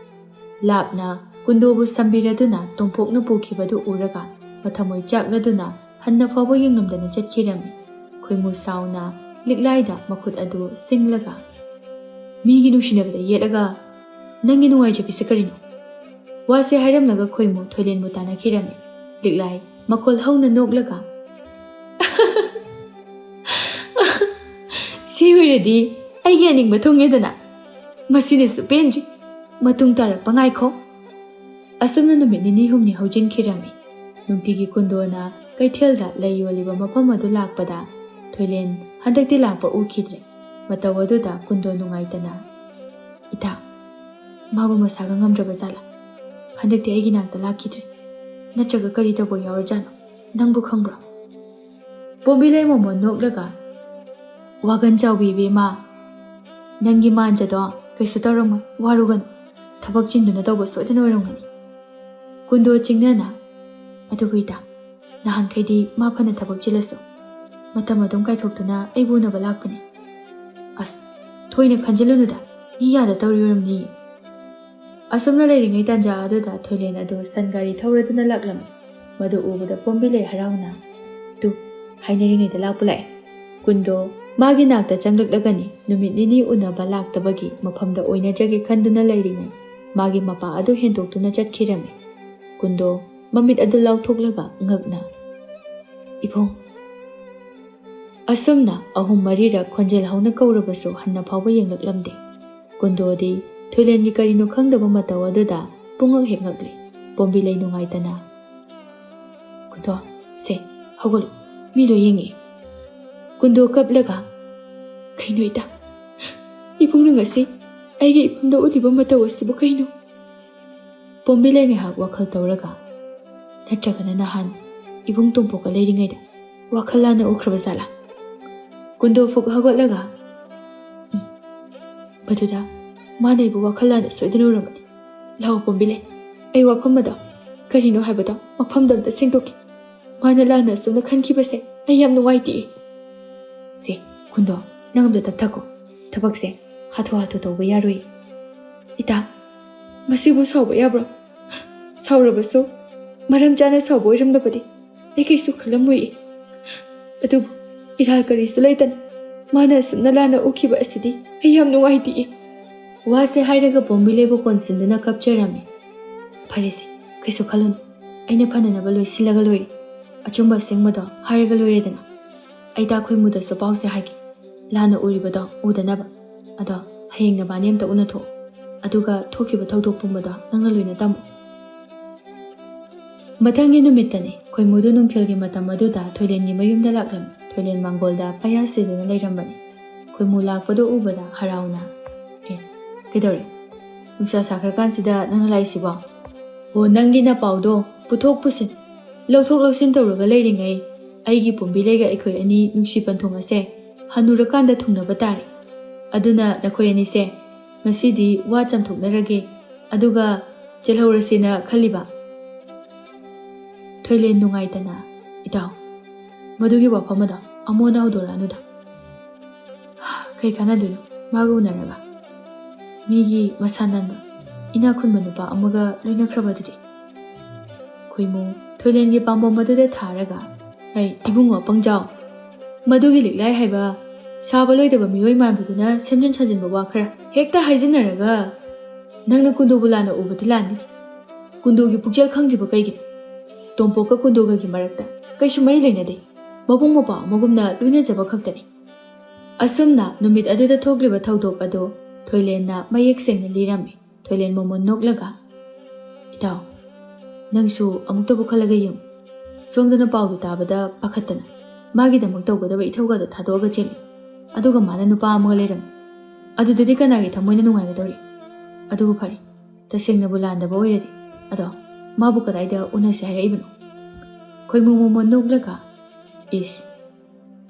ꯂꯥꯞꯅ ꯀꯨꯟꯗꯣꯕꯨ ꯁꯝꯕꯤꯔꯗꯨꯅ ꯇꯣꯝꯄꯣꯛꯅ ꯄꯨꯈꯤꯕꯗꯨ ꯎꯔꯒ ꯃꯊꯃꯣꯏ ꯆꯥꯛꯂꯗꯨꯅ ꯍꯟꯅ ꯐꯥꯎꯕ ꯌꯦꯡꯂꯝꯗꯅ ꯆꯠꯈꯤꯔꯝꯃꯤ꯫ ꯈꯣꯏꯃꯨ ꯁꯥꯎꯅ ꯂꯤꯛꯂꯥꯏꯗ ꯃꯈꯨꯠ ꯑꯗꯨ ꯁꯤꯡꯂꯒ, "ꯃꯤꯒꯤ ꯅꯨꯡꯁꯤꯅꯕꯗ ꯌꯦꯠꯂꯒ ꯅꯪꯒꯤ ꯅꯨꯡꯉꯥꯏꯖꯕꯤꯁꯦ ꯀꯔꯤꯅꯣ?" ꯋꯥꯁꯦ ꯍꯥꯏꯔꯝꯂꯒ ꯈꯣꯏꯃꯨ ꯊꯣꯏꯂꯦꯟꯕꯨ ꯇꯥꯟꯅꯈꯤꯔꯝꯃꯤ꯫ ꯂꯤꯛꯂꯥꯏ ꯃꯈꯣꯜ ꯍꯧꯅ ꯅꯣꯛꯂꯒ, "ꯁꯤ ꯑꯣꯏꯔꯗꯤ ꯑꯩꯒꯤ ꯑꯅꯤꯡꯕ ꯊꯨꯡꯉꯦꯗꯅ꯫ ꯃꯁꯤꯅꯁꯨ ꯄꯦꯟꯗ꯭ꯔꯤ꯫ ꯃꯇꯨꯡ ꯇꯥꯔꯛꯄ ꯉꯥꯏꯈꯣ꯫" ꯑꯁꯨꯝꯅ ꯅꯨꯃꯤꯠ ꯅꯤꯅꯤ ꯍꯨꯝꯅꯤ ꯍꯧꯖꯤꯟꯈꯤꯔꯝꯃꯤ꯫ ꯅꯨꯡꯇꯤꯒꯤ ꯀꯨꯟꯗꯣꯅ ꯀꯩꯊꯦꯜꯗ ꯂꯩ ꯌꯣꯜꯂꯤꯕ ꯃꯐꯝ ꯑꯗꯨ ꯂꯥꯛꯄꯗ ꯊꯣꯏꯂꯦꯟ ꯍꯟꯗꯛꯇꯤ ꯂꯥꯛꯄ ꯎꯈꯤꯗ꯭ꯔꯦ꯫ ꯃꯇꯧ ꯑꯗꯨꯗ ꯀꯨꯟꯗꯣ ꯅꯨꯡꯉꯥꯏꯇꯅ, "ꯏꯇꯥ, ꯃꯥꯕꯨ ꯃꯁꯥꯒ ꯉꯝꯗ꯭ꯔꯕ ꯖꯥꯠꯂꯥ? ꯍꯟꯗꯛꯇꯤ ꯑꯩꯒꯤ ꯅꯥꯛꯇ ꯂꯥꯛꯈꯤꯗ꯭ꯔꯦ꯫ ꯅꯠꯇ꯭ꯔꯒ ꯀꯔꯤ ꯇꯧꯕ ꯌꯥꯎꯔꯖꯥꯠꯅꯣ? ꯅꯪꯕꯨ ꯈꯪꯕ꯭ꯔꯣ?" ꯄꯣꯝꯕꯤꯂꯩ ꯃꯣꯃꯣꯟ ꯅꯣꯛꯂꯒ, "ꯋꯥꯒꯟ ꯆꯥꯎꯕꯤ ꯏꯕꯦꯝꯃ, ꯅꯪꯒꯤ ꯃꯥꯟꯖꯗꯣ ꯀꯩꯁꯨ ꯇꯧꯔꯝꯃꯣꯏ, ꯋꯥꯔꯨꯒꯅꯨ꯫ ꯊꯕꯛ ꯆꯤꯟꯗꯨꯅ ꯇꯧꯕ ꯁꯣꯏꯗꯅ ꯑꯣꯏꯔꯝꯒꯅꯤ꯫" ꯀꯨꯟꯗꯣ ꯆꯤꯡꯅꯅ, "ꯑꯗꯨꯕꯨ ꯏꯇꯥ, ꯅꯍꯥꯟꯈꯩꯗꯤ ꯃꯥ ꯐꯅ ꯊꯕꯛ ꯆꯤꯜꯂꯁꯨ ꯃꯇꯝ ꯑꯗꯨꯝ ꯀꯥꯏꯊꯣꯛꯇꯨꯅ ꯑꯩꯕꯨ ꯎꯅꯕ ꯂꯥꯛꯄꯅꯤ꯫" "ꯑꯁ, ꯊꯣꯏꯅ ꯈꯟꯖꯤꯜꯂꯨꯅꯨꯗ, ꯃꯤ ꯌꯥꯗ ꯇꯧꯔꯤ ꯑꯣꯏꯔꯝꯅꯤ꯫" ꯑꯁꯨꯝꯅ ꯂꯩꯔꯤꯉꯩ ꯇꯥꯟꯖꯥ ꯑꯗꯨꯗ ꯊꯣꯏꯂꯦꯟ ꯑꯗꯨ ꯁꯟ ꯒꯥꯔꯤ ꯊꯧꯔꯗꯨꯅ ꯂꯥꯛꯂꯝꯃꯤ꯫ ꯃꯗꯨ ꯎꯕꯗ ꯄꯣꯝꯕꯤꯂꯩ ꯍꯔꯥꯎꯅ, "ꯇꯨ, ꯍꯥꯏꯅꯔꯤꯉꯩꯗ ꯂꯥꯛꯄ ꯂꯥꯛꯑꯦ꯫" ꯀꯨꯟꯗꯣ ꯃꯥꯒꯤ ꯅꯥꯛꯇ ꯆꯪꯂꯛꯂꯒꯅꯤ꯫ ꯅꯨꯃꯤꯠ ꯅꯤꯅꯤ ꯎꯅꯕ ꯂꯥꯛꯇꯕꯒꯤ ꯃꯐꯝꯗ ꯑꯣꯏꯅꯖꯒꯦ ꯈꯟꯗꯨꯅ ꯂꯩꯔꯤꯉꯩ ꯃꯥꯒꯤ ꯃꯄꯥ ꯑꯗꯨ ꯍꯦꯟꯗꯣꯛꯇꯨꯅ ꯆꯠꯈꯤꯔꯝꯃꯤ꯫ ꯀꯨꯟꯗꯣ ꯃꯃꯤꯠ ꯑꯗꯨ ꯂꯥꯎꯊꯣꯛꯂꯒ ꯉꯛꯅ, "ꯏꯕꯨꯡ, ꯑꯁꯨꯝꯅ ꯑꯍꯨꯝ ꯃꯔꯤꯔꯛ ꯈꯣꯟꯖꯦꯜ ꯍꯧꯅ ꯀꯧꯔꯕꯁꯨ ꯍꯟꯅ ꯐꯥꯎꯕ ꯌꯦꯡꯂꯛꯂꯝꯗꯦ꯫ ꯀꯨꯟꯗꯣꯗꯤ ꯊꯣꯏꯂꯦꯟꯒꯤ ꯀꯔꯤꯅꯣ ꯈꯪꯗꯕ ꯃꯇꯧ ꯑꯗꯨꯗ ꯄꯨꯡꯉꯛ ꯍꯦꯛ ꯉꯛꯂꯤ꯫ ꯄꯣꯝꯕꯤꯂꯩ ꯅꯨꯡꯉꯥꯏꯇꯅ, "ꯀꯨꯟꯗꯣ, ꯁꯦ, ꯍꯧꯒꯠꯂꯨ, ꯃꯤ ꯂꯣꯏ ꯌꯦꯡꯉꯤ꯫" ꯀꯨꯟꯗꯣ ꯀꯞꯂꯒ, "ꯀꯩꯅꯣ ꯏꯇꯥ? ꯏꯕꯨꯡꯅ ꯉꯁꯤ ꯑꯩꯒꯤ ꯏꯐꯝꯗ ꯎꯠꯂꯤꯕ ꯃꯇꯧ ꯑꯁꯤꯕꯨ ꯀꯩꯅꯣ?" ꯄꯣꯝꯕꯤꯂꯩ ꯉꯥꯏꯍꯥꯛ ꯋꯥꯈꯜ ꯇꯧꯔꯒ, "ꯅꯠꯇ꯭ꯔꯒꯅ ꯅꯍꯥꯟ ꯏꯕꯨꯡ ꯇꯣꯝꯄꯣꯛꯀ ꯂꯩꯔꯤꯉꯩꯗ ꯋꯥꯈꯜ ꯂꯥꯟꯅ ꯎꯈ꯭ꯔꯕ ꯖꯥꯠꯂꯥ?" ꯀꯨꯟꯗꯣ ꯐꯨꯛ ꯍꯧꯒꯠꯂꯒ, "ꯎꯝ, ꯃꯗꯨꯗ ꯃꯥꯅ ꯑꯩꯕꯨ ꯋꯥꯈꯜ ꯂꯥꯟꯅ ꯁꯣꯏꯗꯅ ꯎꯔꯝꯒꯅꯤ꯫ ꯂꯥꯛꯑꯣ ꯄꯣꯝꯕꯤꯂꯩ, ꯑꯩ ꯋꯥꯐꯝ ꯑꯗꯣ ꯀꯔꯤꯅꯣ ꯍꯥꯏꯕꯗꯣ ꯃꯐꯝꯗ ꯑꯝꯇ ꯁꯦꯡꯗꯣꯛꯀꯦ꯫ ꯃꯥꯅ ꯂꯥꯟꯅ ꯑꯁꯨꯝꯅ ꯈꯟꯈꯤꯕꯁꯦ ꯑꯩ ꯌꯥꯝ ꯅꯨꯡꯉꯥꯏꯇꯦ꯫" "ꯁꯦ, ꯀꯨꯟꯗꯣ, ꯅꯪ ꯑꯝꯇ ꯇꯞꯊꯈꯣ꯫ ꯊꯕꯛꯁꯦ ꯍꯥꯊꯨ ꯍꯥꯊꯨ ꯇꯧꯕ ꯌꯥꯔꯣꯏ꯫" "ꯏꯇꯥ, ꯃꯁꯤꯕꯨ ꯁꯥꯎꯕ ꯌꯥꯕ꯭ꯔꯣ? ꯁꯥꯎꯔꯕꯁꯨ ꯃꯔꯝ ꯆꯥꯅ ꯁꯥꯎꯕ ꯑꯣꯏꯔꯝꯂꯕꯗꯤ ꯑꯩ ꯀꯩꯁꯨ ꯈꯜꯂꯝꯃꯣꯏ꯫ ꯑꯗꯨꯕꯨ ꯏꯔꯥꯜ ꯀꯔꯤꯁꯨ ꯂꯩꯇꯅ ꯃꯥꯅ ꯑꯁꯨꯝꯅ ꯂꯥꯟꯅ ꯎꯈꯤꯕ ꯑꯁꯤꯗꯤ ꯑꯩ ꯌꯥꯝ ꯅꯨꯡꯉꯥꯏꯇꯦ꯫" ꯋꯥꯁꯦ ꯍꯥꯏꯔꯒ ꯄꯣꯝꯕꯤꯂꯩꯕꯨ ꯀꯣꯟꯁꯤꯟꯗꯨꯅ ꯀꯞꯆꯔꯝꯃꯤ꯫ "ꯐꯔꯦꯁꯦ, ꯀꯩꯁꯨ ꯈꯜꯂꯨꯅꯨ꯫ ꯑꯩꯅ ꯐꯅꯅꯕ ꯂꯣꯏꯁꯤꯜꯂꯒ ꯂꯣꯏꯔꯦ꯫ ꯑꯆꯨꯝꯕ ꯑꯁꯦꯡꯕꯗꯣ ꯍꯥꯏꯔꯒ ꯂꯣꯏꯔꯦꯗꯅ꯫ ꯑꯩ ꯇꯥ ꯈꯣꯏꯃꯨꯗꯁꯨ ꯄꯥꯎꯁꯦ ꯍꯥꯏꯒꯦ꯫ ꯂꯥꯟꯅ ꯎꯔꯤꯕꯗꯣ ꯎꯗꯅꯕ꯫ ꯑꯗꯣ ꯍꯌꯦꯡ ꯅꯕꯥꯅꯤ ꯑꯝꯇ ꯎꯅꯊꯣꯛꯑꯣ꯫ ꯑꯗꯨꯒ ꯊꯣꯛꯈꯤꯕ ꯊꯧꯗꯣꯛ ꯄꯨꯝꯕꯗꯣ ꯅꯪꯅ ꯂꯣꯏꯅ ꯇꯝꯃꯨ꯫" ꯃꯊꯪꯒꯤ ꯅꯨꯃꯤꯠꯇꯅꯤ꯫ ꯈꯣꯏꯃꯨꯗꯨ ꯅꯨꯡꯊꯤꯜꯒꯤ ꯃꯇꯝ ꯑꯗꯨꯗ ꯊꯣꯏꯂꯦꯟꯒꯤ ꯃꯌꯨꯝꯗ ꯂꯥꯛꯂꯝꯃꯤ꯫ ꯊꯣꯏꯂꯦꯟ ꯃꯥꯡꯒꯣꯜꯗ ꯄꯩꯌꯥ ꯁꯤꯗꯨꯅ ꯂꯩꯔꯝꯕꯅꯤ꯫ ꯈꯣꯏꯃꯨ ꯂꯥꯛꯄꯗꯨ ꯎꯕꯗ ꯍꯔꯥꯎꯅ, "ꯑꯦ, ꯀꯩꯗꯧꯔꯦ? ꯅꯨꯡꯁꯥ ꯁꯥꯈ꯭ꯔꯀꯥꯟꯁꯤꯗ ꯅꯪꯅ ꯂꯥꯛꯏꯁꯤꯕꯣ?" "ꯑꯣ, ꯅꯪꯒꯤ ꯅꯄꯥꯎꯗꯣ ꯄꯨꯊꯣꯛ ꯄꯨꯁꯤꯟ, ꯂꯧꯊꯣꯛ ꯂꯧꯁꯤꯟ ꯇꯧꯔꯒ ꯂꯩꯔꯤꯉꯩ ꯑꯩꯒꯤ ꯄꯣꯝꯕꯤꯂꯩꯒ ꯑꯩꯈꯣꯏ ꯑꯅꯤ ꯅꯨꯡꯁꯤ ꯄꯟꯊꯨꯡ ꯑꯁꯦ ꯍꯟꯅꯨꯔꯀꯥꯟꯗ ꯊꯨꯡꯅꯕ ꯇꯥꯔꯦ꯫ ꯑꯗꯨꯅ ꯅꯈꯣꯏ ꯑꯅꯤꯁꯦ ꯉꯁꯤꯗꯤ ꯋꯥ ꯆꯝꯊꯣꯛꯅꯔꯒꯦ, ꯑꯗꯨꯒ ꯆꯦꯜꯍꯧꯔꯁꯦꯅ ꯈꯜꯂꯤꯕ꯫" ꯊꯣꯏꯂꯦꯟ ꯅꯨꯡꯉꯥꯏꯇꯅ, "ꯏꯇꯥꯎ, ꯃꯗꯨꯒꯤ ꯋꯥꯐꯝ ꯑꯗꯣ ꯑꯃꯨꯛ ꯍꯟꯅ ꯍꯧꯗꯣꯔꯛꯑꯅꯨꯗ꯫ ꯀꯩ ꯀꯥꯟꯅꯗꯣꯏꯅꯣ ꯃꯥꯒ ꯎꯅꯔꯒ? ꯃꯤꯒꯤ ꯃꯁꯥ ꯅꯥꯟꯕ, ꯏꯅꯥꯛ ꯈꯨꯟꯕ ꯅꯨꯄꯥ ꯑꯃꯒ ꯂꯣꯏꯅꯈ꯭ꯔꯕꯗꯨꯗꯤ?" ꯈꯣꯏꯃꯨ ꯊꯣꯏꯂꯦꯟꯒꯤ ꯄꯥꯝꯕꯣꯝ ꯑꯗꯨꯗ ꯊꯥꯔꯒ, "ꯑꯩ ꯏꯕꯨꯡꯉꯣ ꯄꯪꯖꯥꯎ, ꯃꯗꯨꯒꯤ ꯂꯤꯛꯂꯥꯏ ꯍꯥꯏꯕ ꯁꯥꯕ ꯂꯣꯏꯗꯕ ꯃꯤꯑꯣꯏ ꯃꯥꯟꯕꯗꯨꯅ ꯁꯦꯝꯖꯤꯟ ꯁꯥꯖꯤꯟꯕ ꯋꯥ ꯈꯔ ꯍꯦꯛꯇ ꯍꯥꯏꯖꯤꯟꯅꯔꯒ ꯅꯪꯅ ꯀꯨꯟꯗꯣꯕꯨ ꯂꯥꯟꯅ ꯎꯕꯗꯤ ꯂꯥꯟꯅꯤ꯫ ꯀꯨꯟꯗꯣꯒꯤ ꯄꯨꯛꯆꯦꯜ ꯈꯪꯗ꯭ꯔꯤꯕ ꯀꯩꯒꯤꯅꯣ? ꯇꯣꯝꯄꯣꯛꯀ ꯀꯨꯟꯗꯣꯒꯒꯤ ꯃꯔꯛꯇ ꯀꯩꯁꯨ ꯃꯔꯤ ꯂꯩꯅꯗꯦ꯫ ꯃꯕꯨꯡ ꯃꯧꯄ꯭ꯋꯥ ꯑꯃꯒꯨꯝꯅ ꯂꯣꯏꯅꯖꯕ ꯈꯛꯇꯅꯤ꯫ ꯑꯁꯨꯝꯅ ꯅꯨꯃꯤꯠ ꯑꯗꯨꯗ ꯊꯣꯛꯂꯤꯕ ꯊꯧꯗꯣꯛ ꯑꯗꯨ ꯊꯣꯏꯂꯦꯟꯅ ꯃꯌꯦꯛ ꯁꯦꯡꯅ ꯂꯤꯔꯝꯃꯤ꯫ ꯊꯣꯏꯂꯦꯟ ꯃꯣꯃꯣꯟ ꯅꯣꯛꯂꯒ, "ꯏꯇꯥꯎ, ꯅꯪꯁꯨ ꯑꯃꯨꯛꯇꯕꯨ ꯈꯜꯂꯒ ꯌꯦꯡꯉꯨ꯫ ꯁꯣꯝꯗꯅ ꯄꯥꯎꯗꯨ ꯇꯥꯕꯗ ꯄꯥꯈꯠꯇꯅ ꯃꯥꯒꯤꯗꯃꯛ ꯇꯧꯒꯗꯕ ꯏꯊꯧꯒꯗ ꯊꯥꯗꯣꯛꯑꯒ ꯆꯦꯜꯂꯤ꯫ ꯑꯗꯨꯒ ꯃꯥꯅ ꯅꯨꯄꯥ ꯑꯃꯒ ꯂꯩꯔꯝꯃꯤ꯫ ꯑꯗꯨꯗꯗꯤ ꯀꯅꯥꯒꯤ ꯊꯃꯣꯏꯅ ꯅꯨꯡꯉꯥꯏꯒꯗꯧꯔꯤ? ꯑꯗꯨꯕꯨ ꯐꯔꯦ, ꯇꯁꯦꯡꯅꯕꯨ ꯂꯥꯟꯗꯕ ꯑꯣꯏꯔꯗꯤ꯫ ꯑꯗꯣ ꯃꯥꯕꯨ ꯀꯗꯥꯏꯗ ꯎꯅꯁꯦ ꯍꯥꯏꯔꯛꯏꯕꯅꯣ?" ꯈꯣꯏꯃꯨ ꯃꯣꯃꯣꯟ ꯅꯣꯛꯂꯒ, "ꯏꯁ,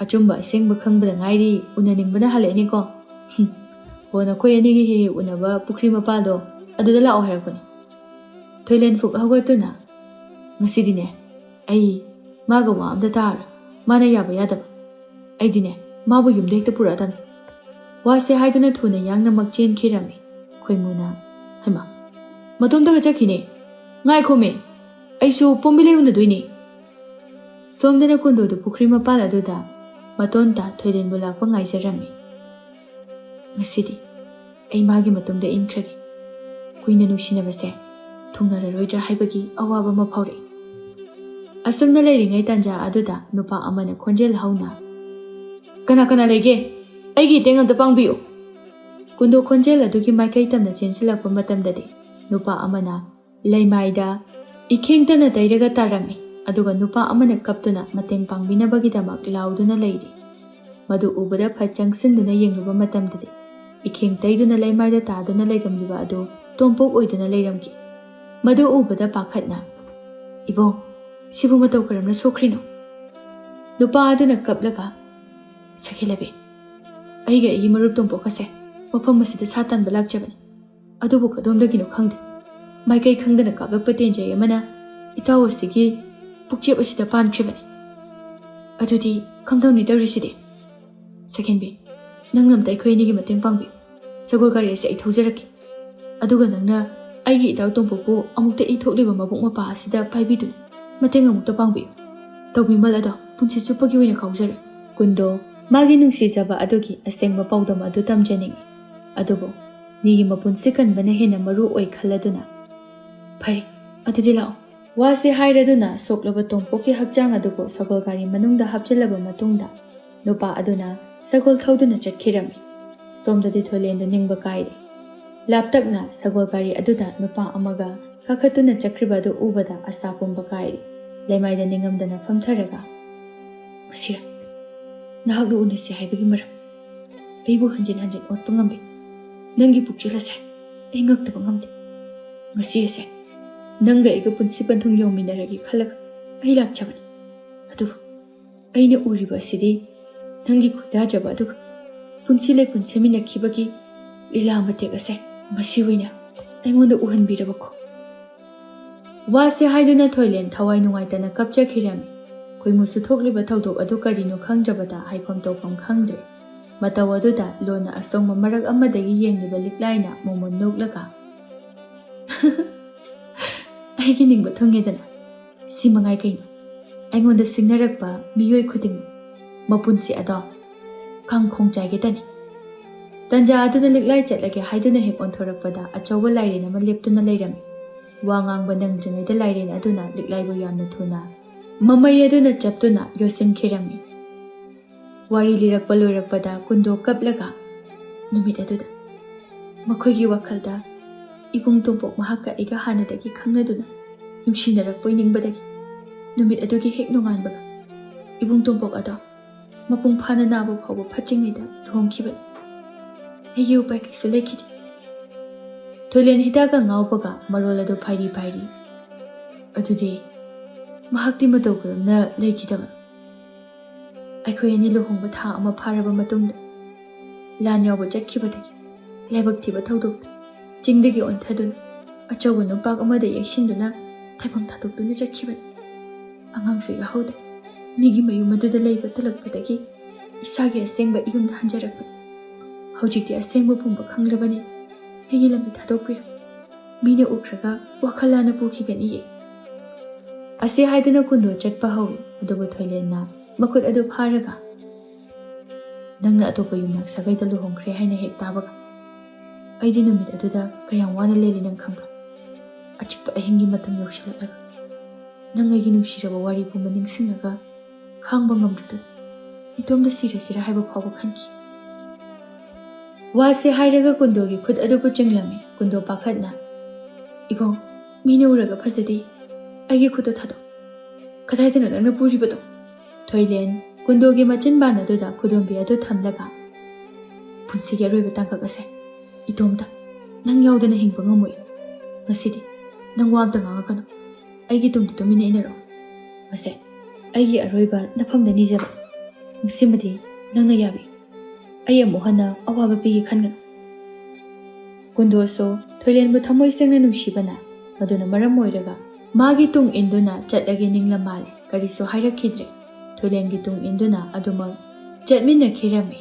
ꯑꯆꯨꯝꯕ ꯑꯁꯦꯡꯕ ꯈꯪꯕꯗ ꯉꯥꯏꯔꯤ, ꯎꯅꯅꯤꯡꯕꯅ ꯍꯜꯂꯛꯏꯅꯤꯀꯣ꯫ ꯍꯨꯝ, ꯍꯣ, ꯅꯈꯣꯏ ꯑꯅꯤꯒꯤ ꯍꯦꯛ ꯍꯦꯛ ꯎꯅꯕ ꯄꯨꯈ꯭ꯔꯤ ꯃꯄꯥꯜꯗꯣ, ꯑꯗꯨꯗ ꯂꯥꯛꯑꯣ ꯍꯥꯏꯔꯛꯄꯅꯤ꯫" ꯊꯣꯏꯂꯦꯟ ꯐꯨꯛ ꯍꯧꯒꯠꯇꯨꯅ, "ꯉꯁꯤꯗꯤꯅꯦ, ꯑꯩ ꯃꯥꯒ ꯋꯥ ꯑꯝꯇ ꯇꯥꯔꯣꯏ꯫ ꯃꯥꯅ ꯌꯥꯕ ꯌꯥꯗꯕ꯫ ꯑꯩꯗꯤꯅꯦ, ꯃꯥꯕꯨ ꯌꯨꯝꯗ ꯍꯦꯛꯇ ꯄꯨꯔꯛꯑꯗꯕꯅꯤ꯫" ꯋꯥꯁꯦ ꯍꯥꯏꯗꯨꯅ ꯊꯨꯅ ꯌꯥꯡꯅꯃꯛ ꯆꯦꯟꯈꯤꯔꯝꯃꯤ꯫ ꯈꯣꯏꯃꯨꯅ, "ꯍꯩꯃꯥ, ꯃꯇꯣꯝꯇꯒ ꯆꯠꯈꯤꯅꯦ꯫ ꯉꯥꯏꯈꯣꯃꯦ, ꯑꯩꯁꯨ ꯄꯣꯝꯕꯤꯂꯩ ꯎꯅꯗꯣꯏꯅꯦ꯫" ꯁꯣꯝꯗꯅ ꯀꯨꯟꯗꯣꯗꯨ ꯄꯨꯈ꯭ꯔꯤ ꯃꯄꯥꯜ ꯑꯗꯨꯗ ꯃꯇꯣꯟꯇ ꯊꯣꯏꯂꯦꯟꯕꯨ ꯂꯥꯛꯄ ꯉꯥꯏꯖꯔꯝꯃꯤ꯫ "ꯉꯁꯤꯗꯤ ꯑꯩ ꯃꯥꯒꯤ ꯃꯇꯨꯡꯗ ꯏꯟꯈ꯭ꯔꯒꯦ꯫ ꯀꯨꯏꯅ ꯅꯨꯡꯁꯤꯅꯕꯁꯦ ꯊꯨꯡꯅꯔꯔꯣꯏꯗ꯭ꯔꯥ ꯍꯥꯏꯕꯒꯤ ꯑꯋꯥꯕ ꯑꯃ ꯐꯥꯎꯔꯛꯏ꯫" ꯑꯁꯨꯝꯅ ꯂꯩꯔꯤꯉꯩ ꯇꯥꯟꯖꯥ ꯑꯗꯨꯗ ꯅꯨꯄꯥ ꯑꯃꯅ ꯈꯣꯟꯖꯦꯜ ꯍꯧꯅ, "ꯀꯅꯥ ꯀꯅꯥ ꯂꯩꯒꯦ? ꯑꯩꯒꯤ ꯏꯇꯦꯡ ꯑꯝꯇ ꯄꯥꯡꯕꯤꯌꯨ꯫" ꯀꯨꯟꯗꯣ ꯈꯣꯟꯖꯦꯜ ꯑꯗꯨꯒꯤ ꯃꯥꯏꯀꯩ ꯇꯝꯅ ꯆꯦꯟꯁꯤꯜꯂꯛꯄ ꯃꯇꯝꯗꯗꯤ ꯅꯨꯄꯥ ꯑꯃꯅ ꯂꯩꯃꯥꯏꯗ ꯏꯈꯦꯡꯇꯅ ꯇꯩꯔꯒ ꯇꯥꯔꯝꯃꯤ꯫ ꯑꯗꯨꯒ ꯅꯨꯄꯥ ꯑꯃꯅ ꯀꯞꯇꯨꯅ ꯃꯇꯦꯡ ꯄꯥꯡꯕꯤꯅꯕꯒꯤꯗꯃꯛ ꯂꯥꯎꯗꯨꯅ ꯂꯩꯔꯤ꯫ ꯃꯗꯨ ꯎꯕꯗ ꯐꯠ ꯆꯪꯁꯤꯟꯗꯨꯅ ꯌꯦꯡꯂꯨꯕ ꯃꯇꯝꯗꯗꯤ ꯏꯈꯦꯡ ꯇꯩꯗꯨꯅ ꯂꯩꯃꯥꯏꯗ ꯇꯥꯗꯨꯅ ꯂꯩꯔꯝꯂꯤꯕ ꯑꯗꯨ ꯇꯣꯝꯄꯣꯛ ꯑꯣꯏꯗꯨꯅ ꯂꯩꯔꯝꯈꯤ꯫ ꯃꯗꯨ ꯎꯕꯗ ꯄꯥꯈꯠꯅ, "ꯏꯕꯣ, ꯁꯤꯕꯨ ꯃꯇꯧ ꯀꯔꯝꯅ ꯁꯣꯛꯈ꯭ꯔꯤꯅꯣ?" ꯅꯨꯄꯥ ꯑꯗꯨꯅ ꯀꯞꯂꯒ, "ꯁꯈꯦꯂꯕꯤ, ꯑꯩꯒ ꯑꯩꯒꯤ ꯃꯔꯨꯞ ꯇꯣꯝꯄꯣꯛꯀꯁꯦ ꯃꯐꯝ ꯑꯁꯤꯗ ꯁꯥ ꯇꯥꯟꯕ ꯂꯥꯛꯆꯕꯅꯤ꯫ ꯑꯗꯨꯕꯨ ꯀꯗꯣꯝꯗꯒꯤꯅꯣ ꯈꯪꯗꯦ, ꯃꯥꯏꯀꯩ ꯈꯪꯗꯅ ꯀꯥꯞꯂꯛꯄ ꯇꯦꯟꯖꯩ ꯑꯃꯅ ꯏꯇꯥꯎ ꯑꯁꯤꯒꯤ ꯄꯨꯛꯆꯦꯞ ꯑꯁꯤꯗ ꯄꯥꯟꯈ꯭ꯔꯤꯕꯅꯤ꯫ ꯑꯗꯨꯗꯤ ꯀꯝꯗꯧꯅꯤ ꯇꯧꯔꯤꯁꯤꯗꯤ? ꯁꯈꯦꯟꯕꯤ, ꯅꯪꯅ ꯑꯝꯇ ꯑꯩꯈꯣꯏ ꯑꯅꯤꯒꯤ ꯃꯇꯦꯡ ꯄꯥꯡꯕꯤꯌꯨ꯫ ꯁꯒꯣꯜ ꯒꯥꯔꯤ ꯑꯁꯤ ꯑꯩ ꯊꯧꯖꯔꯛꯀꯦ꯫ ꯑꯗꯨꯒ ꯅꯪꯅ ꯑꯩꯒꯤ ꯏꯇꯥꯎ ꯇꯣꯝꯄꯣꯛꯄꯨ ꯑꯃꯨꯛꯇ ꯏ ꯊꯣꯛꯂꯤꯕ ꯃꯕꯨꯛ ꯃꯄꯥ ꯑꯁꯤꯗ ꯄꯥꯏꯕꯤꯗꯨꯅ ꯃꯇꯦꯡ ꯑꯃꯨꯛꯇ ꯄꯥꯡꯕꯤꯌꯨ꯫ ꯇꯧꯕꯤꯃꯜ ꯑꯗꯣ ꯄꯨꯟꯁꯤ ꯆꯨꯞꯄꯒꯤ ꯑꯣꯏꯅ ꯀꯥꯎꯖꯔꯦ꯫" ꯀꯨꯟꯗꯣ ꯃꯥꯒꯤ ꯅꯨꯡꯁꯤꯖꯕ ꯑꯗꯨꯒꯤ ꯑꯁꯦꯡꯕ ꯄꯥꯎꯗꯝ ꯑꯗꯨ ꯇꯝꯖꯅꯤꯡꯏ꯫ ꯑꯗꯨꯕꯨ ꯃꯤꯒꯤ ꯃꯄꯨꯟꯁꯤ ꯀꯟꯕꯅ ꯍꯦꯟꯅ ꯃꯔꯨ ꯑꯣꯏ ꯈꯜꯂꯗꯨꯅ, "ꯐꯔꯦ, ꯑꯗꯨꯗꯤ ꯂꯥꯛꯑꯣ, ꯋꯥꯁꯤ ꯍꯥꯏꯔꯗꯨꯅ ꯁꯣꯛꯂꯕ ꯇꯣꯝꯄꯣꯛꯀꯤ ꯍꯛꯆꯥꯡ ꯑꯗꯨꯕꯨ ꯁꯒꯣꯜ ꯒꯥꯔꯤ ꯃꯅꯨꯡꯗ ꯍꯥꯞꯆꯤꯜꯂꯕ ꯃꯇꯨꯡꯗ ꯅꯨꯄꯥ ꯑꯗꯨꯅ ꯁꯒꯣꯜ ꯊꯧꯗꯨꯅ ꯆꯠꯈꯤꯔꯝꯃꯤ꯫ ꯁꯣꯝꯗꯗꯤ ꯊꯣꯏꯂꯦꯟꯗꯨ ꯅꯤꯡꯕ ꯀꯥꯏꯔꯦ꯫ ꯂꯥꯞꯇꯛꯅ ꯁꯒꯣꯜ ꯒꯥꯔꯤ ꯑꯗꯨꯗ ꯅꯨꯄꯥ ꯑꯃꯒ ꯀꯥꯈꯠꯇꯨꯅ ꯆꯠꯈ꯭ꯔꯤꯕ ꯑꯗꯨ ꯎꯕꯗ ꯑꯁꯥ ꯄꯨꯝꯕ ꯀꯥꯏꯔꯦ꯫ ꯂꯩꯃꯥꯏꯗ ꯅꯤꯡꯉꯝꯗꯅ ꯐꯝꯊꯔꯒ, "ꯃꯁꯤꯔ, ꯅꯍꯥꯛꯅ ꯎꯅꯁꯤ ꯍꯥꯏꯕꯒꯤ ꯃꯔꯝ ꯑꯩꯕꯨ ꯍꯟꯖꯤꯟ ꯍꯟꯖꯤꯟ ꯑꯣꯠꯄ ꯉꯝꯕꯤ ꯅꯪꯒꯤ ꯄꯨꯛꯆꯦꯜ ꯑꯁꯦ ꯑꯩ ꯉꯛꯇꯕ ꯉꯝꯗꯦ꯫ ꯉꯁꯤ ꯑꯁꯦ ꯅꯪꯒ ꯑꯩꯒ ꯄꯨꯟꯁꯤ ꯄꯟꯊꯨꯡ ꯌꯧꯃꯤꯟꯅꯔꯒꯦ ꯈꯜꯂꯒ ꯑꯩ ꯂꯥꯛꯆꯕꯅꯤ꯫ ꯑꯗꯨꯕꯨ ꯑꯩꯅ ꯎꯔꯤꯕ ꯑꯁꯤꯗꯤ ꯅꯪꯒꯤ ꯈꯣꯏꯗꯥꯖꯕ ꯑꯗꯨꯒ ꯄꯨꯟꯁꯤ ꯂꯩꯄꯨꯟ ꯁꯦꯝꯃꯤꯟꯅꯈꯤꯕꯒꯤ ꯂꯤꯂꯥ ꯃꯇꯦꯛ ꯑꯁꯦ ꯃꯁꯤ ꯑꯣꯏꯅ ꯑꯩꯉꯣꯟꯗ ꯎꯍꯟꯕꯤꯔꯕꯀꯣ?" ꯋꯥꯁꯦ ꯍꯥꯏꯗꯨꯅ ꯊꯣꯏꯂꯦꯟ ꯊꯋꯥꯏ ꯅꯨꯡꯉꯥꯏꯇꯅ ꯀꯞꯆꯈꯤꯔꯝꯃꯤ꯫ ꯈꯣꯏꯃꯨꯁꯨ ꯊꯣꯛꯂꯤꯕ ꯊꯧꯗꯣꯛ ꯑꯗꯨ ꯀꯔꯤꯅꯣ ꯈꯪꯗ꯭ꯔꯕꯗ ꯍꯥꯏꯐꯝ ꯇꯧꯐꯝ ꯈꯪꯗ꯭ꯔꯦ꯫ ꯃꯇꯧ ꯑꯗꯨꯗ ꯂꯣꯟꯅ ꯑꯁꯣꯡꯕ ꯃꯔꯛ ꯑꯃꯗꯒꯤ ꯌꯦꯡꯂꯤꯕ ꯂꯤꯛꯂꯥꯏꯅ ꯃꯣꯃꯣꯟ ꯅꯣꯛꯂꯒ, "ꯑꯩꯒꯤ ꯅꯤꯡꯕ ꯊꯨꯡꯉꯦꯗꯅ꯫ ꯁꯤ ꯃꯉꯥꯏ ꯀꯩꯅꯣ? ꯑꯩꯉꯣꯟꯗ ꯁꯤꯡꯅꯔꯛꯄ ꯃꯤꯑꯣꯏ ꯈꯨꯗꯤꯡꯃꯛ ꯃꯄꯨꯟꯁꯤ ꯑꯗꯣ ꯀꯥꯡꯈꯣꯡ ꯆꯥꯏꯒꯦꯗꯅꯤ꯫" ꯇꯟꯖꯥ ꯑꯗꯨꯗ ꯂꯤꯛꯂꯥꯏ ꯆꯠꯂꯒꯦ ꯍꯥꯏꯗꯨꯅ ꯍꯦꯛ ꯑꯣꯟꯊꯣꯔꯛꯄꯗ ꯑꯆꯧꯕ ꯂꯥꯏꯔꯦꯟ ꯑꯃ ꯂꯦꯞꯇꯨꯅ ꯂꯩꯔꯝꯃꯤ꯫ ꯋꯥ ꯉꯥꯡꯕ ꯅꯪꯗ꯭ꯔꯤꯉꯩꯗ ꯂꯥꯏꯔꯦꯟ ꯑꯗꯨꯅ ꯂꯤꯛꯂꯥꯏꯕꯨ ꯌꯥꯝꯅ ꯊꯨꯅ ꯃꯃꯩ ꯑꯗꯨꯅ ꯆꯞꯇꯨꯅ ꯌꯣꯠꯁꯤꯟꯈꯤꯔꯝꯃꯤ꯫ ꯋꯥꯔꯤ ꯂꯤꯔꯛꯄ ꯂꯣꯏꯔꯛꯄꯗ ꯀꯨꯟꯗꯣ ꯀꯞꯂꯒ, "ꯅꯨꯃꯤꯠ ꯑꯗꯨꯗ ꯃꯈꯣꯏꯒꯤ ꯋꯥꯈꯜꯗ ꯏꯕꯨꯡ ꯇꯣꯝꯄꯣꯛ ꯃꯍꯥꯛꯀ ꯑꯩꯒ ꯍꯥꯟꯅꯗꯒꯤ ꯈꯪꯅꯗꯨꯅ ꯅꯨꯡꯁꯤꯅꯔꯛꯄꯣꯏ ꯅꯤꯡꯕꯗꯒꯤ ꯅꯨꯃꯤꯠ ꯑꯗꯨꯒꯤ ꯍꯦꯛ ꯅꯣꯡꯉꯥꯟꯕꯒ ꯏꯕꯨꯡ ꯇꯣꯝꯄꯣꯛ ꯑꯗꯣ ꯃꯄꯨꯡ ꯐꯥꯅ ꯅꯥꯕ ꯐꯥꯎꯕ ꯐꯠꯇ꯭ꯔꯤꯉꯩꯗ ꯂꯨꯍꯣꯡꯈꯤꯕꯅꯤ꯫ ꯑꯩꯒꯤ ꯎꯄꯥꯏ ꯀꯩꯁꯨ ꯂꯩꯈꯤꯗꯦ꯫" ꯊꯣꯏꯂꯦꯟ ꯍꯤꯗꯥꯛꯀ ꯉꯥꯎꯕꯒ ꯃꯔꯣꯜ ꯑꯗꯨ ꯐꯥꯏꯔꯤ ꯐꯥꯏꯔꯤ꯫ "ꯑꯗꯨꯗꯤ ꯃꯍꯥꯛꯇꯤ ꯃꯇꯧ ꯀꯔꯝꯅ ꯂꯩꯈꯤꯗꯕ?" "ꯑꯩꯈꯣꯏ ꯑꯅꯤ ꯂꯨꯍꯣꯡꯕ ꯊꯥ ꯑꯃ ꯐꯥꯔꯕ ꯃꯇꯨꯡꯗ ꯂꯥꯟ ꯌꯥꯎꯕ ꯆꯠꯈꯤꯕꯗꯒꯤ ꯂꯥꯏꯕꯛ ꯊꯤꯕ ꯊꯧꯗꯣꯛꯇ ꯆꯤꯡꯗꯒꯤ ꯑꯣꯟꯊꯗꯨꯅ ꯑꯆꯧꯕ ꯅꯨꯡꯄꯥꯛ ꯑꯃꯗ ꯌꯩꯁꯤꯟꯗꯨꯅ ꯇꯥꯏꯕꯪ ꯊꯥꯗꯣꯛꯇꯨꯅ ꯆꯠꯈꯤꯕꯅꯤ꯫ ꯑꯉꯥꯡꯁꯨ ꯌꯥꯍꯧꯗꯦ꯫ ꯃꯤꯒꯤ ꯃꯌꯨꯝ ꯑꯗꯨꯗ ꯂꯩꯕ ꯇꯜꯂꯛꯄꯗꯒꯤ ꯏꯁꯥꯒꯤ ꯑꯁꯦꯡꯕ ꯏꯌꯨꯝꯗ ꯍꯟꯖꯔꯛꯄꯅꯤ꯫ ꯍꯧꯖꯤꯛꯇꯤ ꯑꯁꯦꯡꯕ ꯄꯨꯝꯕ ꯈꯪꯂꯕꯅꯤ꯫ ꯑꯩꯒꯤ ꯂꯝꯕꯤ ꯊꯥꯗꯣꯛꯄꯤꯔꯣ꯫ ꯃꯤꯅ ꯎꯈ꯭ꯔꯒ ꯋꯥꯈꯜ ꯂꯥꯟꯅ ꯄꯨꯈꯤꯒꯅꯤꯌꯦ꯫" ꯑꯁꯤ ꯍꯥꯏꯗꯨꯅ ꯀꯨꯟꯗꯣ ꯆꯠꯄ ꯍꯧꯏ꯫ ꯑꯗꯨꯕꯨ ꯊꯣꯏꯂꯦꯟꯅ ꯃꯈꯨꯠ ꯑꯗꯨ ꯐꯥꯔꯒ, "ꯅꯪꯅ ꯑꯇꯣꯞꯄ ꯌꯨꯝꯅꯥꯛ ꯁꯥꯒꯩꯗ ꯂꯨꯍꯣꯡꯈ꯭ꯔꯦ ꯍꯥꯏꯅ ꯍꯦꯛ ꯇꯥꯕꯒ ꯑꯩꯗꯤ ꯅꯨꯃꯤꯠ ꯑꯗꯨꯗ ꯀꯌꯥꯝ ꯋꯥꯅ ꯂꯦꯜꯂꯤ ꯅꯪ ꯈꯪꯕ꯭ꯔꯥ? ꯑꯆꯤꯛꯄ ꯑꯍꯤꯡꯒꯤ ꯃꯇꯝ ꯌꯧꯁꯤꯜꯂꯛꯂꯒ ꯅꯪ ꯑꯩꯒꯤ ꯅꯨꯡꯁꯤꯔꯕ ꯋꯥꯔꯤ ꯄꯨꯝꯕ ꯅꯤꯡꯁꯤꯡꯂꯒ ꯈꯥꯡꯕ ꯉꯝꯗ꯭ꯔꯗꯨꯅ ꯏꯇꯣꯝꯇ ꯁꯤꯔꯁꯤꯔ ꯍꯥꯏꯕ ꯐꯥꯎꯕ ꯈꯟꯈꯤ꯫ ꯋꯥꯁꯦ ꯍꯥꯏꯔꯒ ꯀꯨꯟꯗꯣꯒꯤ ꯈꯨꯠ ꯑꯗꯨꯕꯨ ꯆꯤꯡꯂꯝꯃꯤ꯫ ꯀꯨꯟꯗꯣ ꯄꯥꯈꯠꯅ, "ꯏꯕꯨꯡ, ꯃꯤꯅ ꯎꯔꯒ ꯐꯖꯗꯦ꯫ ꯑꯩꯒꯤ ꯈꯨꯠꯇꯣ ꯊꯥꯗꯣꯛ꯫ ꯀꯗꯥꯏꯗꯅꯣ ꯅꯪꯅ ꯄꯨꯔꯤꯕꯗꯣ?" ꯊꯣꯏꯂꯦꯟ ꯀꯨꯟꯗꯣꯒꯤ ꯃꯆꯤꯟꯕꯥꯟ ꯑꯗꯨꯗ ꯈꯨꯗꯣꯝꯕꯤ ꯑꯗꯨ ꯊꯝꯂꯒ, "ꯄꯨꯟꯁꯤꯒꯤ ꯑꯔꯣꯏꯕ ꯇꯥꯡꯀꯛ ꯑꯁꯦ ꯏꯇꯣꯝꯇ ꯅꯪ ꯌꯥꯎꯗꯅ ꯍꯤꯡꯕ ꯉꯝꯃꯣꯏ꯫ ꯉꯁꯤꯗꯤ ꯅꯪ ꯋꯥ ꯑꯝꯇ ꯉꯥꯡꯉꯛꯀꯅꯨ꯫ ꯑꯩꯒꯤ ꯇꯨꯡꯗ ꯇꯨꯃꯤꯟꯅ ꯏꯟꯅꯔꯣ꯫ ꯃꯁꯦ ꯑꯩꯒꯤ ꯑꯔꯣꯏꯕ ꯅꯐꯝꯗ ꯅꯤꯖꯕ꯫ ꯃꯁꯤꯃꯗꯤ ꯅꯪꯅ ꯌꯥꯕꯤ꯫ ꯑꯩ ꯑꯃꯨꯛ ꯍꯟꯅ ꯑꯋꯥꯕ ꯄꯤꯒꯦ ꯈꯟꯒꯅꯨ꯫" ꯀꯨꯟꯗꯣꯁꯨ ꯊꯣꯏꯂꯦꯟꯕꯨ ꯊꯃꯣꯏ ꯁꯦꯡꯅ ꯅꯨꯡꯁꯤꯕꯅ ꯃꯗꯨꯅ ꯃꯔꯝ ꯑꯣꯏꯔꯒ ꯃꯥꯒꯤ ꯇꯨꯡ ꯏꯟꯗꯨꯅ ꯆꯠꯂꯒꯦ ꯅꯤꯡꯂꯝ ꯃꯥꯜꯂꯦ꯫ ꯀꯔꯤꯁꯨ ꯍꯥꯏꯔꯛꯈꯤꯗ꯭ꯔꯦ꯫ ꯊꯣꯏꯂꯦꯟꯒꯤ ꯇꯨꯡ ꯏꯟꯗꯨꯅ ꯑꯗꯨꯃꯛ ꯆꯠꯃꯤꯟꯅꯈꯤꯔꯝꯃꯤ꯫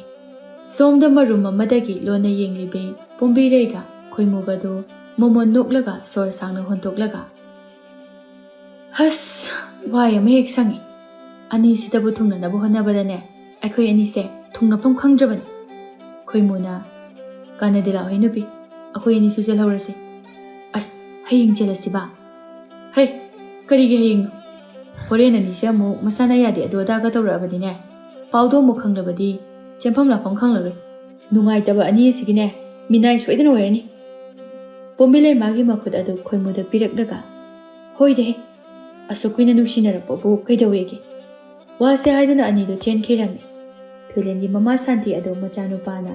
ꯁꯣꯝꯗ ꯃꯔꯨꯝ ꯑꯃꯗꯒꯤ ꯂꯣꯟꯅ ꯌꯦꯡꯂꯤꯕꯤ ꯄꯣꯝꯕꯤꯔꯩꯒ ꯈꯣꯏꯃꯨꯒꯗꯨ ꯃꯣꯃꯣꯟ ꯅꯣꯛꯂꯒ ꯁꯣꯔ ꯁꯥꯡꯅ ꯍꯣꯟꯗꯣꯛꯂꯒ, "ꯍꯁ, ꯋꯥꯏ ꯑꯃ ꯍꯦꯛ ꯁꯪꯉꯤ꯫ ꯑꯅꯤꯁꯤꯗꯕꯨ ꯊꯨꯡꯅꯅꯕ ꯍꯣꯠꯅꯕꯗꯅꯦ ꯑꯩꯈꯣꯏ ꯑꯅꯤꯁꯦ ꯊꯨꯡꯅꯐꯝ ꯈꯪꯗ꯭ꯔꯕꯅꯤ꯫" ꯈꯣꯏꯃꯨꯅ, "ꯀꯥꯟꯅꯗꯦ, ꯂꯥꯛꯑꯣꯍꯦ ꯅꯨꯄꯤ, ꯑꯩꯈꯣꯏ ꯑꯅꯤꯁꯨ ꯆꯦꯜꯍꯧꯔꯁꯤ꯫" "ꯑꯁ, ꯍꯌꯦꯡ ꯆꯦꯜꯂꯁꯤꯕ?" "ꯍꯩ, ꯀꯔꯤꯒꯤ ꯍꯌꯦꯡꯅꯣ? ꯍꯣꯔꯦꯟ ꯑꯅꯤꯁꯦ ꯑꯃꯨꯛ ꯃꯁꯥꯅ ꯌꯥꯗꯦ ꯑꯗꯨ ꯑꯗꯥꯒ ꯇꯧꯔꯛꯑꯕꯗꯤꯅꯦ, ꯄꯥꯎꯗꯣ ꯑꯃꯨꯛ ꯈꯪꯂꯕꯗꯤ ꯆꯦꯟꯐꯝ ꯂꯥꯛꯐꯝ ꯈꯪꯂꯔꯣꯏ꯫ ꯅꯨꯡꯉꯥꯏꯇꯕ ꯑꯅꯤ ꯑꯁꯤꯒꯤꯅꯦ ꯃꯤꯅꯥꯏ ꯁꯣꯏꯗꯅ ꯑꯣꯏꯔꯅꯤ꯫" ꯄꯣꯝꯕꯤꯂꯩ ꯃꯥꯒꯤ ꯃꯈꯨꯠ ꯑꯗꯨ ꯈꯣꯏꯃꯨꯗ ꯄꯤꯔꯛꯂꯒ, "ꯍꯣꯏꯗꯦꯍꯦ, ꯑꯁꯨꯛ ꯀꯨꯏꯅ ꯅꯨꯡꯁꯤꯅꯔꯛꯄꯕꯨ ꯀꯩꯗꯧꯋꯦꯒꯦ?" ꯋꯥꯁꯦ ꯍꯥꯏꯗꯨꯅ ꯑꯅꯤꯗꯨ ꯆꯦꯟꯈꯤꯔꯝꯃꯤ꯫ ꯊꯣꯏꯂꯦꯟꯒꯤ ꯃꯃꯥ ꯁꯥꯟꯇꯤ ꯑꯗꯨ ꯃꯆꯥꯅꯨꯄꯥꯅ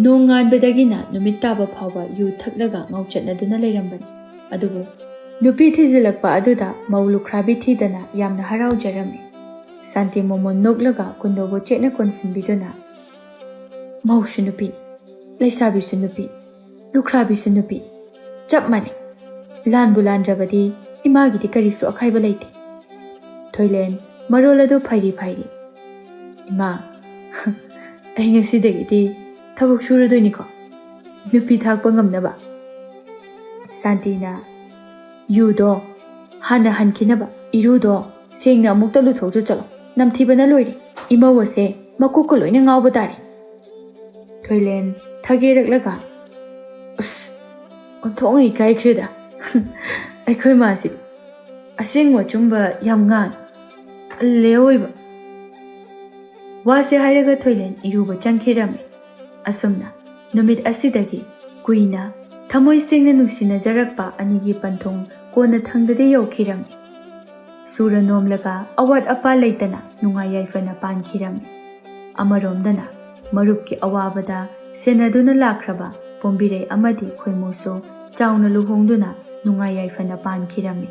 ꯅꯣꯡ ꯉꯥꯟꯕꯗꯒꯤꯅ ꯅꯨꯃꯤꯠ ꯇꯥꯕ ꯐꯥꯎꯕ ꯌꯨ ꯊꯛꯂꯒ ꯉꯥꯎꯆꯠꯅꯗꯨꯅ ꯂꯩꯔꯝꯕꯅꯤ꯫ ꯑꯗꯨꯕꯨ ꯅꯨꯄꯤ ꯊꯤꯖꯤꯜꯂꯛꯄ ꯑꯗꯨꯗ ꯃꯧ ꯂꯨꯈ꯭ꯔꯥꯕꯤ ꯊꯤꯗꯅ ꯌꯥꯝꯅ ꯍꯔꯥꯎꯖꯔꯝꯃꯤ꯫ ꯁꯥꯟꯇꯤ ꯃꯣꯃꯣꯟ ꯅꯣꯛꯂꯒ ꯀꯨꯟꯗꯣꯕꯨ ꯆꯦꯠꯅ ꯀꯣꯟꯁꯤꯟꯕꯤꯗꯨꯅ, "ꯃꯧꯁꯨ ꯅꯨꯄꯤ, ꯂꯩꯁꯥꯕꯤꯁꯨ ꯅꯨꯄꯤ, ꯂꯨꯈ꯭ꯔꯥꯕꯤꯁꯨ ꯅꯨꯄꯤ, ꯆꯞ ꯃꯥꯟꯅꯩ꯫ ꯂꯥꯟꯕꯨ ꯂꯥꯟꯗ꯭ꯔꯕꯗꯤ ꯏꯃꯥꯒꯤꯗꯤ ꯀꯔꯤꯁꯨ ꯑꯀꯥꯏꯕ ꯂꯩꯇꯦ꯫" ꯊꯣꯏꯂꯦꯟ ꯃꯔꯣꯜ ꯑꯗꯨ ꯐꯩꯔꯤ ꯐꯩꯔꯤ, "ꯏꯃꯥ, ꯑꯩ ꯉꯁꯤꯗꯒꯤꯗꯤ ꯊꯕꯛ ꯁꯨꯔꯗꯣꯏꯅꯤꯀꯣ, ꯅꯨꯄꯤ ꯊꯥꯛꯄ ꯉꯝꯅꯕ꯫" ꯁꯥꯟꯇꯤꯅ, "ꯌꯨꯗꯣ ꯍꯥꯟꯅ ꯍꯟꯈꯤꯅꯕ ꯏꯔꯨꯗꯣ ꯁꯦꯡꯅ ꯑꯃꯨꯛꯇ ꯂꯨꯊꯣꯛꯆ ꯆꯠꯂꯣ꯫ ꯅꯝꯊꯤꯕꯅ ꯂꯣꯏꯔꯦ꯫ ꯏꯃꯧ ꯑꯁꯦ ꯃꯀꯣꯛꯀ ꯂꯣꯏꯅ ꯉꯥꯎꯕ ꯇꯥꯔꯦ꯫" ꯊꯣꯏꯂꯦꯟ ꯊꯒꯦꯔꯛꯂꯒ, "ꯑꯁ, ꯑꯣꯟꯊꯣꯛꯅ ꯏꯀꯥꯏꯈ꯭ꯔꯦꯗ ꯑꯩꯈꯣꯏ ꯃꯥꯁꯤꯗꯤ꯫ ꯑꯁꯦꯡꯕ ꯑꯆꯨꯝꯕ ꯌꯥꯝ ꯉꯥꯡ꯫ ꯇꯜꯂꯦ ꯑꯣꯏꯕ꯫ ꯋꯥꯁꯦ ꯍꯥꯏꯔꯒ ꯊꯣꯏꯂꯦꯟ ꯏꯔꯨꯕ ꯆꯪꯈꯤꯔꯝꯃꯤ꯫ ꯑꯁꯨꯝꯅ ꯅꯨꯃꯤꯠ ꯑꯁꯤꯗꯒꯤ ꯀꯨꯏꯅ ꯊꯃꯣꯏ ꯁꯦꯡꯅ ꯅꯨꯡꯁꯤꯅꯖꯔꯛꯄ ꯑꯅꯤꯒꯤ ꯄꯟꯊꯨꯡ ꯀꯣꯟꯅ ꯊꯪꯗꯗꯤ ꯌꯧꯈꯤꯔꯝꯃꯤ꯫ ꯁꯨꯔ ꯅꯣꯝꯂꯒ ꯑꯋꯥꯠ ꯑꯄꯥ ꯂꯩꯇꯅ ꯅꯨꯡꯉꯥꯏ ꯌꯥꯏꯐꯅ ꯄꯥꯟꯈꯤꯔꯝꯃꯤ꯫ ꯑꯃꯔꯣꯝꯗꯅ ꯃꯔꯨꯞꯀꯤ ꯑꯋꯥꯕꯗ ꯁꯦꯟꯅꯗꯨꯅ ꯂꯥꯛꯈ꯭ꯔꯕ ꯄꯣꯝꯕꯤꯔꯩ ꯑꯃꯗꯤ ꯈꯣꯏꯃꯨꯁꯨ ꯆꯥꯎꯅ ꯂꯨꯍꯣꯡꯗꯨꯅ ꯅꯨꯡꯉꯥꯏ ꯌꯥꯏꯐꯅ ꯄꯥꯟꯈꯤꯔꯝꯃꯤ꯫